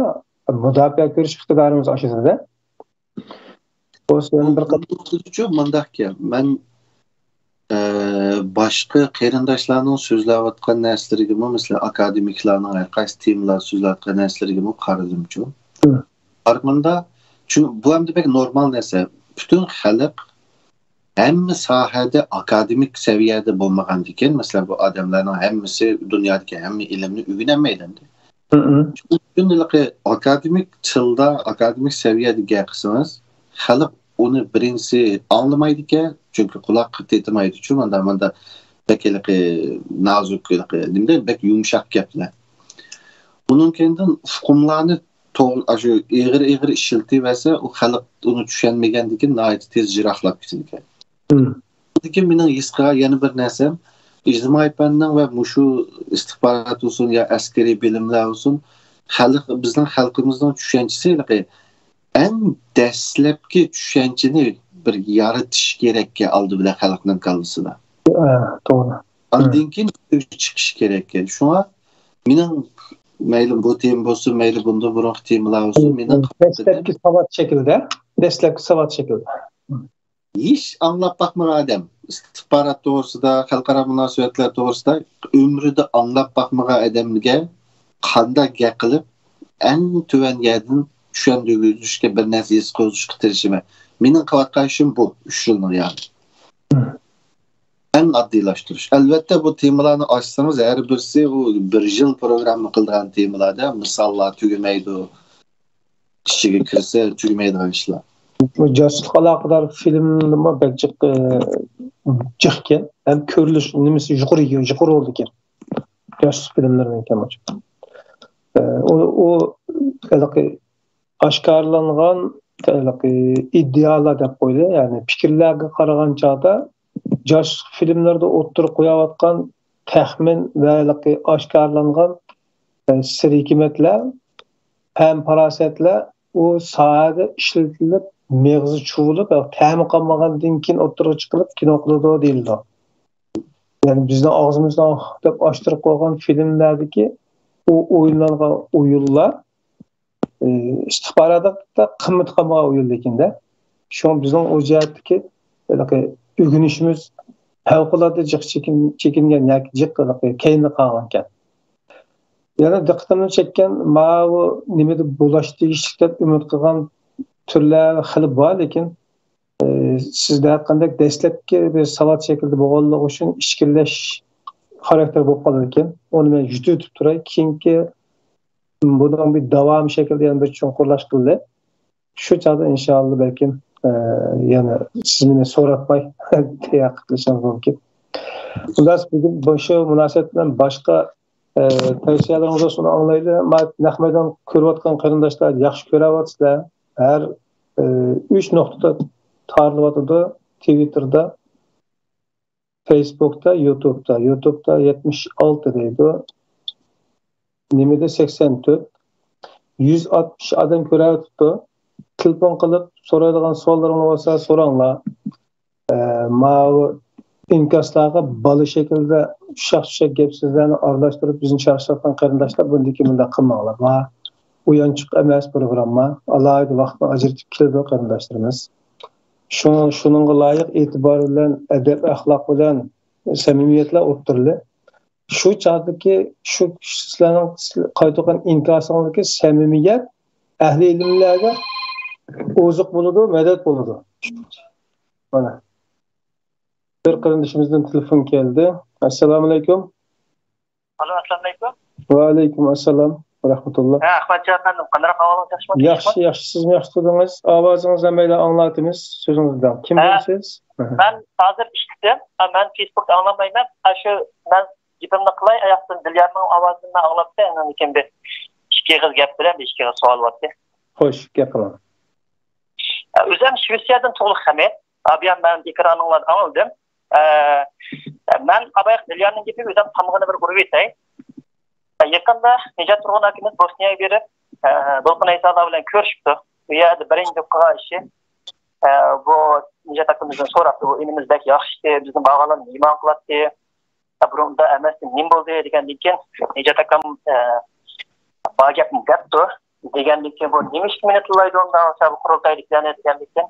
مۇداپىئە كۆرۈش ئىقتىدارىمىز ئاشىدۇ-دە. بولسا يەنە بىر قېتىم. بۇ مۇنداقكەن، مەن، ئە، باشقا قېرىنداشلارنىڭ سۆزلەۋاتقان نەرسىلىرىگىمۇ، مەسىلەن، ئاكادېمىكلارنىڭ ھەر قايسى تېمىلار سۆزلەۋاتقان نەرسىلىرىگىمۇ قارىدىمچۇ. قارىغاندا، چۈنكى بۇ ئەمدى بەك نورمال نەرسە. پۈتۈن خەلق ھەممە ساھەدە ئاكادېمىك سەۋىيەدە بولمىغاندىكىن، مەسىلەن، بۇ ئادەملەرنىڭ ھەممىسى دۇنيادىكى ھەممە ئىلىمنى ئۆگىنەلمەيدۇ ئەمدى. شۇنىڭ ئۈچۈن ھېلىقى ئاكادېمىك تىلدا، ئاكادېمىك سەۋىيەدە گەپ قىلسىڭىز، خەلق ئۇنى بىرىنچىسى ئاڭلىمايدىكەن، چۈنكى قۇلاق تېتىمايدۇ، ماندا، ماندا بەك ھېلىقى نازۇك، ھېلىقى نېمىدە بەك يۇمشاق گەپلەر. ئۇنىڭ كەينىدىن ئۇقۇملارنى توغرا، ئاشۇ ئېغىر-ئېغىر ئىشلىتىۋەرسە، ئۇ خەلق ئۇنى چۈشەنمىگەندىكىن ناھايىتى تېز يىراقلاپ كېتىدىكەن. لېكىن مېنىڭ ھېس قىلغان يەنە بىر نەرسەم، ئىجتىمائىي پەننىڭ ۋە مۇشۇ ئىستىخبارات بولسۇن يا ئەسكىرىي بىلىملەر بولسۇن، خەلق، بىزنىڭ خەلقىمىزنىڭ چۈشەنچىسى ھېلىقى ئەڭ دەسلەپكى چۈشەنچىنى بىر يارىتىش كېرەككەن ئالدى بىلەن خەلقنىڭ كاللىسىدا. توغرا. ئاندىن كېيىن چىقىش كېرەككەن. شۇڭا مېنىڭ مەيلى بۇ تېما بولسۇن، مەيلى بۇندىن بۇرۇنقى تېمىلار بولسۇن، مېنىڭ دەسلەپكى ساۋات شەكلىدە، دەسلەپكى ساۋات شەكلىدە. ھېچ ئاڭلاپ باقمىغان ئادەم، ئىستىخبارات توغرىسىدا، خەلقئارا مۇناسىۋەتلەر توغرىسىدا ئۆمرىدە ئاڭلاپ باقمىغان ئادەمگە قانداق گەپ قىلىپ، ئەڭ تۆۋەن يەردىن چۈشەندۈرۈشكە، بىر نەرسە ھېس قىلدۇرۇشقا تىرىشىمەن. مېنىڭ قىلىۋاتقان ئىشىم بۇ، ئۈچ يىلنىڭ يارىمى. ئەڭ ئاددىيلاشتۇرۇش. ئەلۋەتتە، بۇ تېمىلارنى ئاچسىڭىز، ھەر بىرسى ئۇ بىر يىل پروگرامما قىلىدىغان تېمىلاردە، مىساللار تۈگىمەيدۇ. ئىچىگە كىرسە تۈگىمەيدىغان ئىشلار. بۇ جاسۇسلۇققا ئالاقىدار فىلىملىرىمۇ بەك جىق، ئە، جىقكەن. ھەم كۆرۈلۈش نېمىسى يۇقىرى، يۇقىرى بولىدىكەن. جاسۇس فىلىملىرىنىڭكى ئەمما. ئە، ئۇ، ئۇ ھېلىقى ئاشكارىلانغان ھېلىقى ئىدىيالار دەپ قويدى. يەنى پىكىرلەرگە قارىغان چاغدا جاسۇس فىلىملىرىدا ئوتتۇرىغا قويۇۋاتقان تەخمىن ۋە ھېلىقى ئاشكارىلانغان، ئە، سىر ھېكمەتلەر، پەم پاراسەتلەر ئۇ ساھەدە ئىشلىتىلىپ، مېغىزى چۇۋۇلۇپ، تەمى قالمىغاندىن كېيىن ئوتتۇرىغا چىقىرىپ كىنو قىلىدۇ دېيىلىدۇ. يەنى بىزنىڭ ئاغزىمىزنى ئاھ دەپ ئاچتۇرۇپ قويغان فىلىملەردىكى ئۇ ئوينالغان ئويۇنلار، ئى، ئىستىخباراتتا قىممىتى قالمىغان ئويۇن لېكىندە. شۇڭا بىزنىڭ ئۇ جەھەتتىكى ھېلىقى ئۆگىنىشىمىز پەۋقۇلئاددە جىق چېكىن-، چېكىنگەن ياكى جىق ھېلىقى كەينىدە قالغانىكەن. يەنە دىققىتىمنى چەككەن ماۋۇ نېمىدە بولۇشقا تېگىشلىك دەپ ئۈمىد قىلغان تۈرلەر خېلى بار، لېكىن ئى، سىز دەيۋاتقاندەك دەسلەپكى بىر ساۋات شەكلىدە بولغانلىقى ئۈچۈن ئىچكىرىلەش خاراكتېرى بولۇپ قالىدىكەن. ئۇنى مەن يۈدۈتۈپ تۇراي. كېيىنكى بۇنىڭ بىر داۋامى شەكلىدە يەنە بىر چوڭقۇرلاشتۇرىلى. شۇ چاغدا ئىنشائاللا بەلكىم، ئە، يەنە سىز مېنى سوراتماي تەييارلىق قىلىشىڭىز مۇمكىن. خۇلاس، بۈگۈن بۇ، شۇ مۇناسىۋەت بىلەن باشقا، ئە، تەۋسىيەلىرىڭىز بولسا ئۇنى ئاڭلايلى. ما-، نەق مەيدان كۆرۈۋاتقان قېرىنداشلار ياخشى كۆرۈۋاتىسىلەر. ھەر، ئە، ئۈچ نۇقتىدا تارىلىۋاتىدۇ. تىۋىتتېردا، فېيسبۇكتا، يۇتۇبتا. يۇتۇبتا يەتمىش ئالتە دەيدۇ. نېمىدە سەكسەن تۆت. يۈز ئاتمىش ئادەم كۆرۈۋاتىدۇ. تېلېفون قىلىپ سورايدىغان سوئاللىرىڭلار بولسا سوراڭلار. ئە، ماۋۇ ئىنكاسلارغا بالا شەكلىدە ئۇششاق-چۈششەك گەپ-سۆزلەرنى ئارىلاشتۇرۇپ، بىزنى چارچاتقان قېرىنداشلار بۇندىن كېيىن بۇنداق قىلماڭلار. ۋا ئۇيانچۇق ئەمەس پروگرامما. ئالاھىدە ۋاقىتنى ئاجرىتىپ كېلىدۇ قېرىنداشلىرىمىز. شۇ، شۇنىڭغا لايىق ئېتىبار بىلەن، ئەدەپ-ئەخلاق بىلەن سەمىمىيەتلەر ئوتتۇرىلى. شۇ چاغدىكى، شۇ سىلەرنىڭ قايتۇرغان ئىنكاسىڭىزدىكى سەمىمىيەت ئەھلى ئىلىملەرگە ئوزۇق بولىدۇ، مەدەت بولىدۇ. مانا. بىر قېرىندىشىمىزدىن تېلېفون كەلدى. ئەسسالامۇئەلەيكۇم. ئالو، ئەسسالامۇئەلەيكۇم. ۋەئەلەيكۇم ئەسسالام ۋە رەھمەتۇللا. ھە، ئەخمەتجان ئەپەندىم، قانداق ئەھۋالىڭىز، ياخشىمۇ؟ ياخشى، ياخشى. سىزمۇ ياخشى تۇردىڭىز؟ ئاۋازىڭىز ھەممەيلەن ئاڭلاتىمىز. سۆزىڭىزنى دەڭ. كىم، ھە، دەيسىز؟ مەن ھازىر ئىشتىن، مەن فېيسبۇكتا ئاڭلانمايمەن. ئاشۇ مەن گېپىمنى قىلاي، ئاياقتىن دىليارنىڭ ئاۋازىنى ئاڭلاپ، ئاندىن كېيىن بىر ئىككى ئېغىز گەپ بىلەن بىر ئىككى ئېغىز سوئال بارتى. خوش، گەپ قىلىڭ. ئۆزۈم شىۋېتسىيەدىن تۇغلۇق خەمىت. ئابىيان مەن ئېكرانىڭلاردا ئاڭلىدىم. ئە، مەن ئاباياق دىليارنىڭ گېپىگە ئۆزۈم تامغىنى بىر ئۇرۇۋېتەي. يېقىندا نىجات تۇرغۇن ئاكىمىز بوسنىيەگە بېرىپ، ئە، دولقۇن ئەيسالار بىلەن كۆرۈشۈپتۇ. ئۇ يەردە بىرىنچى قىلغان ئىشى، ئە، بۇ نىجات ئاكىمىزدىن سوراپتۇ، بۇ ئىنىمىز بەك ياخشى ئىدى، بىزنى بارغانلارنى مېھمان قىلاتتى. بۇرۇندا ئەمەستى، نېمە بولدى دېگەندىن كېيىن، نىجات ئاكام، ئە، بار گەپنى دەپتۇ. دېگەندىن كېيىن، بۇ نېمىشقا مېنى تىللايدۇ ئۇنداق بولسا، بۇ قۇرۇلتايدىكىلەرنى دېگەندىن كېيىن،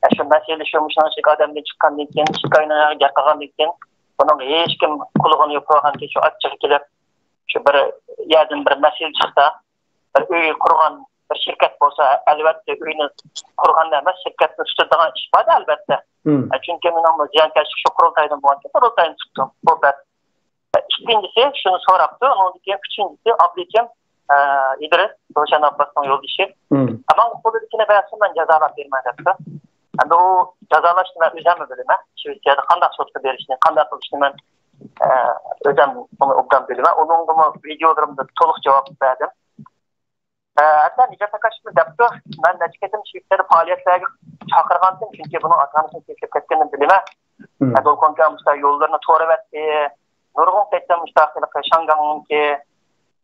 ئە، شۇ مەسىلە شۇ، مۇشۇنىڭ ئىچىدىكى ئادەمدىن چىققاندىن كېيىن، ئىككى ئاينىڭ يەنە گەپ قىلغاندىن كېيىن، بۇنىڭغا ھېچكىم قۇلىقىنى يوپۇرغاندىكىن، شۇ ئاچچىقى كېلىپ، شۇ بىر يەردىن بىر مەسىلە چىقسا، بىر ئۆي قۇرغان بىر شىركەت بولسا، ئەلۋەتتە ئۆينى قۇرغاندا ئەمەس، شىركەتنى تۇتىدىغان ئىش بار-دە، ئەلۋەتتە. مم. ئە، چۈنكى مېنىڭ بۇ زىيانكەشلىك شۇ قۇرۇلتايدىن بولغانكەن، قۇرۇلتاينى تۇتتۇم. بۇ بەس. ئە، ئىككىنچىسى، شۇنى سوراپتۇ، ئۇنىڭدىن كېيىن ئۈچىنچىسى، ئابلىكىم، ئە، ئىدرىس، روشەن ئابباسنىڭ يولدىشى. مم. ئە، ماڭا قولىدىكىنى بەرسۇن، مەن جازالاپ بېرىمەن دەپتۇ. ئەمدى ئۇ جازالاشنى مەن ئۆزۈممۇ بىلىمەن. شىۋېتسىيەدە قانداق سوتقا بېرىشنى، قانداق قىلىشنى مەن، ئە، ئۆزۈم ئۇنى ئوبدان بىلىمەن. ئۇنىڭغىمۇ ۋىدىيولىرىمدا تولۇق جاۋاب بەردىم. ئە، ھەتتا نىجات ئاكا شۇنى دەپتۇ، مەن نەچچە قېتىم شىۋېتسىيەدە پائالىيەتلەرگە چاقىرغانتىم، چۈنكى بۇنىڭ ئاتا-ئانىسىنى تېپىپ كەتكىنىنى بىلىمەن. مم. ئە، دولقۇن ئاكا مۇشۇنداق يوللىرىنى تورىۋەتتى. نۇرغۇن قېتىم مۇشۇنداق ھېلىقى شاڭگاڭنىڭكى،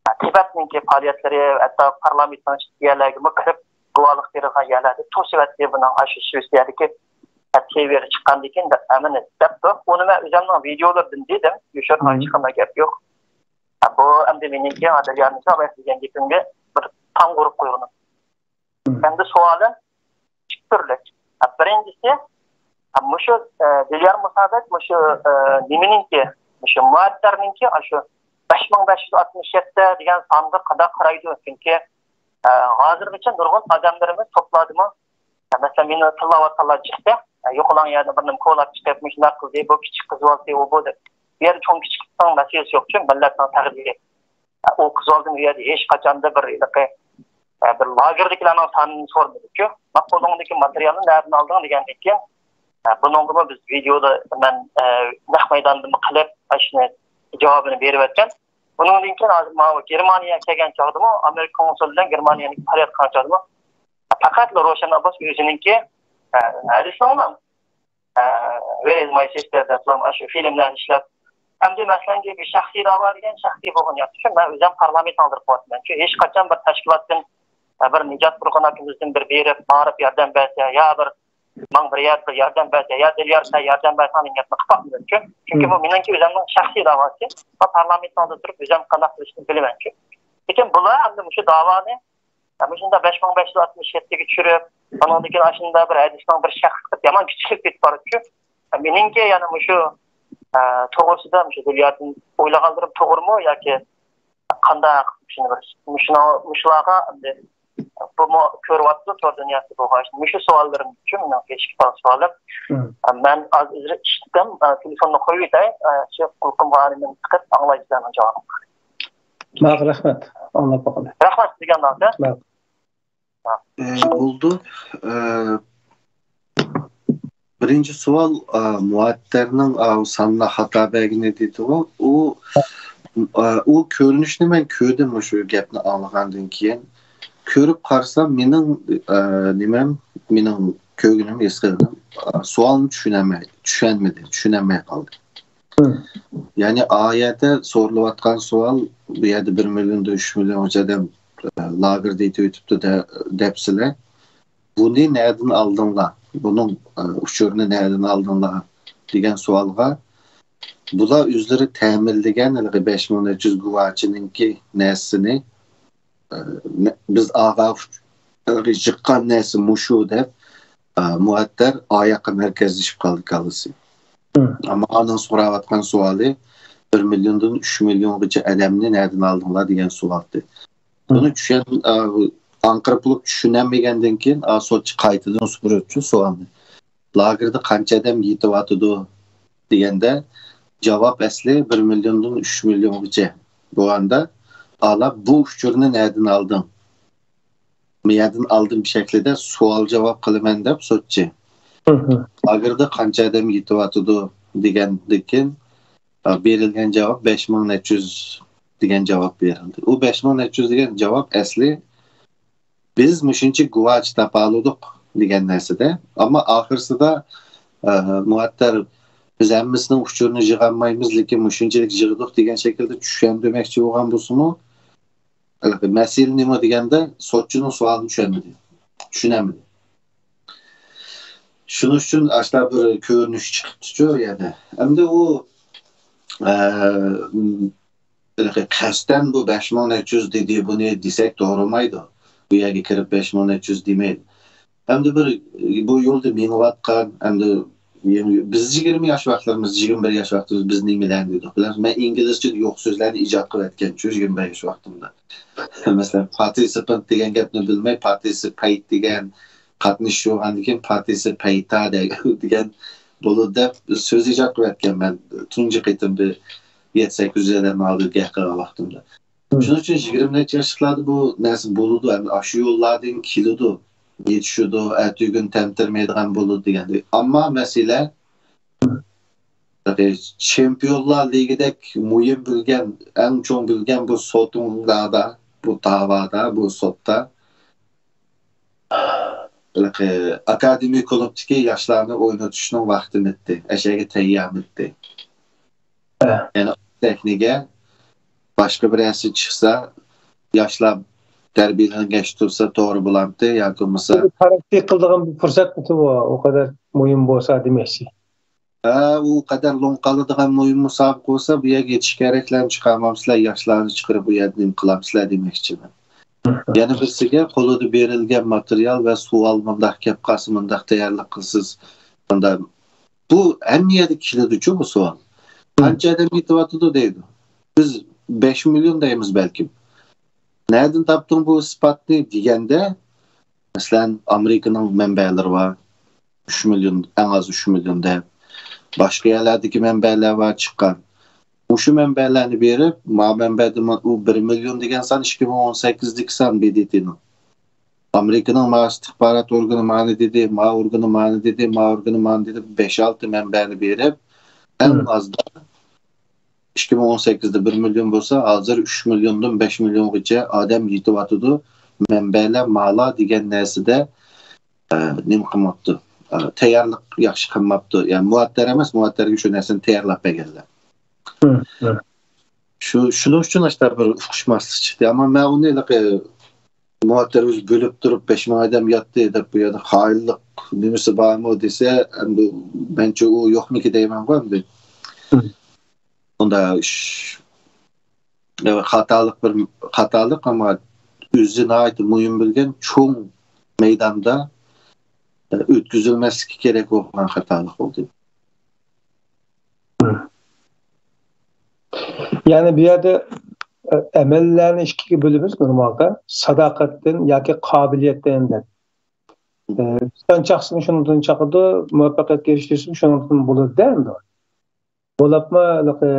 ئە، تىبەتنىڭكى پائالىيەتلىرى، ھەتتا پارلامېنتنىڭ ئىچىدىكى يەرلەرگىمۇ كىرىپ، گۇۋاھلىق بېرىدىغان يەرلەردە توسۇۋەتتى بۇنىڭ ئاشۇ شىۋېتسىيەدىكى، ئە، تىۋىگە چىققاندىن كېيىن دەپ، ئە، مانا دەپتۇ. ئۇنى مەن ئۆزۈمنىڭ ۋىدىيولىرىدىن دېدىم، يوشۇرۇنغان، مم، ھېچقانداق گەپ يوق. بۇ ئەمدى مېنىڭكى دىليار نىسا بايا دېگەن گېپىمگە بىر تامغا ئۇرۇپ قويغىنىم. مم. ئەمدى سوئالىم ئىككى تۈرلۈك. بىرىنچىسى، مۇشۇ، ئە، دىليار مۇسابەت، مۇشۇ، ئە، نېمىنىڭكى، مۇشۇ مۇئەتتەرنىڭكى، ئاشۇ بەش مىڭ بەش يۈز ئاتمىش يەتتە دېگەن سانغا قانداق قارايدۇ؟ چۈنكى، ئە، ھازىرغىچە نۇرغۇن ئادەملىرىمىز توپلاردىمۇ، مەسىلەن، مېنى تىللاۋاتقانلار چىقتى. يوقىلاڭ يەردە بىر نېمە كولاپ چىقىپ، مۇشۇنداق قىلدى، بۇ كىچىك قىز بالىسى، ئۇ بۇ دەپ. بۇ يەردە چوڭ كىچىكلىكنىڭ مەسىلىسى يوقچۇ، مىللەتنىڭ تەقدىرى. ئۇ قىز بالىدىن ئۇ يەردە ھېچقاچاندا بىر ھېلىقى، بىر لاگېردىكىلەرنىڭ سانىنى سورىمىدىچۇ. ما قولۇڭدىكى ماتېرىيالنى نەدىن ئالدىڭ دېگەندىن كېيىن، بۇنىڭغىمۇ بىز ۋىدېودا مەن، نەق مەيداندىمۇ قىلىپ، ئاشۇنى جاۋابىنى بېرىۋەتكەن. ئۇنىڭدىن كېيىن ھازىر ماۋۇ گېرمانىيەگە كەلگەن چاغدىمۇ، ئامېرىكا كونسۇلى بىلەن گېرمانىيەنىڭ پائالىيەت قىلغان چاغدىمۇ، پەقەتلا روشەن ئابباس ئۆزىنىڭكى، ئە، ھەدىسىڭلار، ئە، Where is my sister دەپلا ئاشۇ فىلىملەرنى ئىشلەپ، ئەمدى مەسىلەنكى بىر شەخسىي داۋا دېگەن شەخسىي بولغىنى ياخشى. شۇ مەن ئۆزۈم پارلامېنت ئالدۇرۇپ قويۇپتىمەن. شۇ ھېچقاچان بىر تەشكىلاتتىن، ئە، بىر نىجات تۇرغۇن ئاكىمىزدىن بىر بېرىپ، ماڭا بىر ياردەم بەرسە، يا بىر ماڭا بىر يەر، بىر ياردەم بەرسە، يا دىليار سەن ياردەم بەرسەڭ دېگەن گەپنى قىلىپ باقمىدىمچۇ. چۈنكى بۇ مېنىڭكى ئۆزۈمنىڭ شەخسىي داۋاسى. مەن پارلامېنتنىڭ ئالدىدا تۇرۇپ ئۆزۈم قانداق قىلىشنى بىلىمەنچۇ. لېكىن بۇلار ئەمدى مۇشۇ داۋانى مۇشۇنداق بەش مىڭ بەش يۈز ئاتمىش يەتتىگە چۈشۈرۈپ، ئانىڭدىن كېيىن ئاشۇنداق بىر ھەدىسنىڭ بىر شەخس قىلىپ يامان كىچىكلىك كېتىپ بارىدۇچۇ. مېنىڭكى يەنە مۇشۇ، ئە، توغرىسىدا مۇشۇ دىلياردىن ئويلىغانلىرىم توغرىمۇ ياكى قانداق، شۇنى بىر، مۇشۇنىڭ، مۇشۇلارغا ئەمدى بۇمۇ كۆرۈۋاتىدۇ تور دۇنياسى بولغاچ. مۇشۇ سوئاللىرىم ئۈچۈن مېنىڭ كىچىك سوئالىم. مەن ئاز ئىچىدىم، تېلېفوننى قويۇۋېتەي، شۇ قۇلىقىمغا ئارىدىن چىقىپ ئاڭلايسىلەرنىڭ جاۋابىنى. ماقۇل، رەھمەت. ئاڭلاپ باقىلى. رەھمەت دېگەن ماقۇل. ئە، بولدى. ئە، بىرىنچى سوئال، ئە، مۇئەتتەرنىڭ، ئە، سانلا خاتا بەرگىنى دېدىغۇ. ئۇ، ئە، ئۇ كۆرۈنۈشنى مەن كۆردۈم مۇشۇ گەپنى ئاڭلىغاندىن كېيىن. كۆرۈپ قارىسام، مېنىڭ، ئە، نېمەم، مېنىڭ كۆرگىنىم، ھېس قىلغىنىم، ئە، سوئالنى چۈشىنەلمەي، چۈشەنمىدى، چۈشىنەلمەي قالدى. يەنى ئا يەردە سورىلىۋاتقان سوئال، بۇ يەردە بىر مىليوندىن ئۈچ مىليونغىچە ئادەم، ئە، لاگېردا يېتىۋېتىپتۇ دە-، دەپسىلەر. بۇنى نەدىن ئالدىڭلار؟ بۇنىڭ، ئە، ئۇچۇرىنى نەدىن ئالدىڭلار دېگەن سوئالغا، بۇلار ئۆزلىرى تەمىنلىگەن ھېلىقى بەش مىڭ نەچچە يۈز گۇۋاچىنىڭكى نەرسىنى، ئە، نە-، بىز ئالغان ئۇچ-، ھېلىقى يىغقان نەرسە مۇشۇ دەپ، ئە، مۇئەتتەر ئاياققا مەركەزلىشىپ قالدى كاللىسى. ئەمما ئانىڭ سوراۋاتقان سوئالى، بىر مىليوندىن ئۈچ مىليونغىچە ئادەمنى نەدىن ئالدىڭلار دېگەن سوئالدى. بۇنى چۈشەن-، ئا، ئاڭقىرىپ بولۇپ چۈشىنەلمىگەندىن كېيىن، ئا، سوتچى قايتىدىن سورىدىچۇ سوئالنى. لاگېردا قانچە ئادەم يېتىۋاتىدۇ دېگەندە، جاۋاب ئەسلى بىر مىليوندىن ئۈچ مىليونغىچە بولغاندا، ئالا بۇ ئۇچۇرنى نەدىن ئالدىڭ؟ مەيەردىن ئالدىم شەكلىدە سوئال جاۋاب قىلىمەن دەپ سوتچى. لاگېردا قانچە ئادەم يېتىۋاتىدۇ دېگەندىن كېيىن، ئا، بېرىلگەن جاۋاب بەش مىڭ نەچچە يۈز دېگەن جاۋاب بېرىلدى. ئۇ بەش مىڭ نەچچە يۈز دېگەن جاۋاب ئەسلى بىز مۇشۇنچە گۇۋاچى تاپالىدۇق دېگەن نەرسىدە. ئەمما ئاخىرسىدا، ئە، مۇئەتتەر بىز ھەممىسىنىڭ ئۇچۇرىنى يىغالمايمىز، لېكىن مۇشۇنچىلىك يىغدۇق دېگەن شەكىلدە چۈشەندۈرمەكچى بولغان بولسىمۇ، مەسىلە نېمە دېگەندە، سوتچىنىڭ سوئالىنى چۈشەنمىدى، چۈشىنەلمىدى. شۇنىڭ ئۈچۈن ئاشۇنداق بىر كۆرۈنۈش چىقىپتىچۇ يەنە. ئەمدى ئۇ، ئە، ھېلىقى قەستەن بۇ بەش مىڭ نەچچە يۈز دېدى، بۇنى دېسەك توغرىمايدۇ. بۇ يەرگە كىرىپ بەش مىڭ نەچچە يۈز دېمەيدۇ. ئەمدى بىر بۇ يولدا مېڭىۋاتقان، ئەمدى بىز يىگىرمە ياش ۋاقىتلىرىمىز، يىگىرمە بىر ياش ۋاقتىمىز بىز نېمىلەرنى دېدۇق؟ بىلەمسىز، مەن ئىنگلىزچە يوق سۆزلەرنى ئىجاد قىلىۋەتكەنچۇ يىگىرمە بىر ياش ۋاقتىمدا. مەسىلەن، پارتىسىپېنت دېگەن گەپنى بىلمەي، پارتىسىپەيت دېگەن، قاتنىشىش بولغاندىن كېيىن پارتىسىپەيتا دەيدۇ دېگەن بولىدۇ دەپ سۆز ئىجاد قىلىۋەتكەن مەن تۇنجى قېتىم بىر يەتتە سەككىز يۈز ئادەمنىڭ ئالدىدا گەپ قىلغان ۋاقتىمدا. شۇنىڭ ئۈچۈن يىگىرمە نەچچە ياشلىقلاردا بۇ نەرسە بولىدۇ، ئەمدى ئاشۇ يوللاردىن كېلىدۇ، يېتىشىدۇ، ئەتىگۈن تەمتىرىمەيدىغان بولىدۇ دېگەندەك. ئەمما مەسىلە، چېمپىيونلار لىگىدەك مۇھىم بىلگەن، ئەڭ چوڭ بىلگەن بۇ سوتۇڭلاردا، بۇ داۋادا، بۇ سوتتا، ھېلىقى ئاكادېمىك كۇلۇبتىكى ياشلارنى ئوينىتىشنىڭ ۋاقتىمىتتى، ئەشەگە تەييارمىتتى. يەنى سەھنىگە باشقا بىرەرسى چىقسا، ياشلار تەربىيەلەنگەچ تۇرسا توغرا بولامتى ياكى بولمىسا؟ تەرەققىي قىلىدىغان بىر پۇرسەتمىتى بۇ، ئۇ قەدەر مۇھىم بولسا دېمەكچى. ھە، ئۇ قەدەر لوڭقالىدىغان مۇھىم مۇسابىقە بولسا، بۇ يەرگە يېتىشكەنلەرنى چىقارمامسىلەر، ياشلارنى چىقىرىپ بۇ يەردە نېمە قىلامسىلەر دېمەكچىمەن. يەنە بىرسىگە، قولىدا بېرىلگەن ماتېرىيال ۋە سوئال مۇنداق كەپ قالسا، مۇنداق تەييارلىق قىلسىز، مۇنداق. بۇ ھەممە يەردە كېلىدۇچۇ بۇ سوئال. قانچە ئادەم يېتىۋاتىدۇ دەيدۇ. بىز بەش مىليون دەيمىز بەلكىم. نەدىن تاپتىڭ بۇ ئىسپاتنى دېگەندە، مەسىلەن، ئامېرىكىنىڭ مەنبەلىرى بار، ئۈچ مىليون، ئەڭ ئاز ئۈچ مىليون دەپ. باشقا يەرلەردىكى مەنبەلەر بار چىققان. مۇشۇ مەنبەلەرنى بېرىپ، ما مەنبەدە ما-، ئۇ بىر مىليون دېگەن سان ئىككى مىڭ ئون سەككىزدىكى سان ب د ت نىڭ. ئامېرىكىنىڭ ما ئىستىخبارات ئورگىنى مانى دېدى، ما ئورگىنى مانى دېدى، ما ئورگىنى مانى دېدى، بەش-ئالتە مەنبەنى بېرىپ، ئەڭ ئازدا ئىككى مىڭ ئون سەككىزدە بىر مىليون بولسا، ھازىر ئۈچ مىليوندىن بەش مىليونغىچە ئادەم يېتىۋاتىدۇ. مەنبەلەر مالا دېگەن نەرسىدە، ئە، نېمە قىلماپتۇ؟ ئە، تەييارلىق ياخشى قىلماپتۇ. يەنى مۇئەتتەر ئەمەس، مۇئەتتەرگە شۇ نەرسىنى تەييارلاپ بەرگەنلەر. شۇ، شۇنىڭ ئۈچۈن ئاشۇنداق بىر ئۇقۇشماسلىق چىقتى. ئەمما مەن ئۇنى ھېلىقى مۇئەتتەر ئۆزى بۆلۈپ تۇرۇپ، بەش مىڭ ئادەم ياتتى دەپ، بۇ يەردە خائىنلىق نېمىسى بارمۇ دېسە، ئەمدى مەنچە ئۇ يوقمىكى دەيمەنغۇ ئەمدى. ئۇنداق ئىش، خاتالىق بىر خاتالىق، ئەمما ئۆزى ناھايىتى مۇھىم بىلگەن چوڭ مەيداندا ئۆتكۈزۈلمەسلىكى كېرەك بولغان خاتالىق بولدى. يەنى بۇ يەردە ئەمەللەرنى ئىككىگە بۆلىمىز نورمالدا. ساداقەتتىن ياكى قابىلىيەتتىن دەپ. ئە، ئىشتان چاقسىمۇ شۇنىڭدىن چاقىدۇ، مۇۋەپپەقىيەتكە ئېرىشىشىمۇ شۇنىڭدىن بولىدۇ ئەمدى. بولۇپمۇ، ھېلىقى،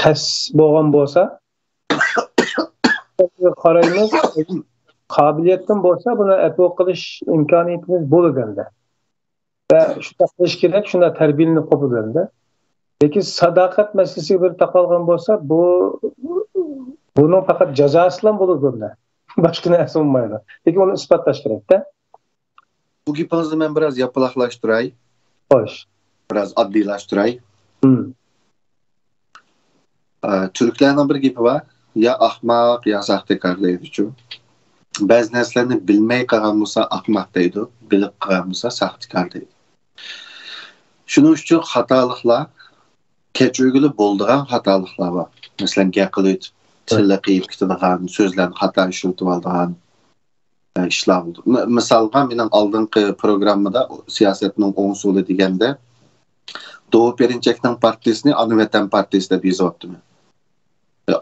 قەس بولغان بولسا، قارايمىز، قابىلىيەتتىن بولسا، بۇنى ئەپۇ قىلىش ئىمكانىيىتىمىز بولىدۇ ئەمدى. ۋە شۇنداق قىلىش كېرەك، شۇنداق تەربىيەلىنىپ قوپىدۇ ئەمدى. لېكىن ساداقەت مەسىلىسىگە بىر تاقالغان بولسا، بۇ، بۇنىڭ پەقەت جازاسىلا بولىدۇ ئەمدى. باشقا نەرسە بولمايدۇ. لېكىن ئۇنى ئىسپاتلاش كېرەكتە. بۇ گېپىڭىزنى مەن بىراز ياپىلاقلاشتۇراي. خوش. بىراز ئاددىيلاشتۇراي. ھىم. ئە، تۈركلەرنىڭ بىر گېپى بار، يا ئاخماق، يا ساختىكار دەيدىچۇ. بەزى نەرسىلەرنى بىلمەي قىلغان بولسا ئاخماق دەيدۇ، بىلىپ قىلغان بولسا ساختىكار دەيدۇ. شۇنىڭ ئۈچۈن خاتالىقلار، كەچۈرگىلى بولىدىغان خاتالىقلار بار. مەسىلەن، گەپ قىلىۋېتىپ، تىلى قېيىپ كېتىدىغان، سۆزلەرنى خاتا ئىشلىتىۋالىدىغان، ئىشلار بولىدۇ. مى-، مىسالغا، مېنىڭ ئالدىنقى پروگراممىدا سىياسەتنىڭ ئوڭ سولى دېگەندە، دوۋا پېرىنچەكنىڭ پارتىيىسىنى ئانا ۋەتەن پارتىيىسى دەپ يېزىۋاپتىمەن.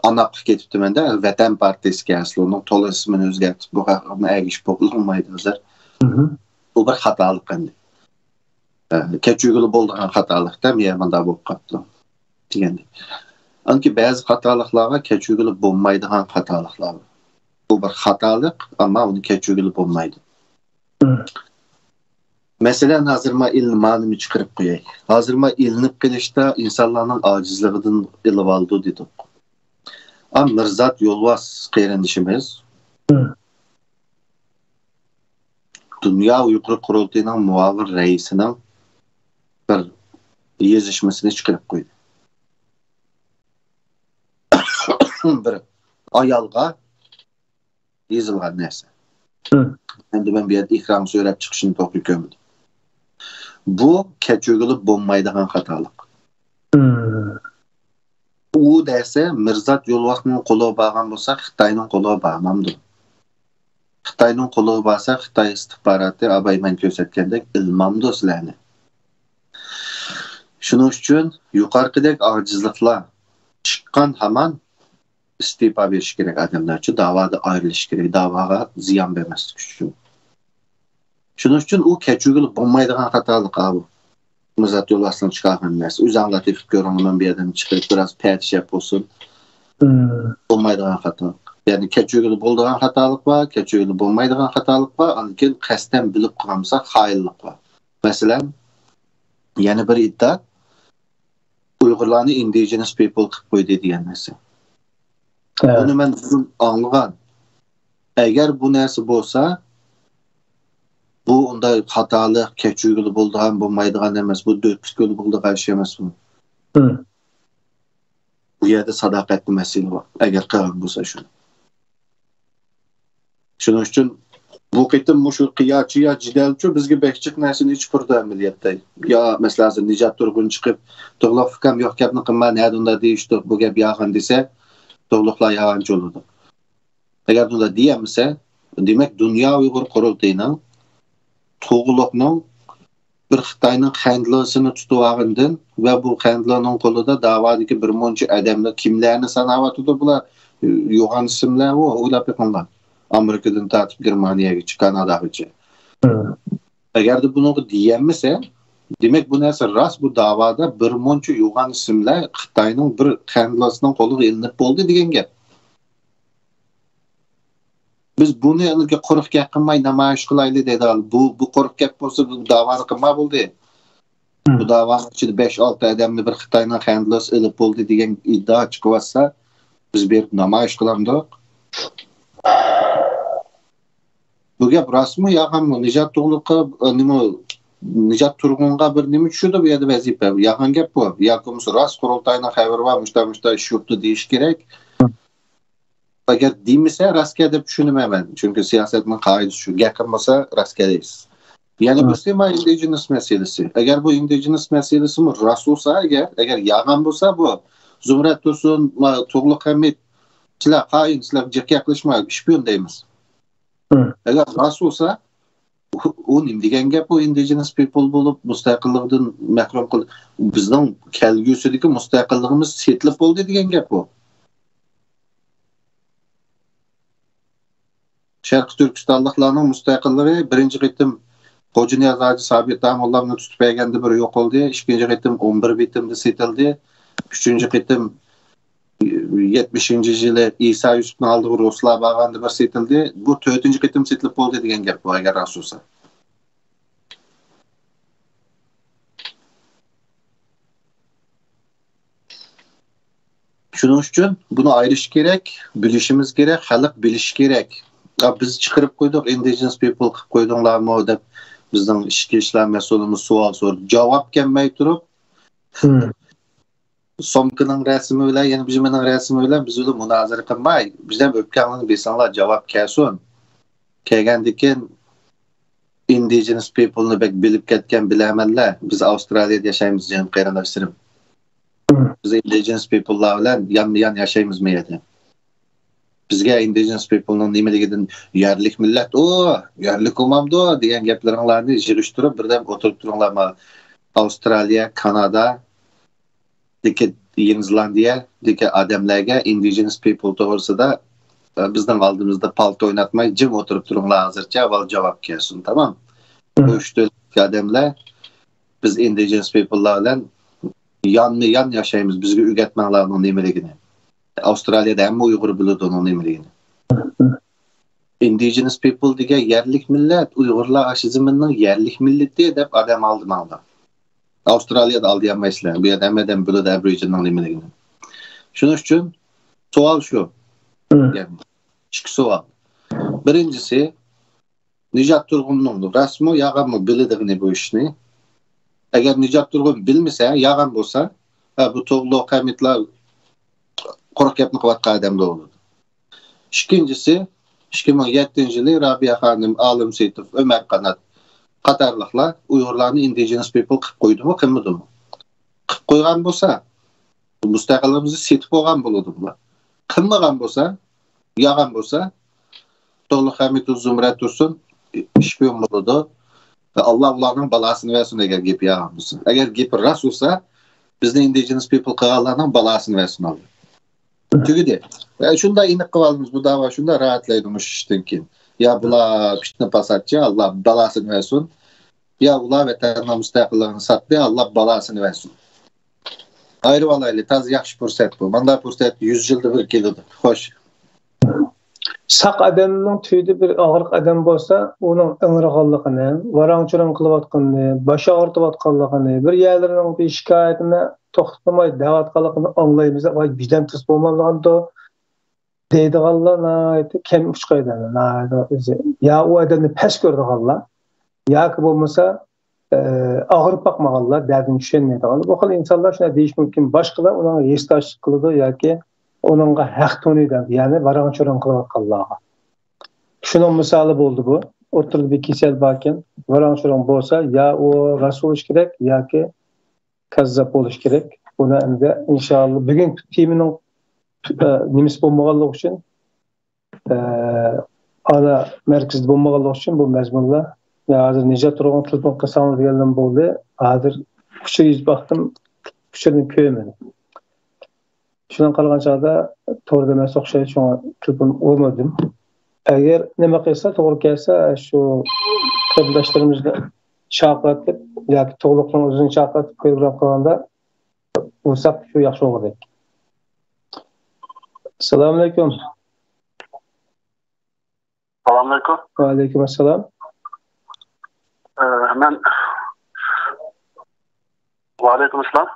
ئاناققا كېتىپتىمەن-دە، ۋەتەن پارتىيىسىگە ئەسلى ئۇنىڭ تولۇق ئىسمىنى ئۆزگەرتىپ، بۇ خەققە ئەگىشىپ بولمايدۇ ھازىر. مھم. بۇ بىر خاتالىق ئەمدى. ئە، كەچۈرگىلى بولىدىغان خاتالىقتا، مىيە مۇنداق بولۇپ قاپتۇ دېگەندەك. ئانكى بەزى خاتالىقلارغا كەچۈرگىلى بولمايدىغان خاتالىقلار بار. بۇ بىر خاتالىق، ئەمما ئۇنى كەچۈرگىلى بولمايدۇ. مم. مەسىلەن، ھازىر ما ئىلمانىمنى چىقىرىپ قوياي. ھازىر ما ئىلىنىپ قېلىشتا ئىنسانلارنىڭ ئاجىزلىقىدىن ئېلىۋالىدۇ دېدۇق. ئا، مىرزات يولۋاس قېرىندىشىمىز مم. دۇنيا ئۇيغۇر قۇرۇلتىيىنىڭ مۇئاۋىن رەئىسىنىڭ بىر يېزىشمىسىنى چىقىرىپ قويدى. بىر ئايالغا يېزىلغان نەرسە. مم. ئەمدى مەن بۇ يەردە ئېكرانغا سۆرەپ چىقىشنى توغرا كۆرمىدىم. بۇ كەچۈرگىلى بولمايدىغان خاتالىق. مم. ئۇ دەسە مىرزات يولۋاسنىڭ قولىغا بارغان بولسا، خىتاينىڭ قولىغا بارمامدۇ؟ خىتاينىڭ قولىغا بارسا، خىتاي ئىستىخباراتى ئاباي مەن كۆرسەتكەندەك ئىلمامدۇ سىلەرنى؟ شۇنىڭ ئۈچۈن يۇقىرىقىدەك ئاجىزلىقلار چىققان ھامان ئىستېپا بېرىش كېرەك ئادەملەرچۇ، داۋادا ئايرىلىش كېرەك، داۋاغا زىيان بەرمەسلىك ئۈچۈن. شۇنىڭ ئۈچۈن ئۇ كەچۈرگىلى بولمايدىغان خاتالىق ئاۋۇ. مىرزات يولۋاسنىڭ چىقارغان نەرسە. ئۆزۈڭلار تېپىپ كۆرۈڭلار، مەن بۇ يەردىن چىقىرىپ بىراز پەتىشەپ بولسۇن. مم. بولمايدىغان خاتالىق. يەنى كەچۈرگىلى بولىدىغان خاتالىق بار، كەچۈرگىلى بولمايدىغان خاتالىق بار، ئاندىن كېيىن قەستەن بىلىپ قىلغان بولسا خائىنلىق بار. مەسىلەن، يەنە بىر ئىددا، ئۇيغۇرلارنى indigenous people قىلىپ قويدى دېگەن نەرسە. ھە. بۇنى مەن بۇرۇن ئاڭلىغان. ئەگەر بۇ نەرسە بولسا، بۇ ئۇنداق خاتالىق، كەچۈرگىلى بولىدىغان، بولمايدىغان ئەمەس، بۇ دۆتكىلى بولىدىغان ئىش ئەمەس بۇ. ھىم. بۇ يەردە ساداقەتتە مەسىلە بار، ئەگەر قىلغان بولسا شۇنى. شۇنىڭ ئۈچۈن بۇ قېتىم مۇشۇ قىيا-چىيا جېدەلچۇ بىزگە بەك جىق نەرسىنى ئىچ قۇردى ئەمەلىيەتتە. يا، مەسىلەن، ھازىر نىجات تۇرغۇن چىقىپ، تۇغلۇق ئۇكام يوق گەپنى قىلما، نەدە ئۇنداق دېيىشتۇق، بۇ گەپ يالغان دېسە، تۇغلۇقلار يالغانچى بولىدۇ. ئەگەر بۇنداق دېيەلمىسە، دېمەك، دۇنيا ئۇيغۇر قۇرۇلتىيىنىڭ تۇغلۇقنىڭ بىر خىتاينىڭ خەندلىسىنى تۇتۇۋالغىنىدىن ۋە بۇ خەندلىنىڭ قولىدا داۋادىكى بىر مۇنچە ئادەملەر كىملەرنى ساناۋاتىدۇ بۇلار؟ يوغان ئىسىملەر ئۇ، ئويلاپ بېقىڭلار. ئامېرىكىدىن تارتىپ گېرمانىيەگىچە، كاناداغىچە. مم. ئەگەردە بۇنىڭغا دېيەلمىسە، دېمەك، بۇ نەرسە راست، بۇ داۋادا بىر مۇنچە يوغان ئىسىملەر خىتاينىڭ بىر خەندلىسىنىڭ قولىغا ئېلىنىپ بولدى دېگەن گەپ. بىز بۇنى قۇرۇق گەپ قىلماي نامايىش قىلايلى دەيدىغان. بۇ، بۇ قۇرۇق گەپ بولسا، بۇ داۋانى قىلما بولدى. مم. بۇ داۋانىڭ ئىچىدە بەش-ئالتە ئادەمنى بىر خىتاينىڭ خەندلىسى ئېلىپ بولدى دېگەن ئىدىئا چىقىۋاتسا، بىز بېرىپ نامايىش قىلامدۇق؟ بۇ گەپ راستمۇ، يالغانمۇ؟ نىجات تۇغلۇققا، ئە، نېمە، نىجات تۇرغۇنغا بىر نېمە چۈشىدۇ بۇ يەردە ۋەزىپە؟ يالغان گەپ بۇ. ياكى بولمىسا راست قۇرۇلتاينىڭ خەۋىرى بار، مۇشتا، مۇشتا ئىش يۈرۈپتۇ دېيىش كېرەك. ئەگەر دېمىسە، راست گەپ دەپ چۈشىنىمەن مەن. چۈنكى سىياسەتنىڭ قائىدىسى شۇ. گەپ قىلمىسا، راست گەپ دەيسىز. يەنە ھە. بىرسى، ما، ئىندىجېنس مەسىلىسى. ئەگەر بۇ ئىندىجېنس مەسىلىسىمۇ راست بولسا، ئەگەر، ئەگەر يالغان بولسا، بۇ زۇمرەت تۇرسۇن، ما، تۇغلۇق ھەمىت، سىلەر خائىن، سىلەر جىق گەپلەشمە، شپىيون دەيمىز. ھە. ئەگەر راست بولسا، ئۇ، ئۇ نېمە دېگەن گەپ؟ ئۇ ئىندىجېنس پىپل بولۇپ، مۇستەقىللىقىدىن مەھرۇم قىل-، بىزنىڭ كەلگۈسىدىكى مۇستەقىللىقىمىز سېتىلىپ بولدى دېگەن گەپ ئۇ. شەرقىي تۈركىستانلىقلارنىڭ مۇستەقىللىقى بىرىنچى قېتىم خوجانىياز ھاجى سابىت داموللامنى تۇتۇپ بەرگەندە بىر يوقالدى. ئىككىنچى قېتىم ئون بىر بېتىمدە سېتىلدى. ئۈچىنچى قېتىم يەتمىشىنچى يىلى ئىسا يۈسۈپنىڭ ئالدىغا رۇسلار بارغاندا بىر سېتىلدى. بۇ تۆتىنچى قېتىم سېتىلىپ بولدى دېگەن گەپ بۇ، ئەگەر راست بولسا. شۇنىڭ ئۈچۈن بۇنى ئايرىش كېرەك، بىلىشىمىز كېرەك، خەلق بىلىشى كېرەك. يا بىز چىقىرىپ قويدۇق، ئىندىجېنس پىپل قىلىپ قويدۇڭلارمۇ دەپ بىزنىڭ ئىچكى ئىشلار مەسئۇلىمىز سوئال سورىدى. جاۋاب كەلمەي تۇرۇپ، سومكىنىڭ رەسىمى بىلەن، يەنە بىر نېمىنىڭ رەسىمى بىلەن بىز بىلەن مۇنازىرە قىلماي، بىزدىن ئۆپكەڭلارنى بېسىڭلار، جاۋاب كەلسۇن. كەلگەندىكىن ئىندىجېنس پىپلنى بەك بىلىپ كەتكەن بىلەرمەنلەر، بىز ئاۋسترالىيەدە ياشايمىز، جېنىم قېرىنداشلىرىم. بىز ئىندىجېنس پىپللار بىلەن يانمۇ يان ياشايمىزمۇ يەردە؟ بىزگە ئىندىجېنس پىپلنىڭ نېمىلىكىدىن، يەرلىك مىللەت ئۇ، يەرلىك بولمامدۇ دېگەن گەپلىرىڭلارنى يىغىشتۇرۇپ، بىردەم ئولتۇرۇپ تۇرۇڭلار. ما ئاۋسترالىيە، كانادادىكى، يېڭى زېلاندىيەدىكى ئادەملەرگە ئىندىجېنس پىپل توغرىسىدا، ئە، بىزنىڭ ئالدىمىزدا پالتا ئويناتماي، جىم ئولتۇرۇپ تۇرۇڭلار ھازىرچە، ئاۋۋال جاۋاب كەلسۇن، تامام؟ بۇ ئۈچ دۆلەتتىكى ئادەملەر بىز ئىندىجېنس پىپللار بىلەن يانمۇ يان ياشايمىز، بىزگە ئۆگەتمەڭلار ئۇنىڭ نېمىلىكىنى. ئاۋسترالىيەدە ھەممە ئۇيغۇر بىلىدۇ ئۇنىڭ نېمىلىكىنى. ئىندىجېنس پىپل دېگەن يەرلىك مىللەت، ئۇيغۇرلار ئاشۇ زېمىننىڭ يەرلىك مىللىتى دەپ ئادەم ئالدىماڭلار. ئاۋسترالىيەدە ئالدىيالمايسىلەر، بۇ يەردە ھەممە ئادەم بىلىدۇ ئەبرىجىننىڭ نېمىلىكىنى. شۇنىڭ ئۈچۈن سوئال شۇ. يەنى ئىككى سوئال. بىرىنچىسى، نىجات تۇرغۇننىڭ راستمۇ، يالغانمۇ بىلىدىغىنى بۇ ئىشنى. ئەگەر نىجات تۇرغۇن بىلمىسە، يالغان بولسا، ھە، بۇ توغرۇلۇق ھەمىتلا قۇرۇق گەپنى قىلىۋاتقان ئادەم بولىدۇ. ئىككىنچىسى، ئىككى مىڭ يەتتىنچى يىلى رابىيە خانىم، ئالىم سېيىتوف، ئۆمەر قانات قاتارلىقلار ئۇيغۇرلارنى ئىندىجېنس پىپل قىلىپ قويدىمۇ، قىلمىدىمۇ؟ قىلىپ قويغان بولسا، مۇستەقىللىقىمىزنى سېتىپ بولغان بولىدۇ بۇلار. قىلمىغان بولسا، يالغان بولسا، توغرۇلۇق ھەمىتۇ زۇمرەت تۇرسۇن شپىيون بولىدۇ. ئاللا ئۇلارنىڭ بالاسىنى بەرسۇن، ئەگەر گېپى يالغان بولسا. ئەگەر گېپى راست بولسا، بىزنى ئىندىجېنس پىپل قىلغانلارنىڭ بالاسىنى بەرسۇن ئاللا. تۈگىدى. ئە، شۇنداق ئېنىق قىلىۋالىمىز، بۇ داۋا شۇنداق راھەتلەيدۇ مۇشۇ ئىشتىن كېيىن. يا بۇلار پىتنە پاساتچى، ئاللا بالاسىنى بەرسۇن. يا ئۇلار ۋەتەننىڭ مۇستەقىللىقىنى ساتتى، ئاللا بالاسىنى بەرسۇن. ئايرىۋالايلى، تازا ياخشى پۇرسەت بۇ. مانداق پۇرسەت يۈز يىلدا بىر كېلىدۇ. خوش. ساق ئادەمنىڭ تۈۋىدە بىر ئاغرىق ئادەم بولسا، ئۇنىڭ ئىڭرىغانلىقىنى، ۋاراڭ-چۇرۇڭ قىلىۋاتقىنىنى، باش ئاغرىتىۋاتقانلىقىنى، بىر يەرلىرىنىڭ بىر شىكايىتىنى توختىماي دەۋاتقانلىقىنى ئاڭلايمىز. ۋاي، بىردەم تۇرسا بولمامدىغاندۇ دەيدىغانلار ناھايىتى كەم ئۇچرايدۇ، ناھايىتى ئۆزى. يا ئۇ ئادەمنى پەس كۆرىدىغانلار، ياكى بولمىسا، ئە، ئاغرىپ باقمىغانلار، دەردىنى چۈشەنمەيدىغانلار. بۇ خىل ئىنسانلار شۇنداق دېيىشى مۇمكىن. باشقىلار ئۇنىڭغا ھېسداشلىق قىلىدۇ ياكى ئۇنىڭغا ھەق تونۇيدۇ، يەنى ۋاراڭ-چۇرۇڭ قىلىۋاتقانلارغا. شۇنىڭ مىسالى بولدى بۇ. ئوتتۇرىدا بىر كېسەل باركەن، ۋاراڭ-چۇرۇڭ بولسا، يا ئۇ راست بولۇشى كېرەك ياكى كاززاپ بولۇشى كېرەك. بۇنى ئەمدى ئىنشائاللا بۈگۈنكى تېمىنىڭ، ئە، نېمىسى بولمىغانلىقى ئۈچۈن، ئە، ئانا مەركىزىدە بولمىغانلىقى ئۈچۈن بۇ مەزمۇنلار، يا ھازىر نىجات تۇرغۇن تېلېفون قىلساڭلار دېگەنلەرمۇ بولدى. ھازىر ئۇچۇر يۈزۈپ باقتىم، ئۇچۇرنى كۆرمىدىم. شۇنىڭغا قارىغان چاغدا توردا مەن ئوخشايدۇ، شۇڭا تېلېفون ئۇرمىدىم. ئەگەر نېمە قىلسا، توغرا كەلسە، شۇ قېرىنداشلىرىمىزنى چاقىرتىپ ياكى تۇغلۇقنىڭ ئۆزىنى چاقىرتىپ پروگرامما قىلغاندا ئۇرساق شۇ ياخشى بولغۇدەك. ئەسسالامۇئەلەيكۇم. ئەسسالامۇئەلەيكۇم. ۋەئەلەيكۇم ئەسسالام. ئە، مەن، ۋەئەلەيكۇم ئەسسالام.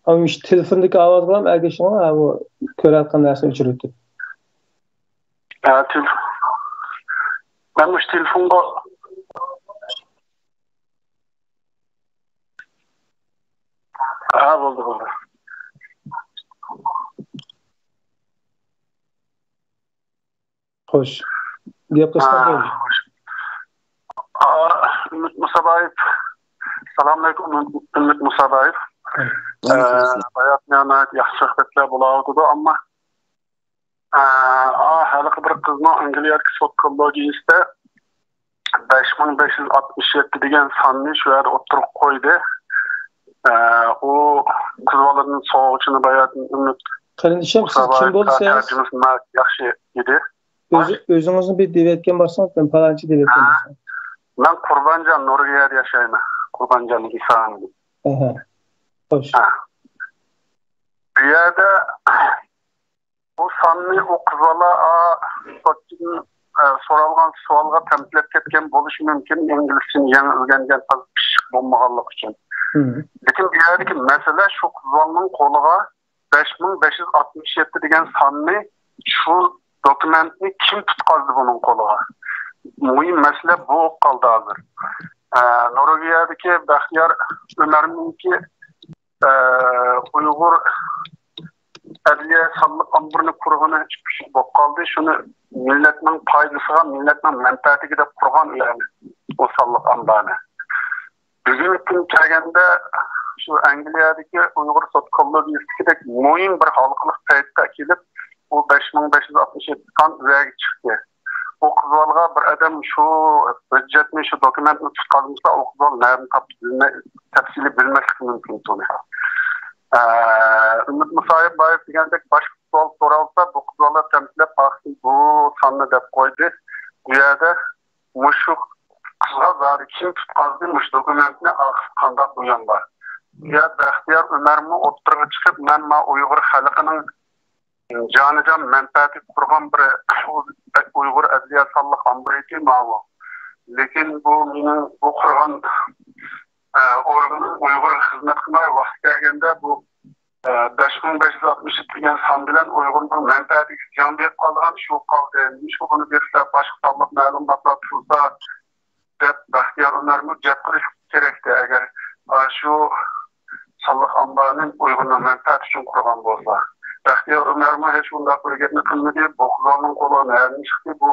ئا، مۇشۇ تېلېفوندىكى ئاۋازغىلا ئەگىشىڭ، ھە، ئۇ كۆرۈۋاتقان نەرسىنى ئۆچۈرۈۋېتىپ. ھە، تېل-، مەن مۇشۇ تېلېفونغا، ھە، بولدى، بولدى. خوش. گەپ قىلساڭ بولدى. ئا، ئۈمىد مۇسابايېۋ. سالامئەلەيكۇم، ئۈمىد مۇسابايېۋ. ۋەئەلەيكۇم ئەسسالام. ئە، باياتىن ناھايىتى ياخشى سۆھبەتلەر بولاۋاتىدۇ، ئەمما، ئە، ئا، ھېلىقى بىر قىزنىڭ ئەنگلىيەدىكى سوت كوللېگىيىسىدە بەش مىڭ بەش يۈز ئاتمىش يەتتە دېگەن ساننى شۇ يەردە ئوتتۇرىغا قويدى. ئە، ئۇ قىز بالىدىن سوغۇچىنى باياتىن ئۈمىد قېرىندىشىم، سىز كىم مۇسابايېۋ بولىسىز؟ تەرجىمىسى ناھايىتى ياخشى ئىدى. ئۆزى، ئۆزىڭىزنى بىر دەۋەتكەن بارسىڭىز، مەن پالانچى دەۋەتكەن بارسام. مەن قۇربانجان، نورۋېگىيەدە ياشايمەن. قۇربانجان ئىسا. ئەھە. خوش. ھە. بۇ يەردە بۇ ساننى ئۇ قىز بالا، ئا، سوتچىدىن، ئە، سورالغان سوئالغا تەمتىلەپ كەتكەن بولۇشى مۇمكىن، ئىنگلىزچىنى يېڭى ئۆگەنگەن، تازا پىششىق بولمىغانلىقى ئۈچۈن. لېكىن بۇ يەردىكى مەسىلە شۇ قىز بالىنىڭ قولىغا بەش مىڭ بەش يۈز ئاتمىش يەتتە دېگەن ساننى، شۇ دوكۇمېنتنى كىم تۇتقازدى بۇنىڭ قولىغا؟ مۇھىم مەسىلە بۇ بولۇپ قالدى ھازىر. ئە، نورۋېگىيەدىكى بەختىيار ئۆمەرنىڭكى، ئە، ئۇيغۇر ئەدلىيە سانلىق ئامبىرىنى قۇرغىنى ئىككى ئۈچ يىل بولۇپ قالدى. شۇنى مىللەتنىڭ پايدىسىغا، مىللەتنىڭ مەنپەئەتىگە دەپ قۇرغان ئۇ يەرنى، ئۇ سانلىق ئامبارنى. بۈگۈنكى كۈن كەلگەندە، شۇ ئەنگلىيەدىكى ئۇيغۇر سوت كوللېگىيىسىدىكىدەك مۇھىم بىر ھالقىلىق پەيتكە كېلىپ، بۇ بەش مىڭ بەش يۈز ئاتمىش يەتتە سان ئۆزەگە چىقتى. ئۇ قىز بالىغا بىر ئادەم شۇ ھۆججەتنى، شۇ دوكۇمېنتنى تۇتقازمىسا، ئۇ قىز بالا نەدىن تاپتى بىلمەي، تەپسىلىي بىلمەسلىكى مۇمكىن بۇنى. ئە، ئۈمىد مۇسايىپ بايىپ دېگەندەك باشقا سوئال سورالسا، بۇ قىز بالا تەمتىلەپ، ئاخىرى بۇ ساننى دەپ قويدى. بۇ يەردە مۇشۇ قىزغا زادى كىم تۇتقازدى مۇشۇ دوكۇمېنتنى، ئاخىرى قانداق بۇيان بار؟ يا بەختىيار ئۆمەرمۇ ئوتتۇرىغا چىقىپ، مەن ما ئۇيغۇر خەلقىنىڭ جانىجان مەنپەئەتىگە قۇرغان بىر ئۇيغۇر ئەدلىيە سانلىق ئامبىرى ماۋۇ. لېكىن بۇ مېنىڭ بۇ قۇرغان، ئە، ئورگىنىم ئۇيغۇرغا خىزمەت قىلماي، ۋاقتى كەلگەندە بۇ، ئە، بەش مىڭ بەش يۈز ئاتمىش دېگەن سان بىلەن ئۇيغۇرنىڭ مەنپەئەتىگە زىيان بېرىپ قالىدىغان ئىش بولۇپ قالدى. نېمىشقا بۇنى بىرسىلەر باشقا سانلىق مەلۇماتلار تۇرسا، دەپ بەختىيار ئۆمەرمۇ گەپ قىلىش كېرەكتى، ئەگەر، ئا، شۇ سانلىق ئامبارنى ئۇيغۇرنىڭ مەنپەئەتى ئۈچۈن قۇرغان بولسا. بەختىيار ئۆمەرمۇ ھېچ ئۇنداق بىر گەپنى قىلمىدى. بۇ قىزلارنىڭ قولىغا نەدىن چىقتى؟ بۇ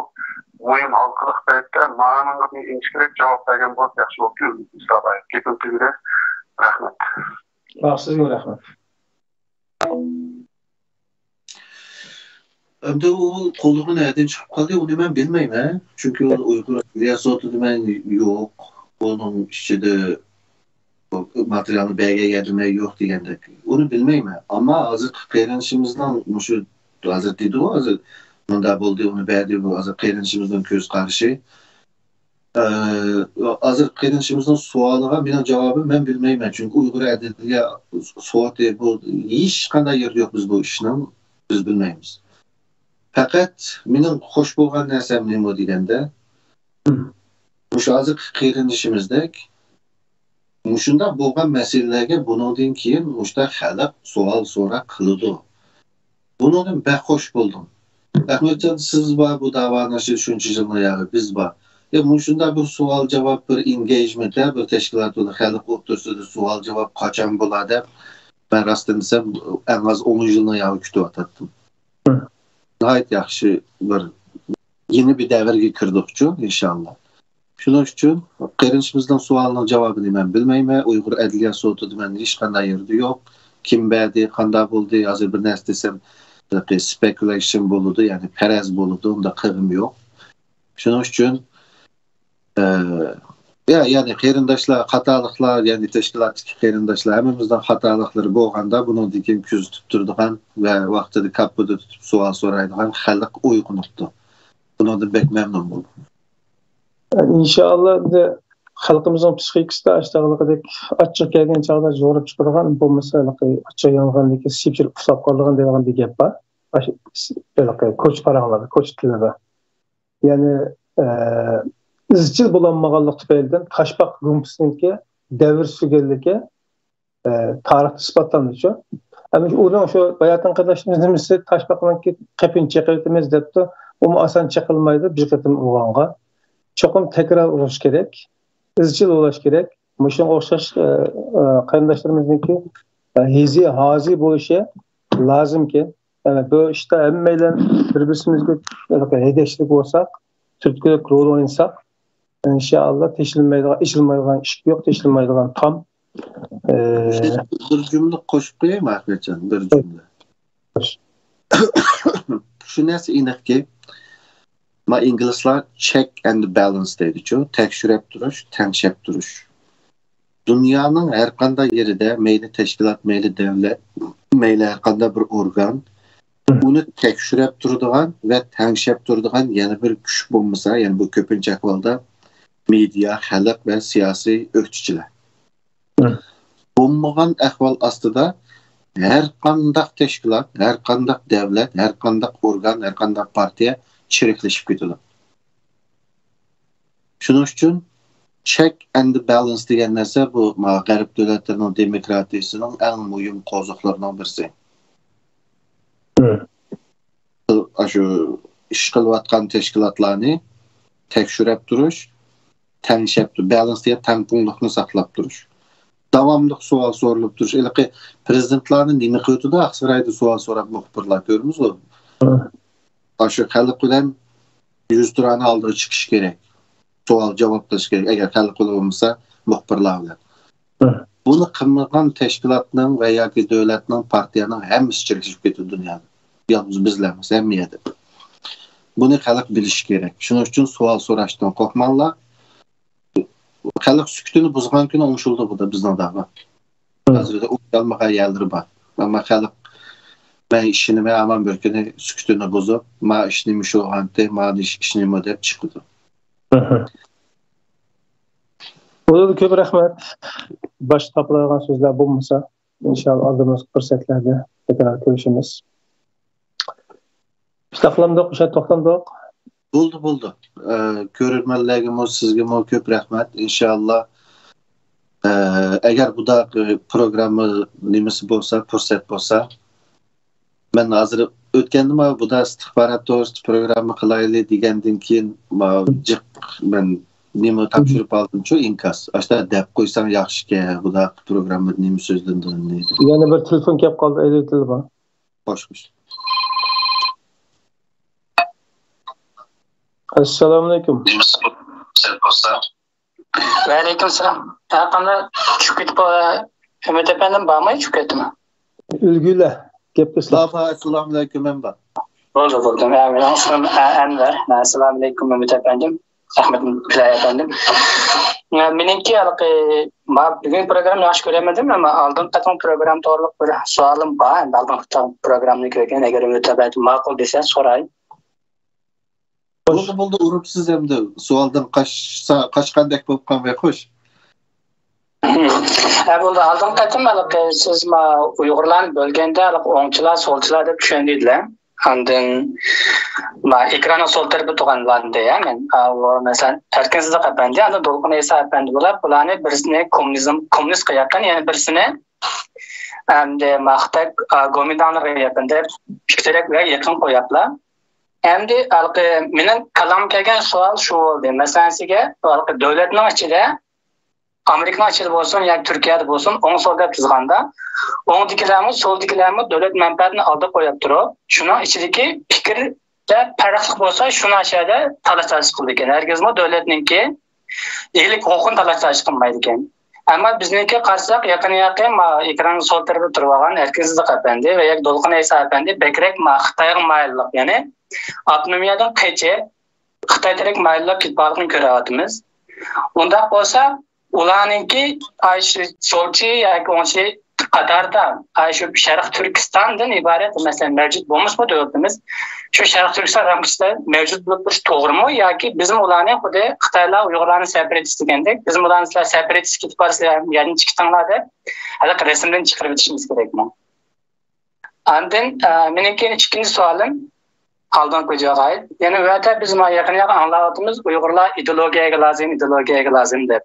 مۇھىم ھالقىلىق پەيتتە ماڭا بىر ئىنچىكىرەك جاۋاب بەرگەن بولسا ياخشى بولۇپتۇ. گېپىم تۈگىدى. رەھمەت. سىزگىمۇ رەھمەت. ئەمدى ئۇ قولىغا نەدىن چىقىپ قالدى، ئۇنى مەن بىلمەيمەن. چۈنكى ئۇ ئۇيغۇر ئەدلىيە سوتىدا مەن يوق. ئۇنىڭ ئىچىدە ماتېرىيالنى بەرگەن يەردە مەن يوق دېگەندەك. ئۇنى بىلمەيمەن. ئەمما ھازىرقى قېرىندىشىمىزنىڭ مۇشۇ، ھازىر دېدىغۇ، ھازىر مۇنداق بولدى، ئۇنى بەردى، بۇ ھازىر قېرىندىشىمىزنىڭ كۆز قارىشى. ئە، ھازىر قېرىندىشىمىزنىڭ سوئالىغا مېنىڭ جاۋابىم، مەن بىلمەيمەن. چۈنكى ئۇيغۇر ئەدلىيە سوتى بۇ ھېچقانداق يېرىدە يوق، بىز بۇ ئىشنىڭ، بىز بىلمەيمىز. پەقەت مېنىڭ خوش بولغان نەرسەم نېمە دېگەندە، مۇشۇ ھازىرقى قېرىندىشىمىزدەك مۇشۇنداق بولغان مەسىلىلەرگە بۇنىڭدىن كېيىن مۇشۇنداق خەلق سوئال سوراق قىلىدۇ. بۇنىڭدىن بەك خوش بولدۇم. ئەخمەتجان، سىز بار بۇ داۋانىڭ ئىچىدە شۇنچە يىلنىڭ ياغى، بىز بار. يا مۇشۇنداق بىر سوئال جاۋاب، بىر ئېنگېيجمېنت، بىر تەشكىلات بىلەن خەلق ئوتتۇرىسىدا سوئال جاۋاب قاچان بولار دەپ، مەن راستىنى دېسەم، ئەڭ ئاز ئون يىلنىڭ ياغى كۈتۈۋاتاتتىم. ناھايىتى ياخشى بىر يېڭى بىر دەۋرگە كىردۇقچۇ، ئىنشاللا. شۇنىڭ ئۈچۈن قېرىندىشىمىزنىڭ سوئالىنىڭ جاۋابىنى مەن بىلمەيمەن. ئۇيغۇر ئەدلىيە سوتىدا مەن ھېچقانداق يېرىدە يوق. كىم بەردى، قانداق بولدى، ھازىر بىر نەرسە دېسەم، سپېكۇلېيشن بولىدۇ، يەنى پەرەز بولىدۇ، ئۇنداق قىلغۇم يوق. شۇنىڭ ئۈچۈن، ئە، يا، يەنى قېرىنداشلار، خاتالىقلار، يەنى تەشكىلاتتىكى قېرىنداشلار، ھەممىمىزنىڭ خاتالىقلىرى بولغاندا، بۇنىڭدىن كېيىن كۆزىتىپ تۇرىدىغان ۋە ۋاقتىدا كاپپىدا تۇتۇپ سوئال سورايدىغان خەلق ئويغىنىپتۇ. بۇنىڭدىن بەك مەمنۇن بولدۇم. ئىنشائاللا، ئەمدى خەلقىمىزنىڭ پسىخىكىسىدا ئاشتاغلىقىدەك ئاچچىق كەلگەن چاغدا زورۇپ چىقىدىغان، بولمىسا ھېلىقى ئاچچىق يانغاندىكى سىپچىر ئۇسلاپ قالىدىغان دەيدىغان بىر گەپ بار. ئاشۇ ھېلىقى كوچا پاراڭلاردا، كوچا تىلىدا. يەنى، ئە، ئىزچىل بولالمىغانلىق تۈپەيلىدىن تاشپاق گۇمپىسىنىڭكى دەۋر سۈرگەنلىكى ئە، تارىختا ئىسپاتلاندىچۇ. ئەمدى ئۇنىڭ شۇ باياتىن قېرىنداشلىرىمىز نېمىسى تاشپاقنىڭكى قېپىنى چېقىۋېتىمىز دەپتۇ. ئۇمۇ ئاسان چېقىلمايدۇ بىر قېتىم ئۇرغانغا. چوقۇم تەكرار ئۇرۇش كېرەك، ئىزچىل ئۇرۇش كېرەك. مۇشۇنىڭغا ئوخشاش، ئە، ئە، قېرىنداشلىرىمىزنىڭكى، ئە، ھېزى، ھازى بولۇشى لازىمكەن. يەنى بۇ ئىشتا ھەممەيلەن بىر-بىرسىمىزگە ھېدەكچىلىك بولساق، تۈرتكىلىك رول ئوينىساق، ئىنشائاللا، تېشىلمايدىغان، ئېچىلمايدىغان ئىشىك يوق، تېشىلمايدىغان تام. ئى، بىر جۈملە قوشۇپ قويايمۇ، ئەخمەتجان؟ بىر جۈملە. شۇ نەرسە ئېنىقكى، ما ئىنگلىزلار چېك ئەند بالانس دەيدىچۇ، تەكشۈرۈپ تۇرۇش، تەڭشەپ تۇرۇش. دۇنيانىڭ ھەر قانداق يېرىدە، مەيلى تەشكىلات، مەيلى دۆلەت، مەيلى ھەر قانداق بىر ئورگان، ئۇنى تەكشۈرۈپ تۇرىدىغان ۋە تەڭشەپ تۇرىدىغان يەنە بىر كۈچ بولمىسا، يەنى بۇ كۆپىنچە ئەھۋالدا مېدىيا، خەلق ۋە سىياسىي ئۆكتىچىلەر. بولمىغان ئەھۋال ئاستىدا ھەر قانداق تەشكىلات، ھەر قانداق دەۋلەت، ھەر قانداق ئورگان، ھەر قانداق پارتىيە چىرىكلىشىپ كېتىدۇ. شۇنىڭ ئۈچۈن check and balance دېگەن نەرسە بۇ، ما، غەرب دۆلەتلىرىنىڭ دېموكراتىيىسىنىڭ ئەڭ مۇھىم قوزۇقلىرىنىڭ بىرسى. ئاشۇ ئىش قىلىۋاتقان تەشكىلاتلارنى تەكشۈرۈپ تۇرۇش، تەڭشەپ تۇ-، balance دېگەن تەڭپۇڭلۇقنى ساقلاپ تۇرۇش. داۋاملىق سوئال سورىلىپ تۇرۇش. ھېلىقى پىرېزىدېنتلارنى نېمە قىلىۋېتىدۇ ئاقسارايدا سوئال سوراپ مۇخبىرلار، كۆرىمىزغۇ. ئاشۇ خەلق بىلەن يۈزتۇرانە ئالدىغا چىقىش كېرەك. سوئال جاۋاب قىلىش كېرەك. ئەگەر خەلق بىلەن بولمىسا، مۇخبىرلار بىلەن. بۇنى قىلمىغان تەشكىلاتنىڭ ۋە ياكى دۆلەتنىڭ، پارتىيەنىڭ ھەممىسى چىرىكلىشىپ كېتىدۇ دۇنيادا. يالغۇز بىزلا ئەمەس، ھەممە يەردە. بۇنى خەلق بىلىشى كېرەك. شۇنىڭ ئۈچۈن سوئال سوراشتىن قورقماڭلار. خەلق سۈكۈتىنى بۇزغان كۈنى ئوڭشىلىدۇ بۇ دا بىزنىڭ دەۋا. ھازىردا ئوڭشالمىغان يەرلىرى بار. ئەمما خەلق، مەن ئىشىنىمەن، ھامان بىر كۈنى سۈكۈتىنى بۇزۇپ، ما ئىش نېمە شۇغانتى، ما ئىش، ئىش نېمە دەپ چىقىدۇ. ئۇلارغا كۆپ رەھمەت. باشتا تاپىلايدىغان سۆزلەر بولمىسا، ئىنشاللا ئالدىمىزدىكى پۇرسەتلەردە تەكرار كۆرۈشىمىز. توختامدۇق، ئوشۇ توختامدۇق. بولدى، بولدى. ئە، كۆرۈرمەنلەرگىمۇ، سىزگىمۇ كۆپ رەھمەت. ئىنشاللا، ئە، ئەگەر بۇنداق، ئە، پروگرامما نېمىسى بولسا، پۇرسەت بولسا، مەن ھازىر ئۆتكەندىمۇ بۇدا ئىستىخبارات توغرىسىدا پروگرامما قىلايلى دېگەندىن كېيىن، ما جىق مەن نېمە تاپشۇرۇپ ئالدىمچۇ، ئىنكاس. ئاشتا دەپ قويساڭ ياخشىكەن، بۇنداق پروگراممىدا نېمە سۆزلىنىدۇ دەپ. يەنە بىر تېلېفون كەپ قالدى، ئېلىۋېتىلىدۇ. خوش، خوش. ئەسسالامۇئەلەيكۇم. ۋەئەلەيكۇم سالام. ھە، قانداق چۈشۈپ كېتىپ، ئۈمىد ئەپەندىم بارمۇ؟ چۈشۈپ كەتتىمۇ؟ ئۈلگۈلە، گەپكە سىلەر. ئەسسالامۇئەلەيكۇم، مەن بار. بولدى، بولدى. مەن، مېنىڭ ئىسمىم ئە-، ئەنۋەر. ئەسسالامۇئەلەيكۇم، ئۈمىد ئەپەندىم. ئەخمەت بىلاي ئەپەندىم. مېنىڭكى ھېلىقى، ما-، بۈگۈن پروگرامما ياخشى كۆرەلمىدىم، ئەمما ئالدىنقى قېتىم پروگرامما توغرىلىق بىر سوئالىم بار. ئەمدى ئالدىنقى قېتىم پروگراممىنى كۆرگەن، ئەگەر ئۈمىد ئەپەندىم ماقۇل دېسە سوراي. بولدى، بولدى، ئۇرۇپسىز ئەمدى. سوئالدىن قاچسا، قاچقاندەك بولۇپ قالماي، خوش. ھە، بولدى. ئالدىنقى قېتىم ھېلىقى سىز ما ئۇيغۇرلارنى بۆلگەندە ھېلىقى ئوڭچىلار، سولچىلار دەپ چۈشەندىدىلەر. ئاندىن ما ئېكراننىڭ سول تەرىپى تۇرغانلارنى دەيمەن. ئاۋۇ مەسىلەن، ئەركىن سىدىق ئەپەندى، ئاندىن دولقۇن ئەيسا ئەپەندى بولار. بۇلارنى بىرسىنى كوممۇنىزم، كوممۇنىستقا يېقىن، يەنە بىرسىنى ئەمدى ما خىتاي، ئا، گومىنداڭلىرىغا يېقىن دەپ ئىككى تەرەپكە يېقىن قويۇپلا. ئەمدى ھېلىقى مېنىڭ كاللامغا كەلگەن سوئال شۇ بولدى. مەسىلەن، سىزگە ھېلىقى دۆلەتنىڭ ئىچىدە، ئامېرىكىنىڭ ئىچىدە بولسۇن ياكى تۈركىيەدە بولسۇن، ئوڭ سول دەپ تىزغاندا، ئوڭدىكىلەرمۇ، سولدىكىلەرمۇ دۆلەت مەنپەئەتىنى ئالدىغا قويۇپ تۇرۇپ، شۇنىڭ ئىچىدىكى پىكىر پەرقلىق بولسا، شۇ ناھىيەدە تالاش-تارتىش قىلىدىكەن. ھەرگىزمۇ دۆلەتنىڭكى ئىگىلىك ھوقۇقىنى تالاش-تارتىش قىلمايدىكەن. ئەمما بىزنىڭكى قارىساق، يېقىن-يېقىن ما ئېكراننىڭ سول تەرىپىدە تۇرۇۋالغان ئەركىن سىدىق ئەپەندى ۋە ياكى دولقۇن ئەيسا ئەپەندى بەكرەك ما خىتايغا مايىللىق، يەنى ئاپتونومىيەدىن قېچىپ، خىتاي تەرەپكە مايىللىق كېتىپ بارلىقىنى كۆرۈۋاتىمىز. ئۇنداق بولسا، ئۇلارنىڭكى ئاشۇ سولچى ياكى ئوڭچى قاتاردا، ئاشۇ شەرقىي تۈركىستاندىن ئىبارەت، مەسىلەن، مەۋجۇت بولمىسىمۇ دۆلىتىمىز، شۇ شەرقىي تۈركىستان رامكىسىدا مەۋجۇت بولۇپ تۇرۇشى توغرىمۇ ياكى بىزمۇ ئۇلارنى خۇددى خىتايلار ئۇيغۇرلارنى سەپەرەتچىس دېگەندەك، بىزمۇ ئۇلارنى سىلەر سەپەرەتچىس كېتىپ بارىسىلەر، يەردىن چىقىڭلار دەپ، ھېلىقى رەسىمدىن چىقىرىۋېتىشىمىز كېرەكمۇ؟ ئاندىن، ئە، مېنىڭكى ئىككىنچى سوئالىم ئالدىنقى ۋىدېئوغا ئائىت. يەنى ئۇ يەردە بىز ما يېقىن يېقىن ئاڭلاۋاتىمىز، ئۇيغۇرلار ئىدېئولوگىيەگە لازىم، ئىدېئولوگىيەگە لازىم دەپ.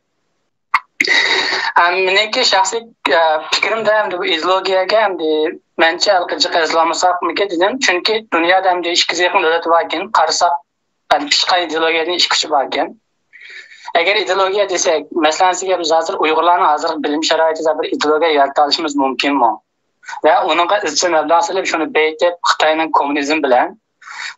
ئە، مېنىڭكى شەخسىي، ئە، پىكرىمدە ئەمدى بۇ ئىدېئولوگىيەگە ئەمدى مەنچە ھېلىقى جىق ئېسىلالمىساقمىكىن دېدىم. چۈنكى دۇنيادا ئەمدى ئىككى يۈز يېقىن دۆلەت باركەن، قارىساق، ئەمدى ئىككى خىل ئىدېئولوگىيەدىن ئىككى ئۇچى باركەن. ئەگەر ئىدېئولوگىيە دېسەك، مەسىلەن، سىزگە بىز ھازىر ئۇيغۇرلارنىڭ ھازىرقى بىلىم شارائىتىدا بىر ئىدېئولوگىيە يارىتالىشىمىز مۇمكىنمۇ؟ ۋە ئۇنىڭغا ئىزچىل مەبلەغ سېلىپ، شۇنى بېيىتىپ، خىتاينىڭ كوممۇنىزم بىلەن،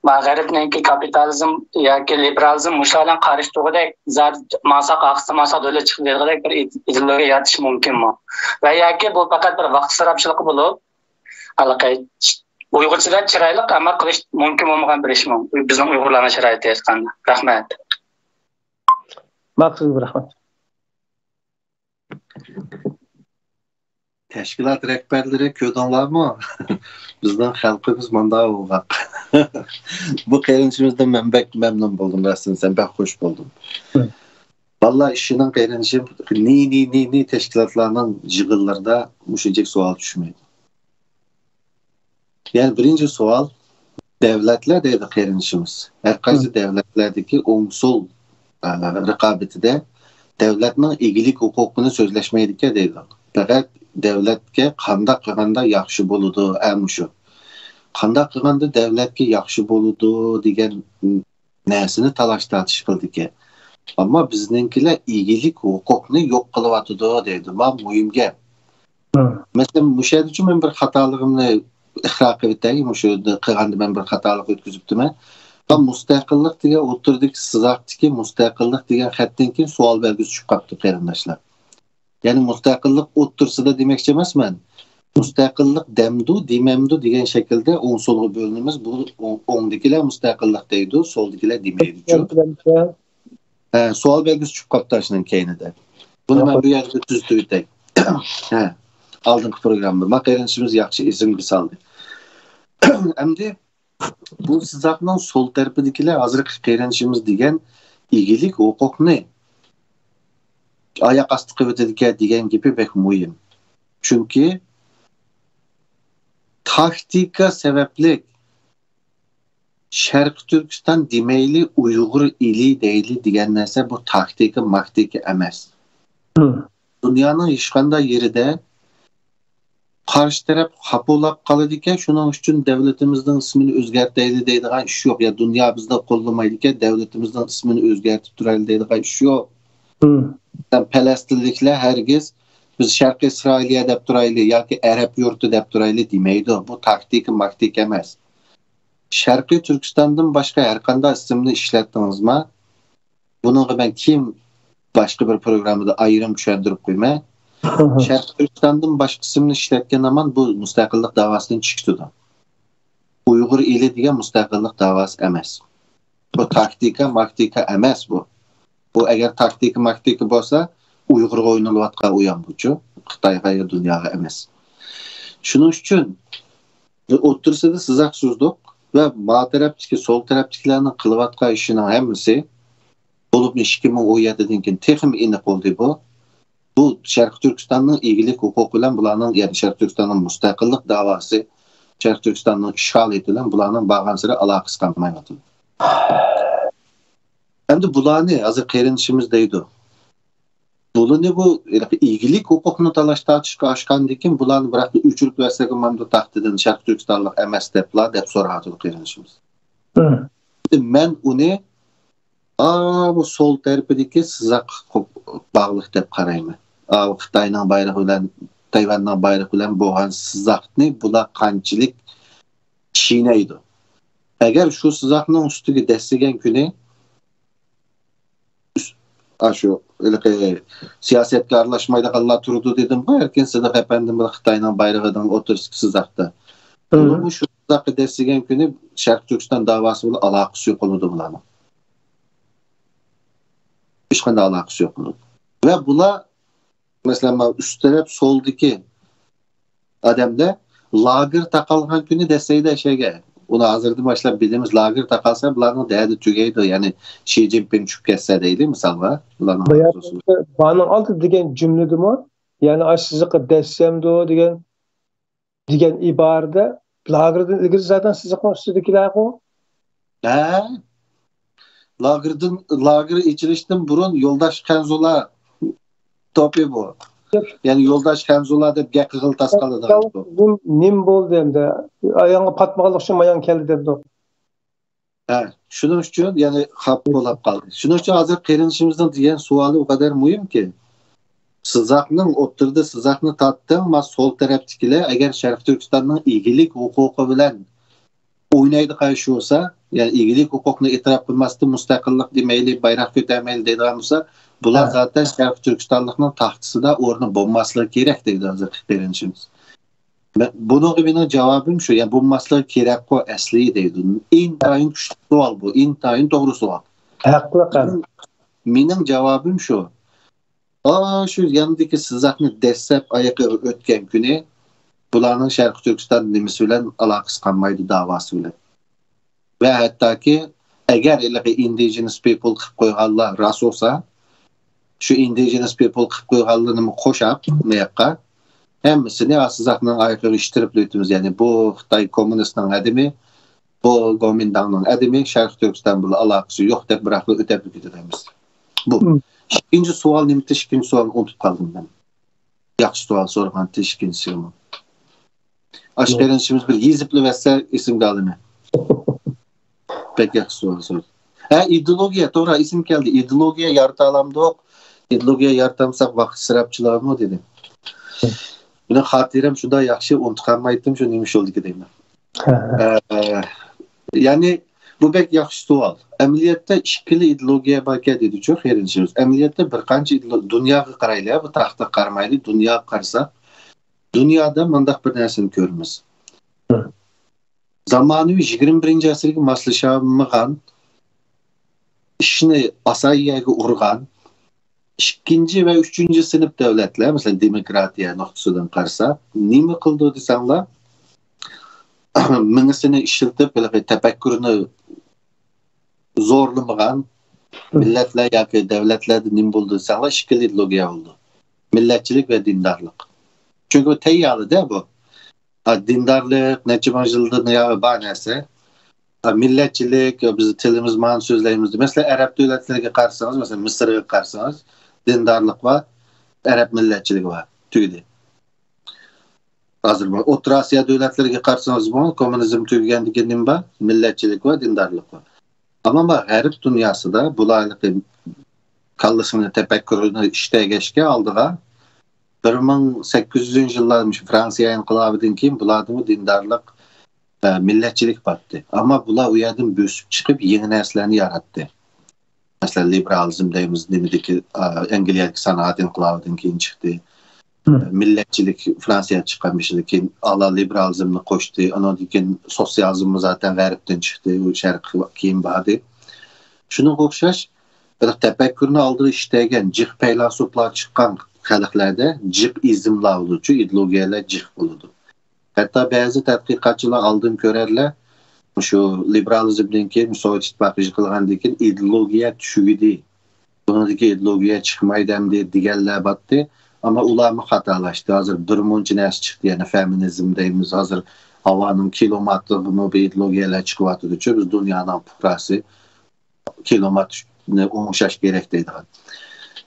ما، غەربنىڭكى كاپىتالىزم ياكى لىبېرالىزم مۇشۇلار بىلەن قارشى تۇرغۇدەك، زادى ماڭساق ئاقسا، ماڭساق دۆلەت چىقىدۇ دەيدىغۇدەك بىر ئىد-، ئىدېئولوگىيە يارىتىش مۇمكىنمۇ؟ ۋە ياكى بۇ پەقەت بىر ۋاقىت ئىسراپچىلىقى بولۇپ، ھېلىقى ئۇيغۇرچىدا چىرايلىق، ئەمما قىلىش مۇمكىن بولمىغان بىر ئىشمۇ؟ بىزنىڭ ئۇيغۇرلارنىڭ شارائىتىدا ئېيتقاندا. رەھمەت. ماقۇل، رەھمەت. تەشكىلات رەھبەرلىرى، كۆردۈڭلارمۇ؟ بىزنىڭ خەلقىمىز مانداق بولغاق. بۇ قېرىندىشىمىزدىن مەن بەك مەمنۇن بولدۇم، راستىنى دېسەم، بەك خوش بولدۇم. ھە. بالىلار ئىشىنىڭ قېرىندىشىم، نى، نى، نى، نى تەشكىلاتلارنىڭ يىغىنلىرىدا مۇشۇنچىلىك سوئال چۈشمەيدۇ. يەنى بىرىنچى سوئال، دەۋلەتلەر دەيدۇ قېرىندىشىمىز. ھەر قايسى دەۋلەتلەردىكى ئوڭ سول، ئە، رىقابىتىدە دەۋلەتنىڭ ئىگىلىك ھوقۇقىنى سۆزلەشمەيدىكەن دەيدۇ. پەقەت دەۋلەتكە قانداق قىلغاندا ياخشى بولىدۇ، ئە، مۇشۇ. قانداق قىلغاندا دەۋلەتكە ياخشى بولىدۇ دېگەن نەرسىنى تالاش-تارتىش قىلىدىكەن. ئەمما بىزنىڭكىلەر ئىگىلىك ھوقۇقنى يوق قىلىۋاتىدۇ دەيدۇ. ما مۇھىم گەپ. ھە. مەسىلەن، مۇشۇ يەردىچۇ مەن بىر خاتالىقىمنى ئىقرار قىلىۋېتەي، مۇشۇ قىلغاندا مەن بىر خاتالىق ئۆتكۈزۈپتىمەن. ھە. مۇستەقىللىق دېگەن ئوتتۇرىدىكى سىزىقتىكى مۇستەقىللىق دېگەن خەتتىن كېيىن سوئال بەلگىسى چۈشۈپ قاپتۇ، قېرىنداشلار. يەنى مۇستەقىللىق ئوتتۇرىسىدا دېمەكچى ئەمەسمەن. مۇستەقىللىق دەمدۇ، دېمەمدۇ دېگەن شەكىلدە ئوڭ سولغا بۆلۈنىمىز. بۇ ئوڭ-، ئوڭدىكىلەر مۇستەقىللىق دەيدۇ، سولدىكىلەر دېمەيدۇچۇ. ھە، سوئال بەلگىسى چۈشۈپ قاپتۇ ئاشۇنىڭ كەينىدە. بۇنى مەن بۇ يەردە تۈزىتىۋېتەي. ھە، ئالدىنقى پروگراممىدا ما قېرىندىشىمىز ياخشى ئېسىمگە سالدى. ئەمدى بۇ سىزىقنىڭ سول تەرىپىدىكىلەر ھازىرقى قېرىندىشىمىز دېگەن ئىگىلىك ھوقۇقنى ئاياق ئاستى قىلىۋېتىدىكەن دېگەن گېپى بەك مۇھىم. چۈنكى تاكتىكا سەۋەبلىك شەرقىي تۈركىستان دېمەيلى، ئۇيغۇر ئېلى دەيلى دېگەن نەرسە بۇ تاكتىكا، ماكتىكا ئەمەس. ھە. دۇنيانىڭ ھېچقانداق يېرىدە قارشى تەرەپ خاپا بولاپ قالىدىكەن، شۇنىڭ ئۈچۈن دەۋلىتىمىزنىڭ ئىسمىنى ئۆزگەرتەيلى دەيدىغان ئىش يوق. يا دۇنيا بىزنى قوللىمايدىكەن، دەۋلىتىمىزنىڭ ئىسمىنى ئۆزگەرتىپ تۇرايلى دەيدىغان ئىش يوق. ھە. مەسىلەن، پەلەستىنلىكلەر ھەرگىز بىز شەرقىي ئىسرائىلىيە دەپ تۇرايلى ياكى ئەرەب يۇرتى دەپ تۇرايلى دېمەيدۇ. بۇ تاكتىكا، ماكتىكا ئەمەس. شەرقىي تۈركىستاندىن باشقا ھەر قانداق ئىسىمنى ئىشلەتتىڭىزما، بۇنىڭغا مەن كېيىن باشقا بىر پروگراممىدا ئايرىم چۈشەندۈرۈپ قويىمەن. شەرقىي تۈركىستاندىن باشقا ئىسىمنى ئىشلەتكەن ھامان بۇ مۇستەقىللىق داۋاسىدىن چىقىۋېتىدۇ. ئۇيغۇر ئېلى دېگەن مۇستەقىللىق داۋاسى ئەمەس. بۇ تاكتىكا، ماكتىكا ئەمەس بۇ. بۇ ئەگەر تاكتىكا، ماكتىكا بولسا، ئۇيغۇرغا ئوينىلىۋاتقان ئويۇن بۇچۇ. خىتايغا يا دۇنياغا ئەمەس. شۇنىڭ ئۈچۈن ئوتتۇرىسىدا سىزىق سىزدۇق ۋە ما تەرەپتىكى، سول تەرەپتىكىلەرنىڭ قىلىۋاتقان ئىشىنىڭ ھەممىسى، بولۇپمۇ ئىككى مىڭ ئون يەتتىدىن كېيىن تېخىمۇ ئېنىق بولدى بۇ. بۇ شەرقىي تۈركىستاننىڭ ئىگىلىك ھوقۇقى بىلەن بۇلارنىڭ، يەنى شەرقىي تۈركىستاننىڭ مۇستەقىللىق داۋاسى، شەرقىي تۈركىستاننىڭ ئىشغالىيىتى بىلەن بۇلارنىڭ بارغانسېرى ئالاقىسى قالمايۋاتىدۇ. ئەمدى بۇلارنى ھازىر قېرىندىشىمىز دەيدۇ. بۇلارنى بۇ ئىگىلىك ھوقۇقنى تالاش تارتىشقا ئاشقاندىن كېيىن بۇلارنى بىراقلا ئۆچۈرۈپ بەرسەك ماندۇ تاختىدىن شەرقىي تۈركىستانلىق ئەمەس دەپلا دەپ سوراۋاتىدۇ قېرىندىشىمىز. ھە. مەن ئۇنى، ئا، بۇ سول تەرىپىدىكى سىزىق باغلىق دەپ قارايمەن. ئا، خىتاينىڭ بايرىقى بىلەن، تەيۋەننىڭ بايرىقى بىلەن بولغان سىزىقنى بۇلار قانچىلىك چىينەيدۇ. ئەگەر شۇ سىزىقنىڭ ئۈستىگە دەسسىگەن كۈنى، ئاشۇ ھېلىقى سىياسەتكە ئارىلاشمايدىغانلار تۇرىدۇ دېدىمغۇ، ئەركىن سىدىق ئەپەندىم بىلەن خىتاينىڭ بايرىغىنىڭ ئوتتۇرىسىدىكى سىزىقتا. ھە. بۇلارمۇ شۇ سىزىققا دەسسىگەن كۈنى شەرقىي تۈركىستان داۋاسى بىلەن ئالاقىسى يوقىلىدۇ بۇلارنىڭ. ھېچقانداق ئالاقىسى يوقىلىدۇ. ۋە بۇلار، مەسىلەن، مانا ئۈست تەرەپ سولدىكى ئادەمدە لاگېر تاقالغان كۈنى دەسسەيدۇ ئەشەگە. ئۇنى ھازىردىن باشلاپ بىلىمىز، لاگېر تاقالسا بۇلارنىڭ دەردى تۈگەيدۇ. يەنى شى جىنپىڭ چۈشۈپ كەتسە دەيلى مىسالغا. بۇلارنىڭ بۇ يەردە بارنىڭ ئالدى دېگەن جۈملىدىمۇ، يەنى ئاشۇ سىزىققا دەسسەمدۇ دېگەن، دېگەن ئىبارىدە لاگېردىن ئىلگىرى زادەن سىزىقنىڭ ئۈستىدىكىلەرغۇ. ھە؟ لاگېردىن، لاگېر ئېچىلىشتىن بۇرۇن يولداش خەنزۇلا توپى بۇ. يەنى يولداش خەنزۇلا دەپ گەپ قىلغىلى تاس قالىدىغان توپ. نېمە، نېمە بولدى ئەمدى؟ ئاياغقا پاتمىغانلىق ئۈچۈن مايان كەلدى دەمدۇ؟ ھە، شۇنىڭ ئۈچۈن يەنى خاپا بولاپ قالدى. شۇنىڭ ئۈچۈن ھازىر قېرىندىشىمىزنىڭ دېگەن سوئالى ئۇ قەدەر مۇھىمكى، سىزاقنىڭ ئوتتۇرىدا سىزاقنى تارتتىڭ، ما سول تەرەپتىكىلەر ئەگەر شەرقىي تۈركىستاننىڭ ئىگىلىك ھوقۇقى بىلەن ئوينايدىغان ئىش بولسا، يەنى ئىگىلىك ھوقۇقنى ئېتىراپ قىلماستىن مۇستەقىللىق دېمەيلى، بايراق كۆتەرمەيلى دەيدىغان بولسا، بۇلار ھە. زاتەن شەرقىي تۈركىستانلىقنىڭ تاختىسىدا ئورنى بولماسلىقى كېرەك دەيدۇ ھازىرقى قېرىندىشىمىز. مەن، بۇنىڭغا مېنىڭ جاۋابىم شۇ، يەنى بولماسلىقى كېرەكقۇ ئەسلى دەيدۇ. ئىنتايىن كۈچلۈك سوئال بۇ، ئىنتايىن توغرا سوئال. ھەقلىق ھەم. مېنىڭ، مېنىڭ جاۋابىم شۇ. ئاشۇ ياندىكى سىزىقنى دەسسەپ ئايىقىغا ئۆتكەن كۈنى بۇلارنىڭ شەرقىي تۈركىستان نېمىسى بىلەن ئالاقىسى قالمايدۇ، داۋاسى بىلەن. ۋە ھەتتاكى ئەگەر ھېلىقى indigenous people قىلىپ قويغانلار راست بولسا، شۇ indigenous people قىلىپ قويغانلىرىنىمۇ قوشاپ مۇياققا ھەممىسىنى سىزىقنىڭ ئايىقىغا ئىتتىرىپ ئۆتىمىز. يەنى بۇ خىتاي كوممۇنىستىنىڭ ئادىمى، بۇ گومىنداڭنىڭ ئادىمى، شەرقىي تۈركىستان بىلەن ئالاقىسى يوق دەپ بىراقلا ئۆتەپ كېتىدۇ ھەممىسى. بۇ. مم. ئىككىنچى سوئال نېمىتى؟ ئىككىنچى سوئالنى ئۇنتۇپ قالدىم مەن. ياخشى سوئال سورىغانتى ئىككىنچىسىمۇ. ئاشۇ قېرىندىشىمىز بىر يېزىپلا بەرسە ئېسىمگە ئالىمەن. بەك ياخشى سوئال سورىدى. ھە، ئىدېئولوگىيە، توغرا، ئېسىمگە كەلدى. ئىدېئولوگىيە يارىتالامدۇق؟ ئىدېئولوگىيە يارىتالمىساق ۋاقىت ئىسراپچىلىقىمۇ دېدى. مېنىڭ خاتىرەم شۇنداق ياخشى، ئۇنتۇپ قالمايتتىم شۇ نېمە ئىش بولدىكى دەيمەن. ھە، ھە. ئە، يەنى بۇ بەك ياخشى سوئال. ئەمەلىيەتتە ئىككىلا ئىدېئولوگىيە باركەن دېدىچۇ قېرىندىشىمىز. ئەمەلىيەتتە بىر قانچە ئىدېئولو-، دۇنياغا قارايلى، بۇ تاختىغا قارىمايلى، دۇنياغا قارىساق، دۇنيادا مۇنداق بىر نەرسىنى كۆرىمىز. ھە. زامانىۋى يىگىرمە بىرىنچى ئەسىرگە ماسلىشالمىغان، ئىشنى ئاسان يەرگە ئۇرغان، ئىككىنچى ۋە ئۈچىنچى سىنىپ دۆلەتلەر، مەسىلەن، دېموكراتىيە نۇقتىسىدىن قارىساق، نېمە قىلىدۇ دېسەڭلار، مېڭىسىنى ئىشلىتىپ، ھېلىقى تەپەككۇرىنى زورلىمىغان مىللەتلەر ياكى دۆلەتلەردە نېمە بولىدۇ دېسەڭلار، ئىككىلا ئىدېئولوگىيە بولىدۇ. مىللەتچىلىك ۋە دىندارلىق. چۈنكى بۇ تەييارلىدە بۇ. ھە، دىندارلىق نەچچە مىڭ يىلدىن ياغى بار نەرسە. ھە، مىللەتچىلىك، بىز تىلىمىز مانا سۆزلەيمىز. مەسىلەن، ئەرەب دۆلەتلىرىگە قارىسىڭىز، مەسىلەن، مىسىرغا قارىسىڭىز، دىندارلىق بار، ئەرەب مىللەتچىلىكى بار، تۈگىدى. ھازىر بۇ ئوتتۇرا ئاسىيا دۆلەتلىرىگە قارىسىڭىزمۇ، كوممۇنىزم تۈگىگەندىن كېيىن نېمە بار؟ مىللەتچىلىك بار، دىندارلىق بار. ئەمما بۇ غەرب دۇنياسىدا بۇلارنىڭ كاللىسىنى، تەپەككۇرىنى ئىشتەگەچكە ئالدىغا بىر مىڭ سەككىز يۈزىنچى يىللار مۇشۇ فرانسىيە ئىنقىلابىدىن كېيىن بۇلاردىمۇ دىندارلىق، ئە، مىللەتچىلىك بارتتى. ئەمما بۇلار ئۇ يەردىن بۆسۈپ چىقىپ يېڭى نەرسىلەرنى ياراتتى. مەسىلەن، لىبېرالىزم دەيمىز، نېمىدىكى، ئە، ئەنگلىيەدىكى سانائەت ئىنقىلابىدىن كېيىن چىقتى. مىللەتچىلىك فرانسىيەدە چىققان بىر شەكىل. كېيىن ئالا لىبېرالىزمنى قوشتى. ئانىڭدىن كېيىن سوتسىيالىزممۇ زاتەن غەربتىن چىقتى. ئۇ شەرققە كېيىن باردى. شۇنىڭغا ئوخشاش، بىر تەپەككۇرنى ئالدىغا ئىشتەيگەن جىق پەيلاسوپلار چىققان خەلقلەردە جىق ئىزملار بولىدۇ، ئىدېئولوگىيەلەر جىق بولىدۇ. ھەتتا بەزى تەتقىقاتچىلار ئالدىن كۆرەرلەر، مۇشۇ لىبېرالىزمدىن كېيىن سوۋېت ئىتتىپاقى يىقىلغاندىن كېيىن ئىدېئولوگىيە تۈگىدى، بۇنىڭدىكى ئىدېئولوگىيە چىقمايدۇ ئەمدى دېگەنلەر بارتتى. ئەمما ئۇلارمۇ خاتالاشتى. ھازىر بىر مۇنچە نەرسە چىقتى، يەنە فېمىنىزم دەيمىز، ھازىر ھاۋانىڭ كىلوماتىغىمۇ بىر ئىدېئولوگىيەلەر چىقىۋاتىدۇچۇ، بىز دۇنيانىڭ پۇقراسى، كىلوماتىرنى ئوڭشاش كېرەك دەيدىغان.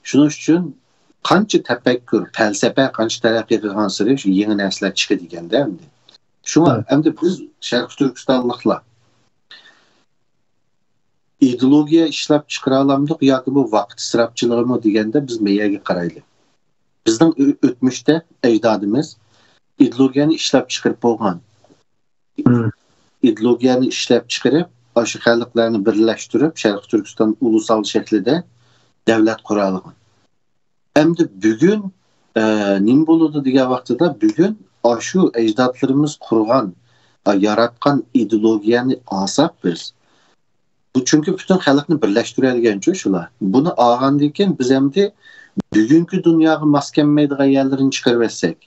شۇنىڭ ئۈچۈن قانچە تەپەككۇر، پەلسەپە قانچە تەرەققىي قىلغانسېرى شۇ يېڭى نەرسىلەر چىقىدىكەندە ئەمدى. شۇڭا ئەمدى بىز شەرقىي تۈركىستانلىقلار ئىدېئولوگىيە ئىشلەپ چىقىرالامدۇق ياكى بۇ ۋاقىت ئىسراپچىلىقىمۇ دېگەندە بىز مەيەگە قارايلى. بىزنىڭ ئۆ-، ئۆتمۈشتە ئەجدادىمىز ئىدېئولوگىيەنى ئىشلەپ چىقىرىپ بولغان. ئىدېئولوگىيەنى ئىشلەپ چىقىرىپ، ئاشۇ خەلقلەرنى بىرلەشتۈرۈپ، شەرقىي تۈركىستان ئۇلۇسال شەكلىدە دۆلەت قۇرالىغان. ئەمدى بۈگۈن، ئە، نېمە بولىدۇ دېگەن ۋاقتىدا، بۈگۈن ئاشۇ ئەجدادلىرىمىز قۇرغان، ئە، ياراتقان ئىدېئولوگىيەنى ئالساق بىز، بۇ چۈنكى پۈتۈن خەلقنى بىرلەشتۈرەلىگەنچۇ شۇلار. بۇنى ئالغاندىن كېيىن بىز ئەمدى بۈگۈنكى دۇنياغا ماس كەلمەيدىغان يەرلىرىنى چىقىرىۋەتسەك،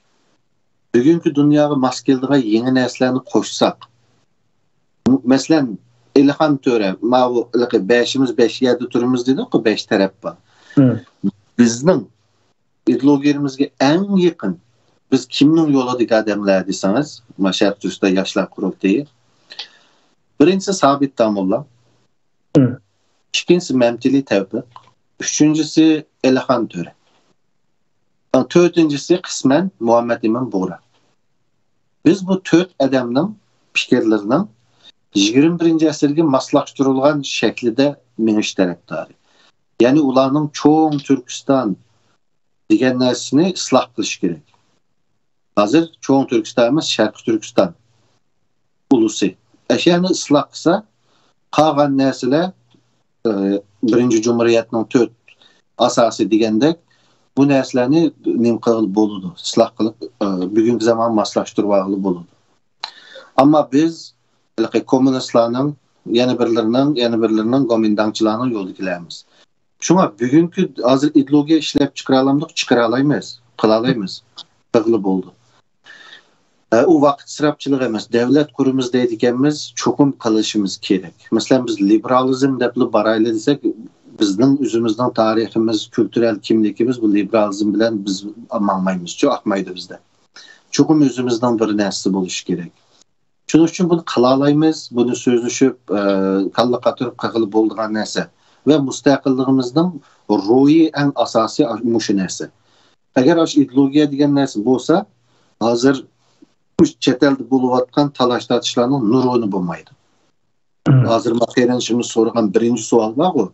بۈگۈنكى دۇنياغا ماس كېلىدىغان يېڭى نەرسىلەرنى قوشساق، مەسىلەن، ئېلىخان تۆرە، ماۋۇ ھېلىقى بەشىمىز بەش يەردە تۇرىمىز دېدۇققۇ، بەش تەرەپ بار. بىزنىڭ ئىدېئولوگىيەمىزگە ئەڭ يېقىن، بىز كىمنىڭ يولىدىكى ئادەملەر دېسىڭىز، مانا شەرقىي تۈركىستان ياشلار قۇرۇلتىيى. بىرىنچىسى سابىت داموللا. ئىككىنچىسى مەمتىلى تەۋپىق. ئۈچىنچىسى ئېلىخان تۆرە. تۆتىنچىسى قىسمەن مۇھەممەد ئىمام بۇغرا. بىز بۇ تۆت ئادەمنىڭ پىكىرلىرىنىڭ يىگىرمە بىرىنچى ئەسىرگە ماسلاشتۇرۇلغان شەكلىدە مېڭىش تەرەپدارى. يەنى ئۇلارنىڭ چوڭ تۈركىستان دېگەن نەرسىنى ئىسلاھ قىلىش كېرەك. ھازىر چوڭ تۈركىستان ئەمەس، شەرقىي تۈركىستان ئۇلۇسى. ئەشيانى ئىسلاھ قىلسا، قالغان نەرسىلەر، ئە، بىرىنچى جۇمھۇرىيەتنىڭ تۆت ئاساسى دېگەندەك، بۇ نەرسىلەرنى نېمە قىلغىلى بولىدۇ، ئىسلاھ قىلىپ، ئە، بۈگۈنكى زامانغا ماسلاشتۇرۇۋالغىلى بولىدۇ. ئەمما بىز ھېلىقى كوممۇنىستلارنىڭ، يەنە بىرلىرىنىڭ، يەنە بىرلىرىنىڭ، گومىنداڭچىلارنىڭ يولىدىكىلەرمىز. شۇڭا بۈگۈنكى ھازىر ئىدېئولوگىيە ئىشلەپ چىقىرالايمىز، چىقىرالايمىز، قىلالايمىز. قىلغىلى بولىدۇ. ئە، ئۇ ۋاقىت ئىسراپچىلىقى ئەمەس، دەۋلەت قۇرىمىز دەيدىكەنمىز، چوقۇم قىلىشىمىز كېرەك. مەسىلەن، بىز لىبېرالىزم دەپلا بارايلى دېسەك، بىزنىڭ ئۆزىمىزنىڭ تارىخىمىز، كۈلتۈرەل كىملىكىمىز بۇ لىبېرالىزم بىلەن بىز ماڭمايمىزچۇ، ئاقمايدۇ بىزدە. چوقۇم ئۆزىمىزنىڭ بىر نەرسىسى بولۇشى كېرەك. شۇنىڭ ئۈچۈن بۇنى قىلالايمىز، بۇنى سۆزلىشىپ، ئە، كاللا قاتۇرۇپ قىلغىلى بولىدىغان نەرسە. ۋە مۇستەقىللىقىمىزنىڭ روھى ئەڭ ئاساسىي مۇشۇ نەرسە. ئەگەر ئاشۇ ئىدېئولوگىيە دېگەن نەرسە بولسا، ھازىر مۇشۇ چەت ئەلدە بولۇۋاتقان تالاش-تارتىشلارنىڭ نۇرغۇنى بولمايدۇ. ھازىر ما قېرىندىشىمىز سورىغان بىرىنچى سوئال بارغۇ،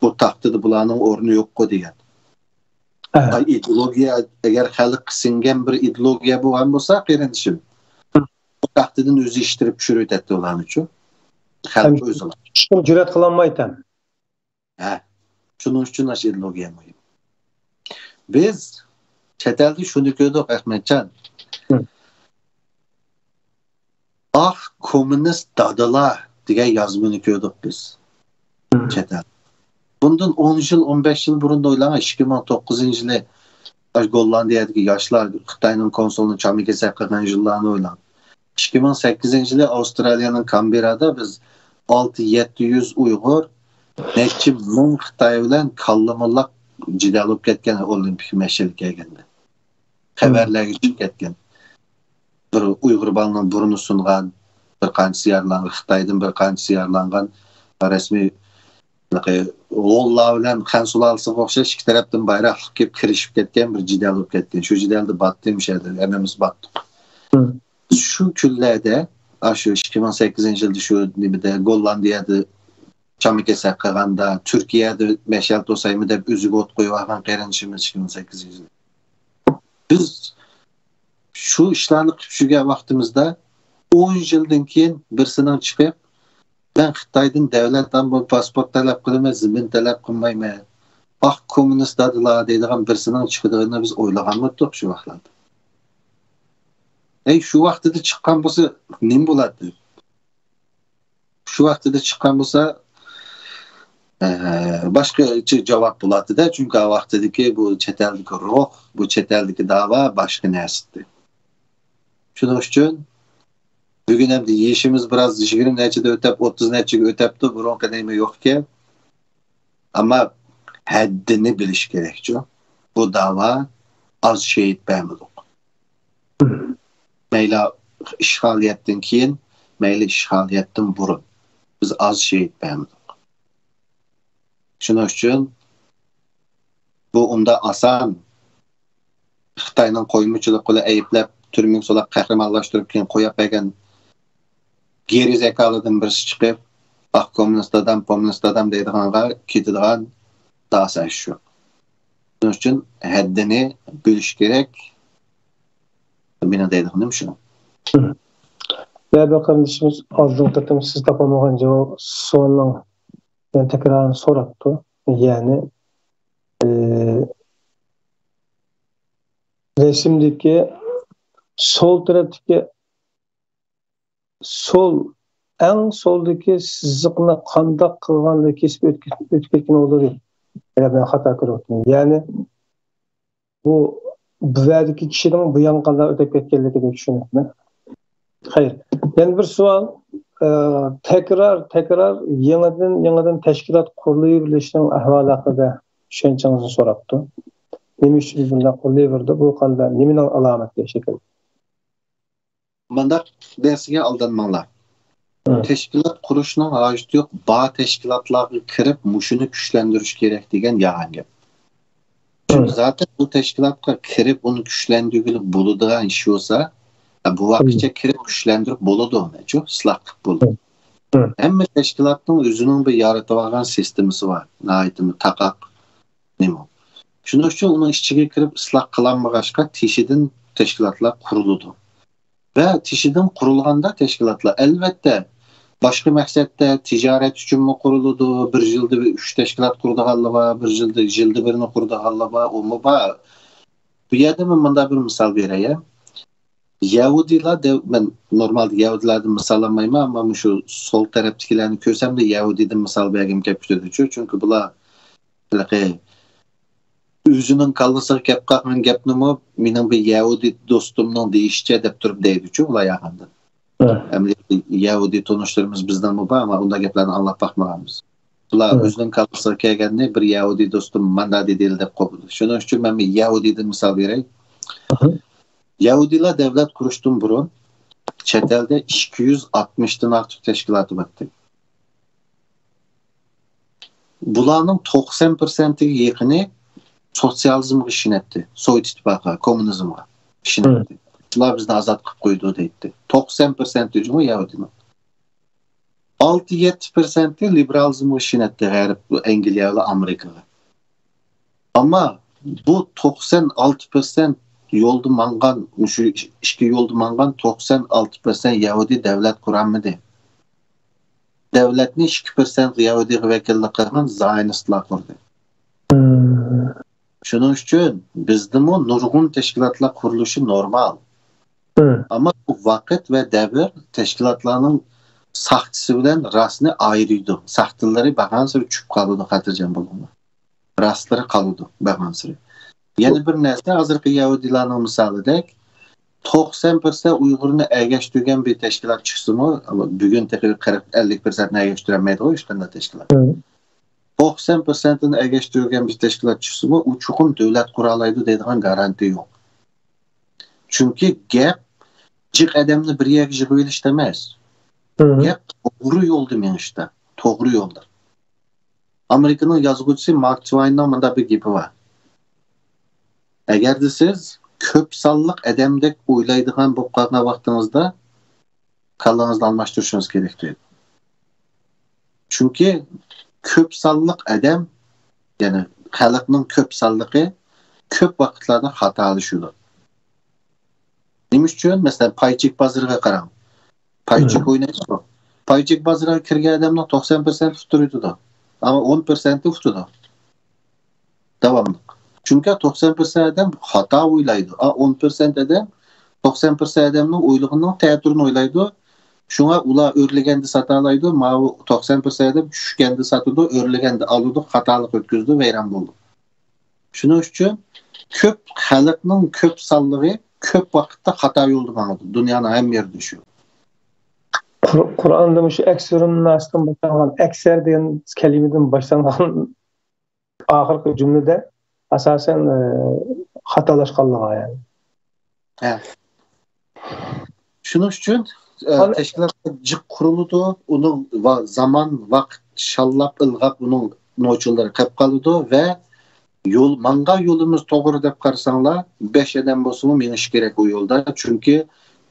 بۇ تاختىدا بۇلارنىڭ ئورنى يوققۇ دېگەن. ئاي، ئىدېئولوگىيە ئەگەر خەلققە سىڭگەن بىر ئىدېئولوگىيە بولغان بولسا، قېرىندىشىم، بۇ تاختىدىن ئۆزى ئىشتىرىپ چۈشۈرۈۋېتەتتى ئۇلارنىچۇ. خەلق ئۆزى. جۈرئەت قىلالمايتتى. ھە، شۇنىڭ ئۈچۈن ئاشۇ ئىدېئولوگىيە مۇھىم. بىز چەت ئەلدە شۇنى كۆردۇق، ئەخمەتجان. ئاق كوممۇنىست دادىلار دېگەن يازمىنى كۆردۇق بىز. چەت ئەل. بۇندىن ئون يىل، ئون بەش يىل بۇرۇن ئويلاڭ، ئىككى مىڭ توققۇزىنچى يىلى ئاشۇ گوللاندىيەدىكى ياشلار خىتاينىڭ كونسۇلىنى چاما كېسەك قىلغان يىللارنى ئويلاڭ. ئىككى مىڭ سەككىزىنچى يىلى ئاۋسترالىيەنىڭ كامبېرادا بىز ئالتە يەتتە يۈز ئۇيغۇر، نەچچە مىڭ خىتاي بىلەن كاللىمۇللاق جېدەل بولۇپ كەتكەن ئولىمپىك مەشئەلگە كەلگەندە. خەۋەرلەرگە چىقىپ كەتكەن. بىر ئۇيغۇر بالىنىڭ بۇرنى سۇنغان، بىر قانچىسى يارىلانغان، خىتايدىن بىر قانچىسى يارىلانغان رەسمىي ھونلار بىلەن خەن سۇلالىسىغا ئوخشاش ئىككى تەرەپتىن بايراقلىق كېلىپ كىرىشىپ كەتكەن بىر جېدەل بولۇپ كەتكەن. شۇ جېدەلدە باتتى مۇشۇ يەردە ھەممىمىز باتتۇق. شۇ كۈنلەردە، ئاشۇ ئىككى مىڭ سەككىزىنچى يىلدا شۇ نېمىدە، گوللاندىيەدە چاما كېسەك قىلغاندا، تۈركىيەدە مەشئەل توسايمۇ دەپ ئۆزىگە ئوت قويۇپ ئالغان قېرىندىشىمىز ئىككى مىڭ سەككىزىنچى يىلدا. بىز شۇ ئىشلارنى قىلىپ يۈرگەن ۋاقتىمىزدا، ئون يىلدىن كېيىن بىرسىنىڭ چىقىپ، مەن خىتايدىن دۆلەت پاسپورت تەلەپ قىلىمەن، زېمىن تەلەپ قىلمايمەن. ئاق كوممۇنىست دادىلار دەيدىغان بىرسىنىڭ چىقىدىغىنىنى بىز ئويلىغانمىدۇق شۇ ۋاقىتلاردا. ئەي، شۇ ۋاقتىدا چىققان بولسا نېمە بولاتتى؟ شۇ ۋاقتىدا چىققان بولسا، ئە، باشقىچە جاۋاب بولاتتى-دە، چۈنكى ئا ۋاقتىدىكى بۇ چەت ئەلدىكى روھ، بۇ چەت ئەلدىكى داۋا باشقا نەرسە ئىدى. شۇنىڭ ئۈچۈن بۈگۈن ئەمدى يېشىمىز بىراز يىگىرمە نەچچىدە ئۆتەپ، ئوتتۇز نەچچىگە ئۆتەپتۇ، بۇرۇنقى نېمە يوقكەن. ئەمما ھەددىنى بىلىش كېرەكچۇ. بۇ داۋا ئاز شېھىت بەرمىدۇق. مەيلى ئىشغالىيەتتىن كېيىن، مەيلى ئىشغالىيەتتىن بۇرۇن بىز ئاز شېھىت بەرمىدۇق. شۇنىڭ ئۈچۈن بۇ ئۇنداق ئاسان خىتاينىڭ قويمىچىلىقى بىلەن ئەيىبلەپ، تۈرمىگە سولاپ، قەھرىمانلاشتۇرۇپ، كېيىن قويۇپ بەرگەن گېرى زاكالىدىن بىرسى چىقىپ، ئاھ، كوممۇنىست دادام، كوممۇنىست دادام دەيدىغانغا كېتىدىغان داسا ئىش يوق. شۇنىڭ ئۈچۈن ھەددىنى بىلىش كېرەك. مېنىڭ دەيدىغىنىم شۇ. بەزى قېرىندىشىمىز ئالدىنقى قېتىم سىز تاپالمىغان جاۋاب سوئالنىڭ يەنە تەكرارىنى سوراپتۇ. يەنى، ئى، رەسىمدىكى سول تەرەپتىكى سول، ئەڭ سولدىكى سىزىقنى قانداق قىلغاندا كېسىپ ئۆتكە-، ئۆتۈپ كەتكىلى بولىدۇ؟ ئەگەر مەن خاتا كۆرۈۋاتىمەن. يەنى بۇ، بۇ يەردىكى كىشىنىڭ بۇ يانغا قانداق ئۆتۈپ كەتكەنلىكىدىن چۈشىنىمەن. خەير. يەنە بىر سوئال. ئە، تەكرار، تەكرار يېڭىدىن، يېڭىدىن تەشكىلات قۇرۇلۇۋېرىشنىڭ ئەھۋالى ھەققىدە چۈشەنچىڭىزنى سوراپتۇ. نېمە ئۈچۈن بۇنداق قۇرۇلۇۋېرىدۇ؟ بۇ قانداق، نېمىنىڭ ئالامىتى شەكىلدە؟ مانداق نەرسىگە ئالدانماڭلار. تەشكىلات قۇرۇشنىڭ ھاجىتى يوق، بار تەشكىلاتلارغا كىرىپ مۇشۇنى كۈچلەندۈرۈش كېرەك دېگەن يالغان گەپ. چۈنكى زاتەن بۇ تەشكىلاتقا كىرىپ ئۇنى كۈچلەندۈرگىلى بولىدىغان ئىش بولسا، بۇ ۋاقىتچە كىرىپ كۈچلەندۈرۈپ بولىدۇ، نەچۇ ئىسلاھ قىلىپ بولىدۇ. ھەممە تەشكىلاتنىڭ ئۆزىنىڭ بىر يارىتىۋالغان سىستېمىسى بار، ناھايىتى تاقاق نېمە. شۇنىڭ ئۈچۈن ئۇنىڭ ئىچىگە كىرىپ ئىسلاھ قىلالمىغاچقا تېشىدىن تەشكىلاتلار قۇرۇلىدۇ. ۋە تېشىدىن قۇرۇلغاندا تەشكىلاتلار، ئەلۋەتتە، باشقا مەقسەتتە تىجارەت ئۈچۈنمۇ قۇرۇلىدۇ، بىر يىلدا بىر ئۈچ تەشكىلات قۇرىدىغانلار بار، بىر يىلدا، يىلدا بىرنى قۇرىدىغانلار بار، ئۇمۇ بار. بۇ يەردە مەن مۇنداق بىر مىسال بېرەي. يەھۇدىيلار دەۋ-، مەن نورمالدا يەھۇدىيلاردىن مىسال ئالمايمەن، ئەمما مۇشۇ سول تەرەپتىكىلەرنى كۆرسەمدە يەھۇدىيدىن مىسال بەرگۈم كېلىپ كېتىدۇچۇ، چۈنكى بۇلار ھېلىقى ئۆزىنىڭ كاللىسىغا كەپ قالغان گەپنىمۇ مېنىڭ بىر يەھۇدىي دوستۇمنىڭ دېيىشىچە دەپ تۇرۇپ دەيدىچۇ ئۇلار ياغاندىن. ھە. ئەمدى يەھۇدىي تونۇشلىرىمىز بىزنىڭمۇ بار، ئەمما ئۇنداق گەپلەرنى ئاڭلاپ باقمىغانبىز. ئۇلار ھە. ئۆزىنىڭ كاللىسىغا كەلگەننى بىر يەھۇدىي دوستۇم ماندا دېدى دەپ قوبۇللىدى. شۇنىڭ ئۈچۈن مەن بىر يەھۇدىيدىن مىسال بېرەي. ئاھا. يەھۇدىيلار دەۋلەت قۇرۇشتىن بۇرۇن چەت ئەلدە ئىككى يۈز ئاتمىشتىن ئارتۇق تەشكىلاتى بارتى. بۇلارنىڭ توقسان پىرسەنتىگە يېقىنى سوتسىيالىزمغا ئىشىنەتتى، سوۋېت ئىتتىپاقىغا، كوممۇنىزمغا ئىشىنەتتى. بۇلار بىزنى ئازاد قىلىپ قويىدۇ دەيتتى. توقسان پىرسەنتى جۇمۇ يەھۇدىينىڭ. ئالتە يەتتە پىرسەنتى لىبېرالىزمغا ئىشىنەتتى، غەرب، ئەنگلىيە ۋە ئامېرىكىغا. ئەمما بۇ توقسان ئالتە پىرسەنت يولدا ماڭغان، مۇشۇ ئىككى يولدا ماڭغان توقسان ئالتە پىرسەنت يەھۇدىي دەۋلەت قۇرالمىدى. دەۋلەتنى ئىككى پىرسەنت يەھۇدىيغا ۋەكىللىك قىلغان زايونىستلار قۇردى. شۇنىڭ ئۈچۈن بىزدىمۇ نۇرغۇن تەشكىلاتلار قۇرۇلۇشى نورمال. ئەمما بۇ ۋاقىت ۋە دەۋر تەشكىلاتلارنىڭ ساختىسى بىلەن راستىنى ئايرىيدۇ. ساختىلىرى بارغانسېرى چۈشۈپ قالىدۇ، خاتىرجەم بولۇڭلار. راستلىرى قالىدۇ بارغانسېرى. يەنە بىر نەرسە، ھازىرقى يەھۇدىيلارنىڭ مىسالىدەك، توقسان پىرسەنت ئۇيغۇرنى ئەگەشتۈرگەن بىر تەشكىلات چىقسىمۇ، بۈگۈن تېخى قىرىق، ئەللىك پىرسەنتنى ئەگەشتۈرەلمەيدىغۇ ھېچقانداق تەشكىلات. توقسان پىرسەنتىنى ئەگەشتۈرگەن بىر تەشكىلات چىقسىمۇ، ئۇ چوقۇم دۆلەت قۇرالايدۇ دەيدىغان گارانتىيە يوق. چۈنكى گەپ جىق ئادەمنى بىر يەرگە يىغىۋېلىشتا ئەمەس. گەپ توغرا يولدا مېڭىشتا، توغرا يولدا. ئامېرىكىنىڭ يازغۇچىسى مارك تۋايننىڭ مۇنداق بىر گېپى بار. ئەگەردە سىز كۆپ سانلىق ئادەمدەك ئويلايدىغان بولۇپ قالغان ۋاقتىڭىزدا، كاللىڭىزنى ئالماشتۇرۇشىڭىز كېرەك دەيدۇ. چۈنكى كۆپ سانلىق ئادەم، يەنى خەلقنىڭ كۆپ سانلىقى كۆپ ۋاقىتلاردا خاتالىشىدۇ. نېمە ئۈچۈن؟ مەسىلەن، پاي چېك بازىرىغا قاراڭ. پاي چېك ئوينايدۇ. پاي چېك بازىرىغا كىرگەن ئادەمنىڭ توقسان پىرسەنتى ئۇتتۇرۇۋېتىدۇ. ئەمما ئون پىرسەنتى ئۇتىدۇ. داۋاملىق. چۈنكى توقسان پىرسەنت ئادەم خاتا ئويلايدۇ. ئا، ئون پىرسەنت ئادەم، توقسان پىرسەنت ئادەمنىڭ ئويلىغىنىنىڭ تەتۈرىنى ئويلايدۇ. شۇڭا ئۇلار ئۆرلىگەندە ساتالايدۇ. ماۋۇ توقسان پىرسەنت ئادەم چۈشكەندە ساتىدۇ، ئۆرلىگەندە ئالىدۇ، خاتالىق ئۆتكۈزىدۇ، ۋەيران بولىدۇ. شۇنىڭ ئۈچۈن كۆپ خەلقنىڭ كۆپ سانلىقى كۆپ ۋاقىتتا خاتا يولدا ماڭىدۇ. دۇنيانىڭ ھەممە يېرىدە شۇ. قۇر-، قۇرئاندا مۇشۇ ئەكسىرۇن ناستىن باشلانغان، ئەكسەر دېگەن كەلىمىدىن باشلانغان ئاخىرقى جۈملىدە ئاساسەن، ئى، خاتالاشقانلىقى، يەنى. ھە. شۇنىڭ ئۈچۈن، ئى، تەشكىلات جىق قۇرۇلىدۇ، ئۇنىڭ ۋا-، زامان، ۋاقىت شاللاپ، ئىلغاپ، ئۇنىڭ نوچىلىرى قېلىپ قالىدۇ ۋە يول، ماڭغان يولىمىز توغرا دەپ قارىساڭلار، بەش ئادەم بولسىمۇ مېڭىش كېرەك ئۇ يولدا. چۈنكى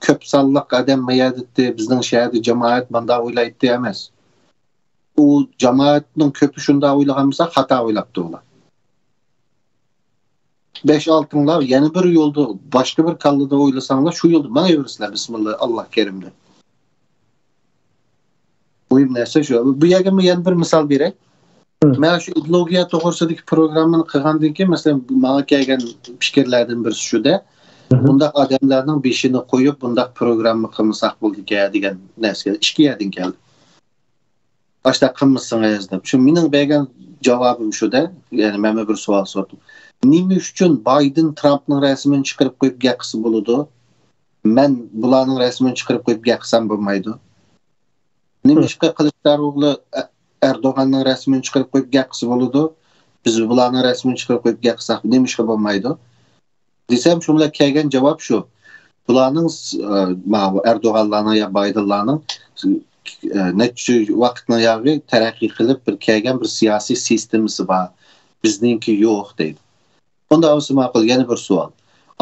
كۆپ سانلىق ئادەم ما يەردە، بىزنىڭ شەھەردە جامائەت مانداق ئويلايتتى ئەمەس. ئۇ جامائەتنىڭ كۆپى شۇنداق ئويلىغان بولسا، خاتا ئويلاپتۇ ئۇلار. بەش ئالتىڭلار يەنە بىر يولدا، باشقا بىر كاللىدا ئويلىساڭلار، شۇ يولدا ماڭىۋېرىسىلەر، بىسمىللا، ئاللا كەرىمدە. مۇھىم نەرسە شۇ. بۇ يەرگە مەن يەنە بىر مىسال بېرەي. مەن شۇ ئىدېئولوگىيە توغرىسىدىكى پروگراممىنى قىلغاندىن كېيىن، مەسىلەن، ماڭا كەلگەن پىكىرلەردىن بىرسى شۇدە، بۇنداق ئادەملەرنىڭ بېشىنى قويۇپ، بۇنداق پروگرامما قىلمىساق بولىدىكەن دېگەن نەرسە ئىككى يەردىن كەلدى. ئاشۇنداق قىلمىسىڭىز دەپ. شۇ مېنىڭ بەرگەن جاۋابىم شۇدە، يەنى مەنمۇ بىر سوئال سورىدىم. نېمە ئۈچۈن بايدېن ترامپنىڭ رەسىمىنى چىقىرىپ قويۇپ گەپ قىلسا بولىدۇ؟ مەن بۇلارنىڭ رەسىمىنى چىقىرىپ قويۇپ گەپ قىلسام بولمايدۇ؟ نېمىشقا قىلىچدارئوغلى ئە-، ئەردوغاننىڭ رەسىمىنى چىقىرىپ قويۇپ گەپ قىلسا بولىدۇ؟ بىز بۇلارنىڭ رەسىمىنى چىقىرىپ قويۇپ گەپ قىلساق نېمىشقا بولمايدۇ؟ دېسەم، شۇ بىلەن كەلگەن جاۋاب شۇ. بۇلارنىڭ، ئە، ماۋۇ ئەردوغانلارنىڭ يا بايدېنلارنىڭ، ئە، نەچچە ۋاقىتنىڭ ياغى تەرەققىي قىلىپ بىر كەلگەن بىر سىياسىي سىستېمىسى بار. بىزنىڭكى يوق دەيدۇ. ئۇنداق بولسا ماقۇل، يەنە بىر سوئال.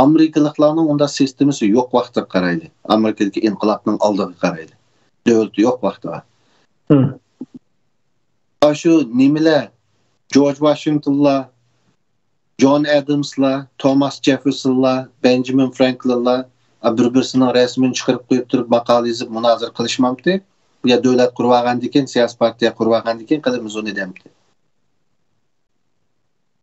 ئامېرىكىلىقلارنىڭ ئۇنداق سىستېمىسى يوق ۋاقتىغا قارايلى. ئامېرىكىدىكى ئىنقىلابنىڭ ئالدىغا قارايلى. دۆلىتى يوق ۋاقتىغا. ئاشۇ نېمىلەر، جورج ۋاشىنگتونلار، جون ئادامسلار، توماس جېففېرسونلار، بېنجامىن فرانكلىنلار، ئا، بىر-بىرسىنىڭ رەسىمىنى چىقىرىپ قويۇپ تۇرۇپ ماقالە يېزىپ مۇنازىرە قىلىشمامتى؟ يا دۆلەت قۇرۇۋالغاندىن كېيىن، سىياسىي پارتىيە قۇرۇۋالغاندىن كېيىن قىلىمىز ئۇنى دەمتى؟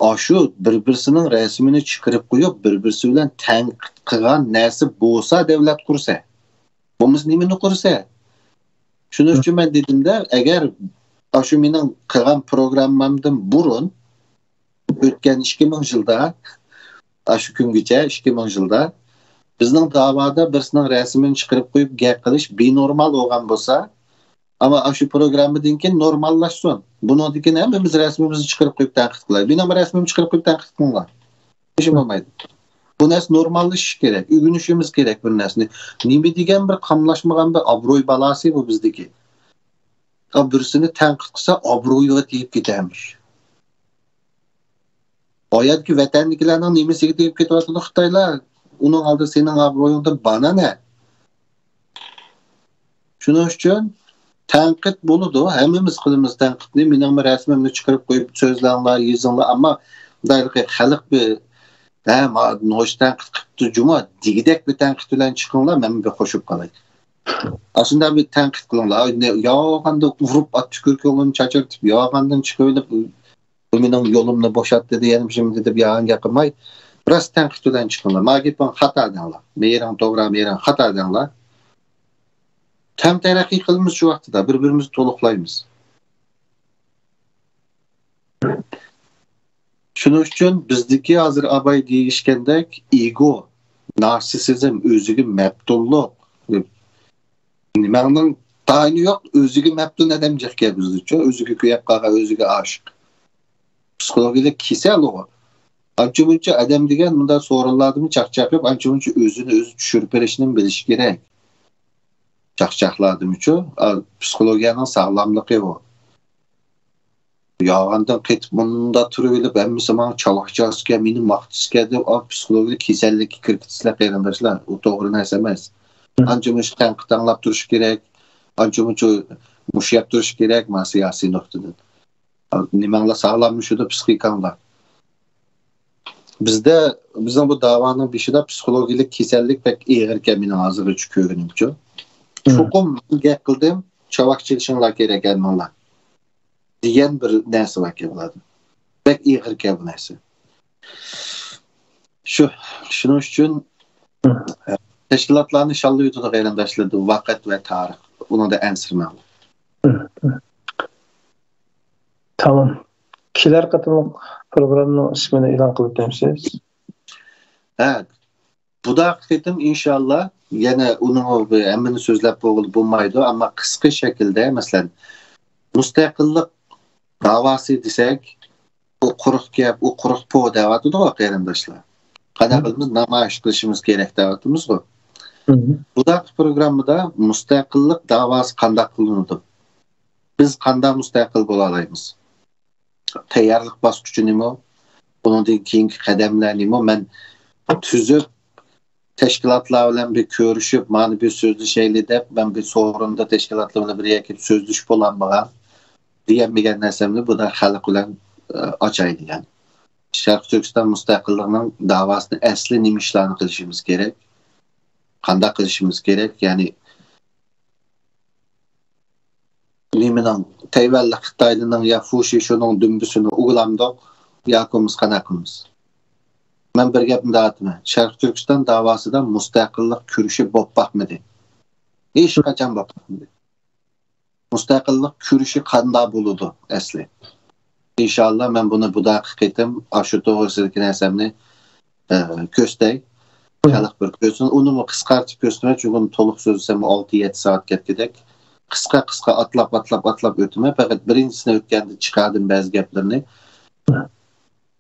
ئاشۇ بىر-بىرسىنىڭ رەسىمىنى چىقىرىپ قويۇپ، بىر-بىرسى بىلەن تەنقىد قىلغان نەرسە بولسا دۆلەت قۇرسا. بولمىسا نېمىنى قۇرسا؟ شۇنىڭ ئۈچۈن مەن دېدىمدە، ئەگەر ئاشۇ مېنىڭ قىلغان پروگراممامدىن بۇرۇن ئۆتكەن ئىككى مىڭ يىلدا، ئاشۇ كۈنگىچە ئىككى مىڭ يىلدا بىزنىڭ داۋادا بىرسىنىڭ رەسىمىنى چىقىرىپ قويۇپ گەپ قىلىش بىنورمال بولغان بولسا، ئەمما ئاشۇ پروگراممىدىن كېيىن نورماللاشسۇن. بۇنىڭدىن كېيىن ھەممىمىز رەسىمىمىزنى چىقىرىپ قويۇپ تەنقىد قىلايلى. مېنىڭ رەسىمىمنى چىقىرىپ قويۇپ تەنقىد قىلىڭلار. ھېچ بولمايدۇ. بۇ نەرسە نورماللىشىشى كېرەك، ئۆگىنىشىمىز كېرەك بىر نەرسىنى. نېمە دېگەن بىر قاملاشمىغان بىر ئابرۇي بالاسى بۇ بىزدىكى. ئا، بىرسىنى تەنقىد قىلسا ئابرۇيىغا تېگىپ كېتەمىش. ئۇ يەردىكى ۋەتەندىكىلەرنىڭ نېمىسىگە تېگىپ كېتىۋاتىدۇ خىتايلار؟ ئۇنىڭ ئالدىدا سېنىڭ ئابرۇيۇڭدىن بانا نە؟ شۇنىڭ ئۈچۈن تەنقىد بولىدۇ، ھەممىمىز قىلىمىز تەنقىدنى. مېنىڭمۇ رەسىمىمنى چىقىرىپ قويۇپ سۆزلەڭلار، يېزىڭلار، ئەمما مۇنداقلىقى خەلق بىر، ھە، ما-، نوچى تەنقىد قىپتۇ جۇمۇ دېگۈدەك بىر تەنقىد بىلەن چىقىڭلار، مەن بىر قوشۇپ قالاي. ئاشۇنداق بىر تەنقىد قىلىڭلار. ئاي، نە-، يالغاندىن ئۇرۇپ، ئات تۈكۈرۈك يولىنى چاچرىتىپ، يالغاندىن چىقىۋېلىپ، بۇ مېنىڭ يولۇمنى بوشاتتى دېگەن شۇنداق دەپ يالغان گەپ قىلماي، راست تەنقىد بىلەن چىقىڭلار. ما گېپىڭ خاتا دەڭلار. مېيىڭ توغرا، مېيىڭ خاتا دەڭلار. تەڭ تەرەققىي قىلىمىز شۇ ۋاقتىدا، بىر-بىرىمىزنى تولۇقلايمىز. شۇنىڭ ئۈچۈن بىزدىكى ھازىر ئاباي دېيىشكەندەك ئىگو، نارسىسىزم، ئۆزىگە مەپتۇنلۇق. نېمەڭنىڭ تايىنى يوق، ئۆزىگە مەپتۇن ئادەم جىق گەپ بىزدىچۇ، ئۆزىگە كۆيۈپ قالغان، ئۆزىگە ئاشىق. پسىخولوگىيەلىك كېسەل ئۇ. ئانچە مۇنچە ئادەم دېگەن مۇنداق سورۇنلاردىمۇ چاقچاق قىلىپ، ئانچە مۇنچە ئۆزىنى ئۆزى چۈشۈرۈپ بېرىشنىمۇ بىلىشى كېرەك. چاقچاقلاردىمۇچۇ، ئا، پسىخولوگىيەنىڭ ساغلاملىقى ئۇ. يالغاندىن قېتىپ مۇنداق تۇرۇۋېلىپ، ھەممىسى ماڭا چاۋاك چالسىكەن، مېنى ماختىسىكەن دەپ، ئا، پسىخولوگىيەلىك كېسەللىككە كىرىپ كېتىسىلەر، قېرىنداشلار. ئۇ توغرا نەرسە ئەمەس. ئانچە مۇنچە تەنقىد ئاڭلاپ تۇرۇش كېرەك، ئانچە مۇنچە مۇشۇ يەپ تۇرۇش كېرەك، مانا سىياسىي نۇقتىدىن. نېمەڭلار ساغلاملىشىدۇ، پسىخىكاڭلار. بىزدە، بىزنىڭ بۇ داۋانىڭ بېشىدا پسىخولوگىيەلىك كېسەللىك بەك ئېغىركەن، مېنىڭ ھازىرغىچە كۆرگىنىمچە. چوقۇم گەپ قىلدىم، چاۋاك چېلىشىڭلار كېرەك ھەممىڭلار دېگەن بىر نەرسە باركەن بۇلاردا. بەك ئېغىركەن بۇ نەرسە. شۇ، شۇنىڭ ئۈچۈن تەشكىلاتلارنى شاللىۋېتىدۇ قېرىنداشلار، ۋاقىت ۋە تارىخ. ئۇنىڭدا ئەنسىرىمەڭلار. تامام. كېلەر قېتىملىق پروگراممىنىڭ ئىسمىنى ئېلان قىلىپ بېرەمسىز؟ ھە، بۇداقى قېتىم ئىنشاللا يەنە ئۇنىڭ ھەممىنى سۆزلەپ بولغىلى بولمايدۇ، ئەمما قىسقا شەكىلدە، مەسىلەن، مۇستەقىللىق داۋاسى دېسەك، ئۇ قۇرۇق گەپ، ئۇ قۇرۇق پو دەۋاتىدىغۇ قېرىنداشلار. قانداق قىلىمىز؟ نامايىش قىلىشىمىز كېرەك دەۋاتىمىزغۇ. بۇداقى پروگراممىدا مۇستەقىللىق داۋاسى قانداق قىلىنىدۇ؟ بىز قانداق مۇستەقىل بولالايمىز؟ تەييارلىق باسقۇچى نېمە؟ بۇنىڭدىن كېيىنكى قەدەملەر نېمە؟ مەن تۈزۈپ، تەشكىلاتلار بىلەن بىر كۆرۈشۈپ، مانا بىر سۆزلىشەيلى دەپ، مەن بىر سورۇندا تەشكىلاتلار بىلەن بىر يەرگە كېلىپ سۆزلىشىپ بولالمىغان، دېگەنمىگەن نەرسەمنى بۇدا خەلق بىلەن، ئە، ئاچاي دېگەن. شەرقىي تۈركىستان مۇستەقىللىقىنىڭ داۋاسىنى ئەسلى نېمە ئىشلارنى قىلىشىمىز كېرەك؟ قانداق قىلىشىمىز كېرەك؟ يەنى نېمىنىڭ، تەيۋەنلىك خىتايلىنىڭ يا فۇشى شۇنىڭ دۈمبىسىنى ئۇگىلامدۇق ياكى بولمىسا قانداق قىلىمىز؟ مەن بىر گەپنى دەۋاتىمەن. شەرقىي تۈركىستان داۋاسىدا مۇستەقىللىق كۈرىشى بولۇپ باقمىدى. ھېچ قاچان بولۇپ باقمىدى. مۇستەقىللىق كۈرىشى قانداق بولىدۇ ئەسلى؟ ئىنشاللا مەن بۇنى بۇداقى قېتىم ئاشۇ توغرىسىدىكى نەرسەمنى، ئە، كۆرسىتەي. خەلق بىر كۆرسۇن. ئۇنىمۇ قىسقارتىپ كۆرسىتىمەن، چۈنكى تولۇق سۆزلىسەم ئالتە يەتتە سائەت كەتكۈدەك. قىسقا، قىسقا ئاتلاپ، ئاتلاپ، ئاتلاپ ئۆتىمەن. پەقەت بىرىنچىسىنى ئۆتكەندە چىقاردىم بەزى گەپلىرىنى.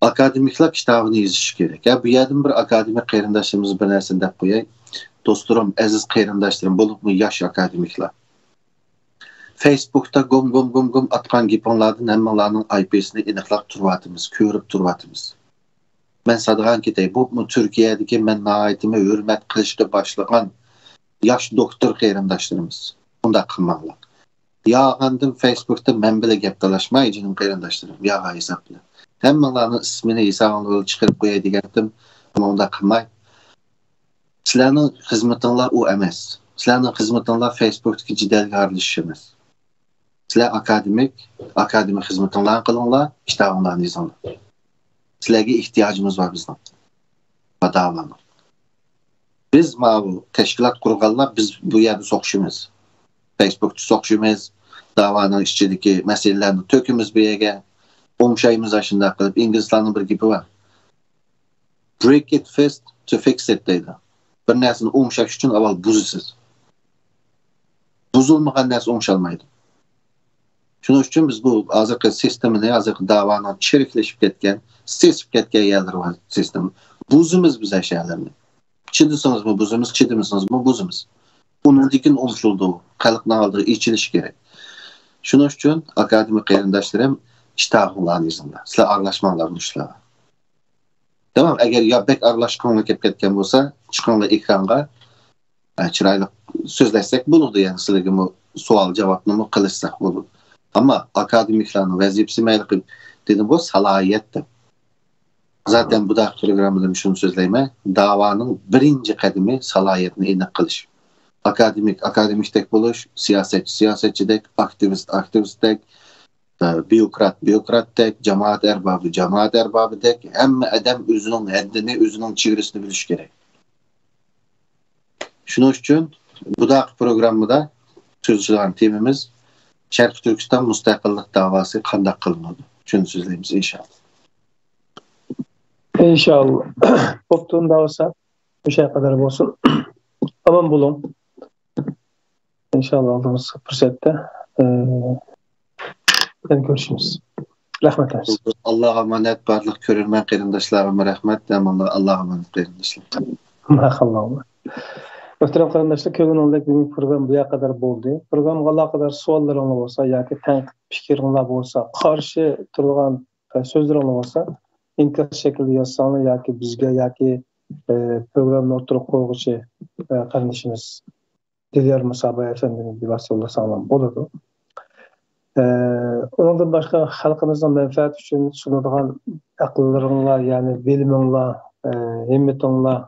ئاكادېمىكلار كىتابىنى يېزىشى كېرەك. يا بۇ يەردىن بىر ئاكادېمىك قېرىنداشلىرىمىز بىر نەرسىنى دەپ قوياي. دوستلىرىم، ئەزىز قېرىنداشلىرىم، بولۇپمۇ ياش ئاكادېمىكلار. فېيسبۇكتا گوم، گوم، گوم، گوم ئاتقان گېپىڭلاردىن ھەممىڭلارنىڭ ئايپىسىنى ئېنىقلاپ تۇرۇۋاتىمىز، كۆرۈپ تۇرۇۋاتىمىز. مەن سادىغان كېتەي، بۇ تۈركىيەدىكى مەن ناھايىتىمۇ ھۆرمەت قىلىشقا باشلىغان ياش دوكتور قېرىنداشلىرىمىز. ئۇنداق قىلماڭلار. ياغاندىن فېيسبۇكتا مەن بىلەن گەپ تالاشماي، جېنىم قېرىنداشلىرىم، ياغا ھېساب بىلەن. ھەممىڭلارنىڭ ئىسمىنى ھېسابىڭلارغا چىقىرىپ قوياي دېگەنتىم، ئەمما ئۇنداق قىلماي. سىلەرنىڭ خىزمىتىڭلار ئۇ ئەمەس. سىلەرنىڭ خىزمىتىڭلار فېيسبۇكتىكى جېدەلگە ئارىلىشىش ئەمەس. سىلەر ئاكادېمىك، ئاكادېمىك خىزمىتىڭلارنى قىلىڭلار، كىتابىڭلارنى يېزىڭلار. سىلەرگە ئېھتىياجىمىز بار بىزنىڭ. داۋانىڭ. بىز ماۋۇ تەشكىلات قۇرغانلار، بىز بۇ يەردە سوقۇشىمىز. فېيسبۇكتا سوقۇشىمىز، داۋانىڭ ئىچىدىكى مەسىلىلەرنى تۆكىمىز بۇ يەرگە. ئوڭشايمىز ئاشۇنداق قىلىپ. ئىنگلىزلارنىڭ بىر گېپى بار. Break it first to fix it دەيدۇ. بىر نەرسىنى ئوڭشاش ئۈچۈن ئاۋۋال بۇزىسىز. بۇزۇلمىغان نەرسە ئوڭشالمايدۇ. شۇنىڭ ئۈچۈن بىز بۇ ھازىرقى سىستېمىنى، ھازىرقى داۋانىڭ چىرىكلىشىپ كەتكەن، سېسىپ كەتكەن يەرلىرى بار سىستېما. بۇزىمىز بىز ئاشۇ يەرلەرنى. چىدىسىڭىزمۇ بۇزىمىز، چىدىمىسىڭىزمۇ بۇزىمىز. ئۇنىڭدىن كېيىن ئوڭشىلىدۇ. خەلقنىڭ ئالدىغا ئېچىلىشى كېرەك. شۇنىڭ ئۈچۈن ئاكادېمىك قېرىنداشلىرىم، ئىشتىھاڭلارنى يېزىڭلار. سىلەر ئارىلاشماڭلار بۇ ئىشلارغا. تامام، ئەگەر يا بەك ئارىلاشقۇڭلار كېلىپ كەتكەن بولسا، چىقىڭلار ئېكرانغا. ئە، چىرايلىق سۆزلەشسەك بولىدۇ، يەنى سىلەرگىمۇ سوئال-جاۋابنىمۇ قىلىشساق بولىدۇ. ئەمما ئاكادېمىكلارنىڭ ۋەزىپىسى مەيلى قىلىپ دېدىم بۇ سالاھىيەت دەپ. زاتەن بۇ داقى پروگراممىدىمۇ شۇنى سۆزلەيمەن. داۋانىڭ بىرىنچى قەدىمى سالاھىيەتنى ئېنىق قىلىش. ئاكادېمىك ئاكادېمىكتەك بولۇش، سىياسەتچى سىياسەتچىدەك، ئاكتىۋىست ئاكتىۋىستتەك، بيۇروكرات بيۇروكراتتەك، جامائەت ئەربابى جامائەت ئەربابىدەك، ھەممە ئادەم ئۆزىنىڭ ھەددىنى، ئۆزىنىڭ چېگرىسىنى بىلىشى كېرەك. شۇنىڭ ئۈچۈن بۇداقى پروگراممىدا سۆزلىشىدىغان تېمىمىز شەرقىي تۈركىستان مۇستەقىللىق داۋاسى قانداق قىلىنىدۇ؟ شۇنى سۆزلەيمىز، ئىنشاللا. ئىنشاللا. بوپتۇ، ئۇنداق بولسا مۇشۇ قەدەر بولسۇن. ئامان بولۇڭ. ئىنشاللا ئالدىمىزدىكى پۇرسەتتە، ئە، يەنە كۆرۈشىمىز. رەھمەت ھەممىسىگە. ئاللاغا ئامانەت، بارلىق كۆرۈرمەن قېرىنداشلارغىمۇ رەھمەت. ئامانلار، ئاللاغا ئامانەت قېرىنداشلار. ماقاللا. مۇھتەرەم قېرىنداشلار، كۆرگىنىڭىزدەك بۈگۈنكى پروگرامما بۇ يەرگە قەدەر بولدى. پروگراممىغا ئالاقىدار سوئاللىرىڭلار بولسا ياكى تەنقىد پىكرىڭلار بولسا، قارشى تۇرىدىغان، ئە، سۆزلىرىڭلار بولسا، ئىنكاس شەكلىدە يازساڭلار ياكى بىزگە ياكى، ئە، پروگراممىنى ئوتتۇرىغا قويغۇچى، ئە، قېرىندىشىمىز دىليار مۇسابا ئەپەندىمىزگە بىۋاسىتە يوللىساڭلارمۇ بولىدۇ. ئە، ئۇنىڭدىن باشقا خەلقىمىزنىڭ مەنپەئەتى ئۈچۈن سۇنىدىغان ئەقىللىرىڭلار، يەنى بىلىمىڭلار، ئە، ھىممىتىڭلار،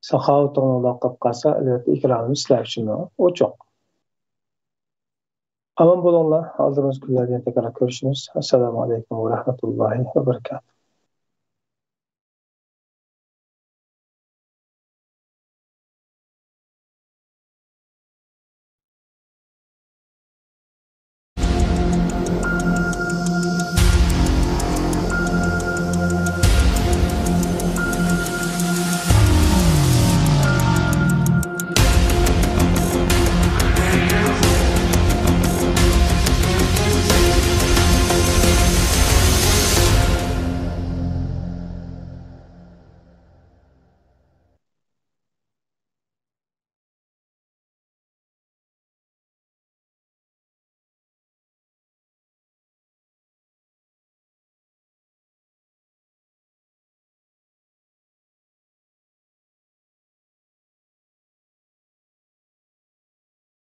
ساخاۋىتىڭلار قېلىپ قالسا، ئەلۋەتتە ئېكرانىمىز سىلەر ئۈچۈن ئوچۇق. ئامان بولۇڭلار، ئالدىمىزدىكى كۈنلەردە يەنە تەكرار كۆرۈشىمىز. ئەسسالامۇ ئەلەيكۇم ۋە رەھمەتۇللاھى ۋە بەرىكاتۇھ.